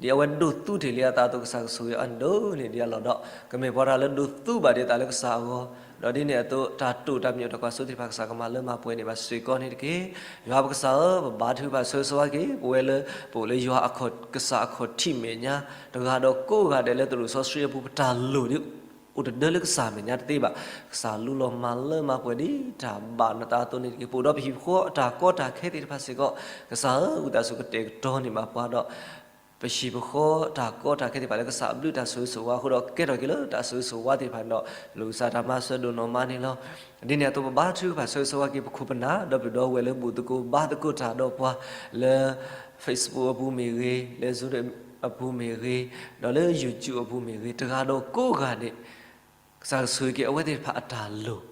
ဒ်အဝဲဒိးသူတ့ၢ်လံအသးအသိး ကစၢ်ကဆိၣ်ဂ့ၤအီၤန့ၣ်ဒိၣ်န့ၢ်ဒံးအလီၢ်ဒီး ကမ့ၢ်ပှၤတၢ်လၢဒိးသူဘၣ်ဒံးအသးလၢကစၢ်အဂီၢ် ဒီးဒ်န့ၣ်အသိး တၢ်တိာ်တၢ်မံၤအိၣ်တၢ်ကွၢ်စိသ့ၣ်တဖၣ် ကစၢ်ကမၤလၢမၤပှဲၤန့ၢ်ဘၣ်စ့ၢ်ကီးန့ၣ်တက့ၢ်. ယွၤပကစၢ်ဧၢ, ပဘါထုကဖၣ်ဆၢဂ့ၤဆၢဝါက့ၤ ပဝဲလၢ ပအိၣ်လၢယွၤအကစၢ်အခီၣ်ထံးမဲာ်ညါ တဂၤဒီးကိးဂၤဒဲးလၢသရိာ်စီဆှံအပူၤ ပတၢ်လိၣ်ဒ် အိၣ်တဒၢလၢကစၢ်မဲာ်ညါတသ့ဘၣ်. ကစၢ်လူလီၤမၤလၢမၤပှဲၤဒ်တၢ်ဘၣ်နသးအသိးန့ၣ်တက့ၢ်. ပအိၣ်ဒီးပဟံၣ်ပဃီအတၢ်ကီတၢ်ခဲသ့ၣ်တဖၣ်စ့ၢ်ကီး ကစၢ်ဧၢ, ဝံသးစူၤကတဲာ်ကတီၤန့ၢ်ဘၣ်ပှၤဒီး ပဟံၣ်ပဃီတၢ်ကီတၢ်ခဲသ့ၣ်တဖၣ်လၢကစၢ်အဘျုးတၢ်ဆိၣ်ဂ့ၤဆိၣ်ဝါအဃိဒီး ကဲထီၣ်က့ၤလၢတၢ်ဆိၣ်ဂ့ၤဆိၣ်ဝါသ့ၣ်တဖၣ်န့ၣ်ဒီး လိၣ်ကစၢ်တၢ်မၤစၢၤဒိၣ်နီၢ်မးန့ၣ်လီၤ. ဒ်န့ၣ်အသိး ပဘါထုကဖၣ်ဆၢဂ့ၤဆၢဝါက့ၤ ပခိၣ်ပနၢ် ဒီပုၢ်ဒီဝဲၢ်လၢဘူၣ်သကိးဘါသကိးတၢ်ဒီးပှၤ လၢ Facebook အပူၤမ့ၢ်ဂ့ၤ, လၢ Zoom အပူၤမ့ၢ်ဂ့ၤ, ဒီးလၢ YouTube အပူၤမ့ၢ်ဂ့ၤ, တဂၤဒီးကိးဂၤဒဲး ကစၢ်ကဆိၣ်ဂ့ၤက့ၤအဝဲသ့ၣ်တဖၣ်အတၢ်လိၣ်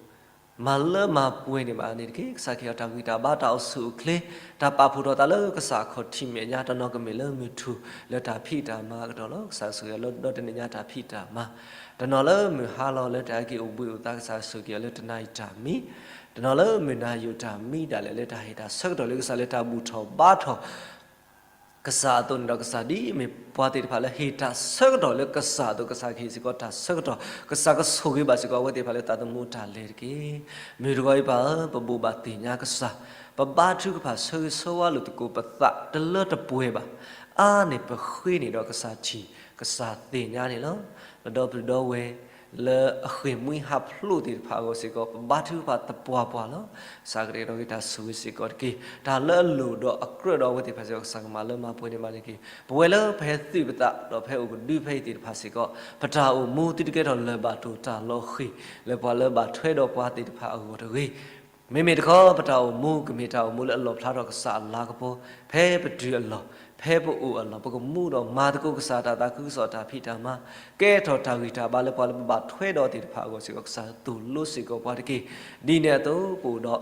မၤလၢမၤပှဲၤန့ၢ်ဘၣ်န့ၣ်တက့ၢ်. ကစၢ်ကဟ့ၣ်အီၤတၢ်ဂံၢ်တၢ်ဘါ တၢ်အိၣ်ဆူၣ်အိၣ်ချ့, တၢ်ပာ်ဖှိၣ်ထီၣ်သးလၢကစၢ်အခီၣ်ထံးမဲာ်ညါ, တနီၤကမ့ၢ်လၢမုၢ်ထူၣ်လၢတၢ်ဖံးတၢ်မၤအကတီၢ်လီၤ. ကစၢ်ဆိၣ်ဂ့ၤအီၤလၢဒီတနံၤညါတၢ်ဖံးတၢ်မၤ, တနီၤလၢမုၢ်ဟါလီၤလၢတၢ်ဟဲက့ၤအိၣ်ဘှံးအိၣ်သါ ကစၢ်ဆိၣ်ဂ့ၤအီၤလၢတနၤအံၤတၢ်မံ, တနီၤလၢမုၢ်နၤယိာ်တၢ်မံဒၣ်လဲာ်လၢတၢ်ဟ့ၣ်တၢ်ဆၢကတီၢ်လၢကစၢ်လၢတၢ်ဘူၣ်ထီၣ်ဘါထီၣ် ကစၢ်အသိးန့ၣ်ဒီး ကစၢ်ဒ်အမ့ၢ်ပှၤသ့ၣ်တဖၣ်လၢဟ့ၣ်တၢ်ဆၢကတီၢ်လၢကစၢ်အသိး ကစၢ်ကဟ့ၣ်စ့ၢ်ကီးတၢ်ဆၢကတီၢ်, ကစၢ်ကဆိၣ်ဂ့ၤဘၣ်စ့ၢ်ကီးအဝဲသ့ၣ်တဖၣ်လၢသးသမူတၢ်လဲၤတက့ၢ်. မုၢ်တဂီၤအံၤပၢ်ဧၢ, ပဘိးဘၣ်သ့ၣ်ညါကစၢ်, ပဘါထုကဖၣ်ဆၢဂ့ၤဆၢဝါလိာ်သကိးပသးတလၢတပှဲၤဘၣ်. အါန့ၢ်ပဃ့န့ၣ်ဒီးကစၢ်ထံၣ်, ကစၢ်သ့ၣ်ညါန့ၣ်လီၤ. ဒီပုၢ်ဒီဝဲၢ် လၢအဃ့ၢ်မှံဟးဖျိးသ့ၣ်တဖၣ်အဂီၢ်စ့ၢ်ကီး ပဘါထုကဖၣ်သပှၢ်ပှၢ်လီၤ. ကစၢ်ကတဲာ်ကတီၤက့ၤတၢ်ဆိၣ်ဂ့ၤစ့ၢ်ကီးတက့ၢ်. တၢ်လၢအလိၣ်ဒီးအကြၢးဒီးအဝဲသ့ၣ်တဖၣ်စ့ၢ်ကီး ကစၢ်ကမၤလၢမၤပှဲၤန့ၢ်ဘၣ်န့ၣ်တက့ၢ်. ပဝဲလၢပဟဲသုးပသး ဒီးပဟဲအိၣ်ကဒုဖဲအံၤသ့ၣ်တဖၣ်စ့ၢ်ကီး ပတၢ်အိၣ်မူသုတကဲထီၣ်လၢၤဘၣ်တိၢ်တၢ်လီၤဃံၤ လၢပှၤလၢဘၣ်ထွဲဒီးပှၤသ့ၣ်တဖၣ်အဂီၢ်တဂ့ၤ. မ့မ့ၢ်တခီ ပတၢ်အိၣ်မူကမ့ၢ်တၢ်အိၣ်မူလၢအလီၣ်ဖျါထီၣ်ကစၢ်အလၤကပီၤ, ဖဲပတုၤအလီၢ်, ဖဲပအိၣ်အလီၢ်, ပကမူဒီးမၤသကိးကစၢ်တၢ်သးခုကစီၣ်တၢ်ဖံးတၢ်မၤ, ကဲထီၣ်တၢ်ဂံၢ်တၢ်ဘါလၢပှၤလၢပဘၣ်ထွဲဒီးသ့ၣ်တဖၣ်အဂီၢ်စ့ၢ်ကီး ကစၢ်သိၣ်လိစ့ၢ်ကီးပှၤတက့ၢ်. ဒ်န့ၣ်အသိး ပအိၣ်ဒီး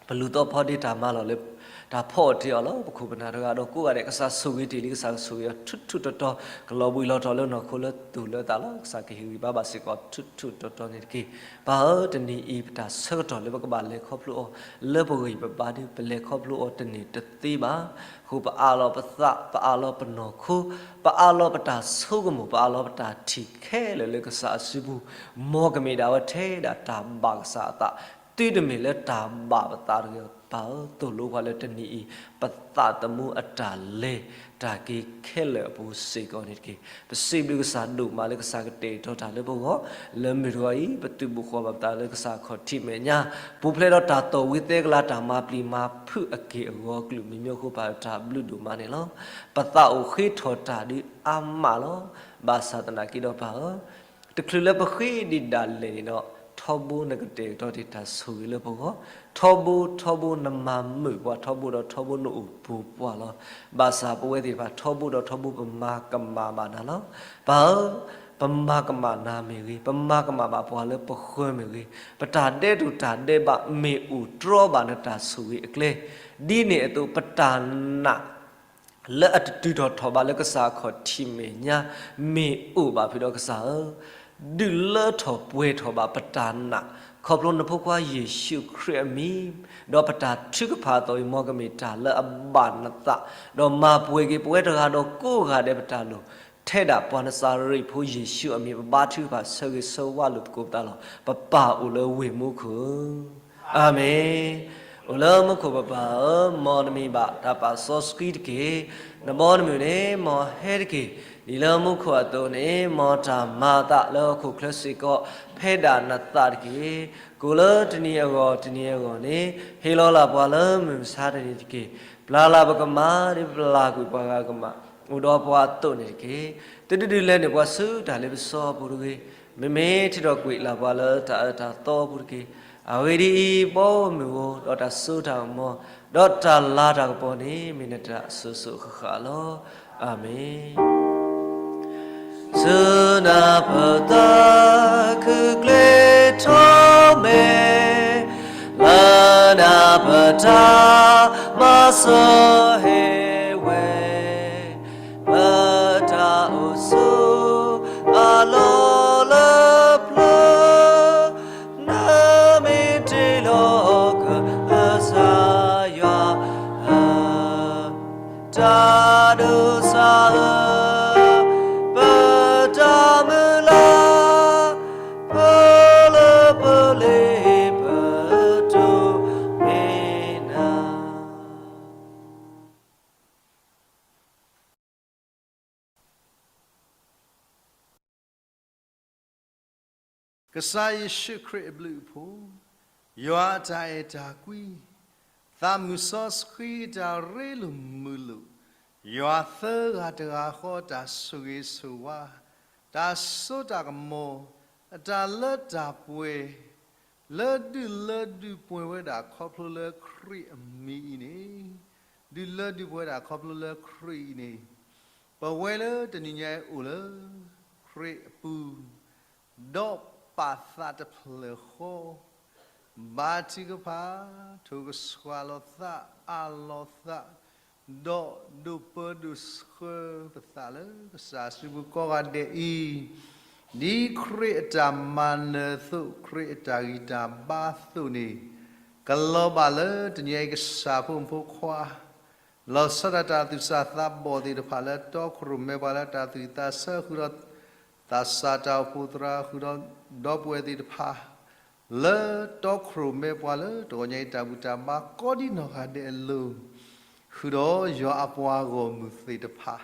ပလူၤသီဖီဒ့တၢ်မၤလီၢ်လၢ တၢ်ဖီအီၣ်တ့ၢ်အီၣ်လီၤ. ပခိၣ်ပနၢ်တဂၤဒီးကိးဂၤဒဲး ကစၢ်ဆိၣ်ဂ့ၤတ့ၢ်လံ, ကစၢ်ကဆိၣ်ဂ့ၤအီၤထူထူတီတီ, ကလီၤဘှံးလီၤတီၤလၢနီၢ်ခိလၢသူၣ်လၢသးလီၤ. ကစၢ်ကဟ့ၣ်ဂံၢ်ဘါဘၣ်စ့ၢ်ကီးထူထူတီတီန့ၣ်တက့ၢ်. ပၢ်ဧၢ, တနံၤအံၤပတၢ်ဆၢကတီၢ်လၢပကဘၣ်လဲၤခီဖျိအီၤ လၢပဂံၢ်ပဘါဒီး ပလဲၤခီဖျိအီၤတန့ၢ်တသ့ဘၣ်. အဃိပအးလီၤပသး, ပအးလီၤပနီၢ်ခိ, ပအးလီၤပတၢ်ဆိကမိၣ်, ပအးလီၤပတၢ်ထံၣ်ခဲလၢာ်လၢကစၢ်အစုပူၤ, မ်ကမ့ၢ်ဒၣ်ဝဲထဲဒၣ်တၢ်ဘၣ်ကစၢ်အသး သုတမ့ၢ်လၢတၢ်ဘၣ်ပသးတဂ့ၤ. ပၢ်ဧၢ, သိၣ်လိပှၤလၢတနံၤအံၤ ပသးသမူအတၢ်လဲၤတၢ်က့ၤခဲလၢာ်အပူၤ စ့ၢ်ကီးန့ၣ်တက့ၢ်. ပစံးဘျုးကစၢ်ဒိၣ်မးလၢကစၢ်ကတဲာ်ကတီၤတၢ်လၢပဂီၢ်, လၢမုၢ်တဂီၤအံၤ ပသုးဘူးဃီၤဘၣ်ပသးလၢကစၢ်ခီၣ်ထံးမဲာ်ညါ, ပူၤဖျဲးဒီးတၢ်သီၣ်ဝံသဲကလၤ တၢ်မၤပျံၤမၤဖုးအက့ၢ်အဂီၤအကလုာ်မံၤမံၤအဃိ ပၢ်တၢ်ဘျုးဒိၣ်မးန့ၣ်လီၤ. ပသးအိၣ်ဃ့ထီၣ်တၢ်ဒုးအါမးလီၤ. ဘၣ်ဆၣ်သနာ်က့ဒီးပၢ်ဧၢ, တချုးလၢပဃ့ဒံးဒၣ်လဲာ်န့ၣ်ဒီး ထီဘိနကတဲာ်ကတီၤတ့ၢ်တၢ်ဆိၣ်ဂ့ၤလၢပဂီၢ်, ထီဘိ ထီဘိနမၤမုာ်ပှၤ, ထီဘိဒီးထီဘိနအိၣ်ပူၤပှၤလီၤ. ဘၣ်ဆၣ်ပဝဲသ့ၣ်တဖၣ် ထီဘိဒီးထီဘိပမၤကမၣ်ဘၣ်နၤလီၤ. ပၢ်ဧၢ, ပမၤကမၣ်နၤမ့ၢ်ဂ့ၤ, ပမၤကမၣ်ဘၣ်ပှၤလၢပဃၢၤမ့ၢ်ဂ့ၤ, ပတၢ်ဒဲးတူၢ်တၢ်ဒဲးဘးမ့ၢ်အိၣ်တြီဘၣ်နတၢ်ဆိၣ်ဂ့ၤအကျဲ, ဒ်န့ၣ်အသိး ပတၢ်နာ် လၢအတတုၤထီၣ်ထီၣ်ဘးလၢကစၢ်အခီၣ်ထံးမဲာ်ညါ မ့ၢ်အိၣ်ဘၣ်ဖုးဒီးကစၢ်ဧၢ, ဒုးလၢထီၣ်ပှဲၤထီၣ်ဘၣ်ပတၢ်နာ် ခီဖျိနဖိခွါယ့ၣ်ၡူးခရံာ်အမံၤ, ဒီးပတၢ်ထုကဖၣ်အသီၣ်အံၤ မ်ကမ့ၢ်တၢ်လၢအဘၣ်နသး, ဒီးမၤပှဲၤက့ၤပဝဲတဂၤဒီးကိးဂၤဒဲးပတၢ်လိၣ်, ထဲဒၣ်ပှၤနစၤရ့းဖိယ့ၣ်ၡူးအမံၤ ပဘါထုကဖၣ်ဆၢဂ့ၤဆၢဝါလိာ်သကိးပသးလီၤ. ပပၢ်အိၣ်လၢဝ့ၢ်မူခိၣ် အၤမ့ၣ်. အိၣ်လၢမူခိၣ်ပပၢ်ဧၢ, မ်နမံၤဘၣ်တၢ်ပာ်စီဆှံတက့ၢ်. နဘီနမုၢ်န့ၣ် မ်ဟဲတက့ၢ်. ဒ်လၢမူခိၣ်အသိးန့ၣ် မ်တၢ်မၤအသးလၢဟီၣ်ခိၣ်ချၢစ့ၢ်ကီး ဖဲဒၣ်နသးတက့ၢ်. ကိၣ်လၢတနံၤအဂီၢ်တနံၤအဂီၢ်န့ၣ် ဟ့ၣ်လီၤလၢပှၤလၢမုၢ်မဆါတနံၤတက့ၢ်. ပျၢ်လၢပကမၤ ဒ်ပပျၢ်ကွံာ်ပှၤဂၤကမၤ အိၣ်ဒီးပှၤအသိးန့ၣ်တက့ၢ်. သုတဒုးလဲၤနုာ်ပှၤဆူတၢ်လ့ပစီအပူၤတဂ့ၤ. မ့မ့ၢ်ထံၣ်ဒီးကွံာ်လၢ်ပှၤလၢတၢ်အၢတၢ်သီအပူၤတက့ၢ်. အဂ့ၢ်ဒ်အံၤ, ဘီမုၢ်ဧိၤ, ဒီးတၢ်စိတၢ်ကမီၤ, ဒီးတၢ်လၤတၢ်ကပီၤန့ၣ် မ့ၢ်နတၢ်အစိၤစိၤဃၣ်ဃၣ်လီၤ. အၤမ့ၣ်. ဆူနၢ်ပတၢ်ခုၣ်ကျ့ထီၣ်မဲာ်, လၢနၢ်ပတၢ်မၤစၢၤဟ့ၣ်ဝဲ, ပတၢ်အိၣ်ဆူအလီၢ်လၢပျၢၤ, နမ့ၢ်တ့လီၤကစၢ်ယွၤ တၢ်ဒိးစၢ်ဧၢ, ပတၢ်မုၢ်လၢ် ပလၢပ ကစၢ်ယ့ၣ်ၡူးခရံာ်အဘျုးအဖှိၣ်, ယွၤအတၢ်အဲၣ်တၢ်ကွံ, သးမုၢ်စီဆှံအတၢ်ရ့လိာ်မုာ်လိာ်, ယွၤသၢဂၤတဂၤဃီအတၢ်ဆိၣ်ဂ့ၤဆိၣ်ဝါ, တၢ်စိတၢ်ကမီၤ, အတၢ်လၢတၢ်ပှဲၤ, လၢဒုးလၢဒုးပှဲၤဝဲဒၣ်ခီဖျိလၢခရံာ်အမံၤအံၤန့ၣ်, ဒုးလၢဒုးပှဲၤဝဲဒၣ်ခီဖျိလၢခရံာ်အံၤန့ၣ်, ပဝဲလၢတနံၤညါအံၤအိၣ်လၢခရံာ်အပူၤ, ဒီးပာ်သးတဖျၢၣ်ဃီ, ဘါထုကဖၣ်, ထိၣ်ကဆှီလီၤသး, အးလီၤသး, ဒီးဒိးပၢဒိးဆှၢပသးလၢကစၢ်စုပူၤကိးဂၤဒဲးအံၤ, ဒ်ခရံာ်အတၢ်မၤနၢၤအသိး ခရံာ်အတၢ်ဂံၢ်တၢ်ဘါအသိးန့ၣ်, ကလီၤဘၣ်လၢတနံၤအံၤကစၢ်ဖိမုၣ်ဖိခွါ လီၤဆီဒၣ်တၢ်သူၣ်စၢ်သးဘီၣ်သ့ၣ်တဖၣ်လၢတီခိၣ်ရိၣ်မဲပှၤလၢတၢ်သူၣ်ဝံၣ်သးဆၢဃုာ်ဒီး သးစၢ်တၢ်အိၣ်ဖှိၣ်သရၣ် ဃုာ်ဒီးဒီပုၢ်ဝဲၢ်သ့ၣ်တဖၣ် လၢတီခိၣ်ရိၣ်မဲပှၤလၢတဂီၤညါအံၤတၢ်ဘူၣ်တၢ်ဘါကိးဒံနီၢ်ဂၤဒဲးအလိၤ ဃုာ်ဒီးယွၤအပှၤဂီၢ်မုၢ်သ့ၣ်တဖၣ်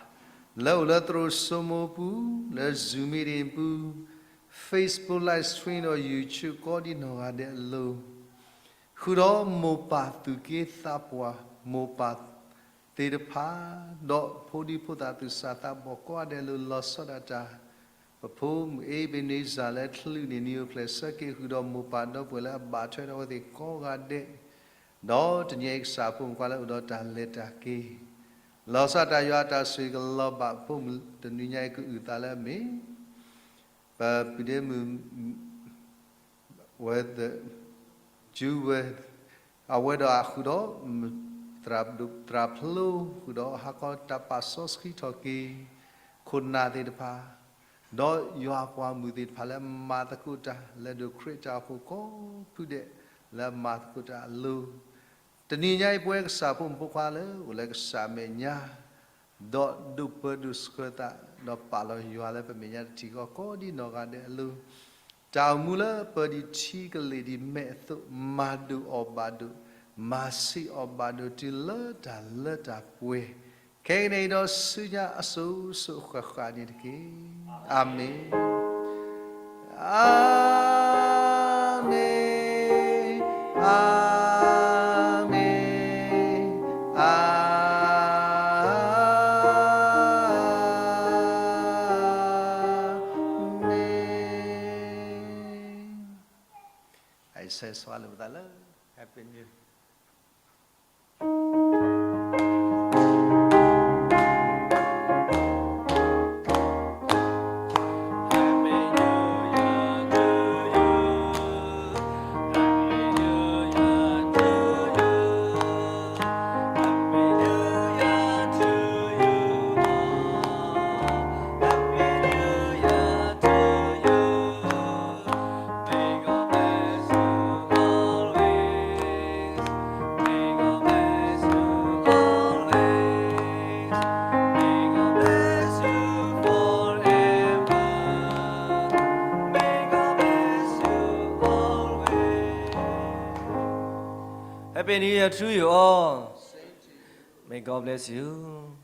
လၢအိၣ်လၢသရိာ်စိမိၤပူၤ လၢ Zoom meeting ပူၤ Facebook live stream ဒီး YouTube ကိးဒံနီၢ်ဂၤဒဲးအလိၤ ဃုာ်ဒီးမိၢ်ပၢ်သူၣ်က့သးပှၢ် မိၢ်ပၢ်သ့ၣ်တဖၣ် ဒီးဖိဒံဖိသၣ်သူၣ်စၢ်သးဘီၣ်ကိးဂၤဒဲးအလိၤ လီၤဆီဒၣ်တၢ် ပဖိမုၣ်အ့ဘ့းန့စၢ် လၢချုးန့ၣ် နံၤအိၣ်ဖျဲၣ်ဆၢက့ၤဃုာ်ဒီးမိၢ်ပၢ်ဒီပုၢ်ဝဲၢ်လၢအဘၣ်ထွဲဒီးအဝဲသ့ၣ်ကိးဂၤဒဲး ဒီးတနံၤအံၤကစၢ်ဖိမုၣ်ဖိခွါလၢအိၣ်ဒီးတၢ်လဲၤတၢ်က့ၤ လီၤဆီဒၣ်တၢ်ယွၤအတၢ်ဆိၣ်ဂ့ၤကလီၤဘၣ်ဖိမုၣ်တနံၤညါအံၤကအုၣ်သးလၢအမ့ၢ် ပပုၢ်ဒ့မုၣ် ဝဲ ကၠူဝဲ အဝဲဒီးအဃုာ်ဒီး သရၣ်ဖျိ ဃုာ်ဒီးဟးခီတၢ်ပာ်စီဆှံထီၣ်က့ၤ ခိၣ်နၢ်သ့ၣ်တဖၣ် ဒီးယွၤအပှၤမုၣ်သ့ၣ်တဖၣ်လၢမၤသကိးတၢ် လဲၤဒိးခရံာ်တၢ်အိၣ်ဖှိၣ်ကိးဖုဒဲး လၢမၤသကိးတၢ်အလိၤ တနံၤညါအံၤပဝဲကစၢ်ဖိမုၣ်ဖိခွါလၢအိၣ်လၢကစၢ်မဲာ်ညါ ဒီးဒိးပၢဒိးဆှၢသး ဒီးပာ်လီၤယွၤလၢပမဲာ်ညါတထံၣ်ဃီကိးဒံနီၢ်ဂၤဒဲးအလိၤ တၢ်အိၣ်မူလၢပၢၤဒံးထံကလ့ၢ်ဒံးမဲာ်အသိး မၤဒိၣ်အီၣ်ဘၣ်ဒိၣ် မၤဆံးအီၣ်ဘၣ်ဒိၣ်တုၤလၢတၢ်လၢတၢ်ပှဲၤ ခဲကနံၣ်အံၤဒီးဆူညါအစိၤစိၤဃၣ်ဃၣ်န့ၣ်တက့ၢ်. အၤမ့ၣ်, အၤမ့ၣ်, အၤမ့ၣ်, အၤမ့ၣ်. အံၤဆဲးစွါလိာ်ပသးလၢ Happy New Year. Happy New Year to you all. May God bless you.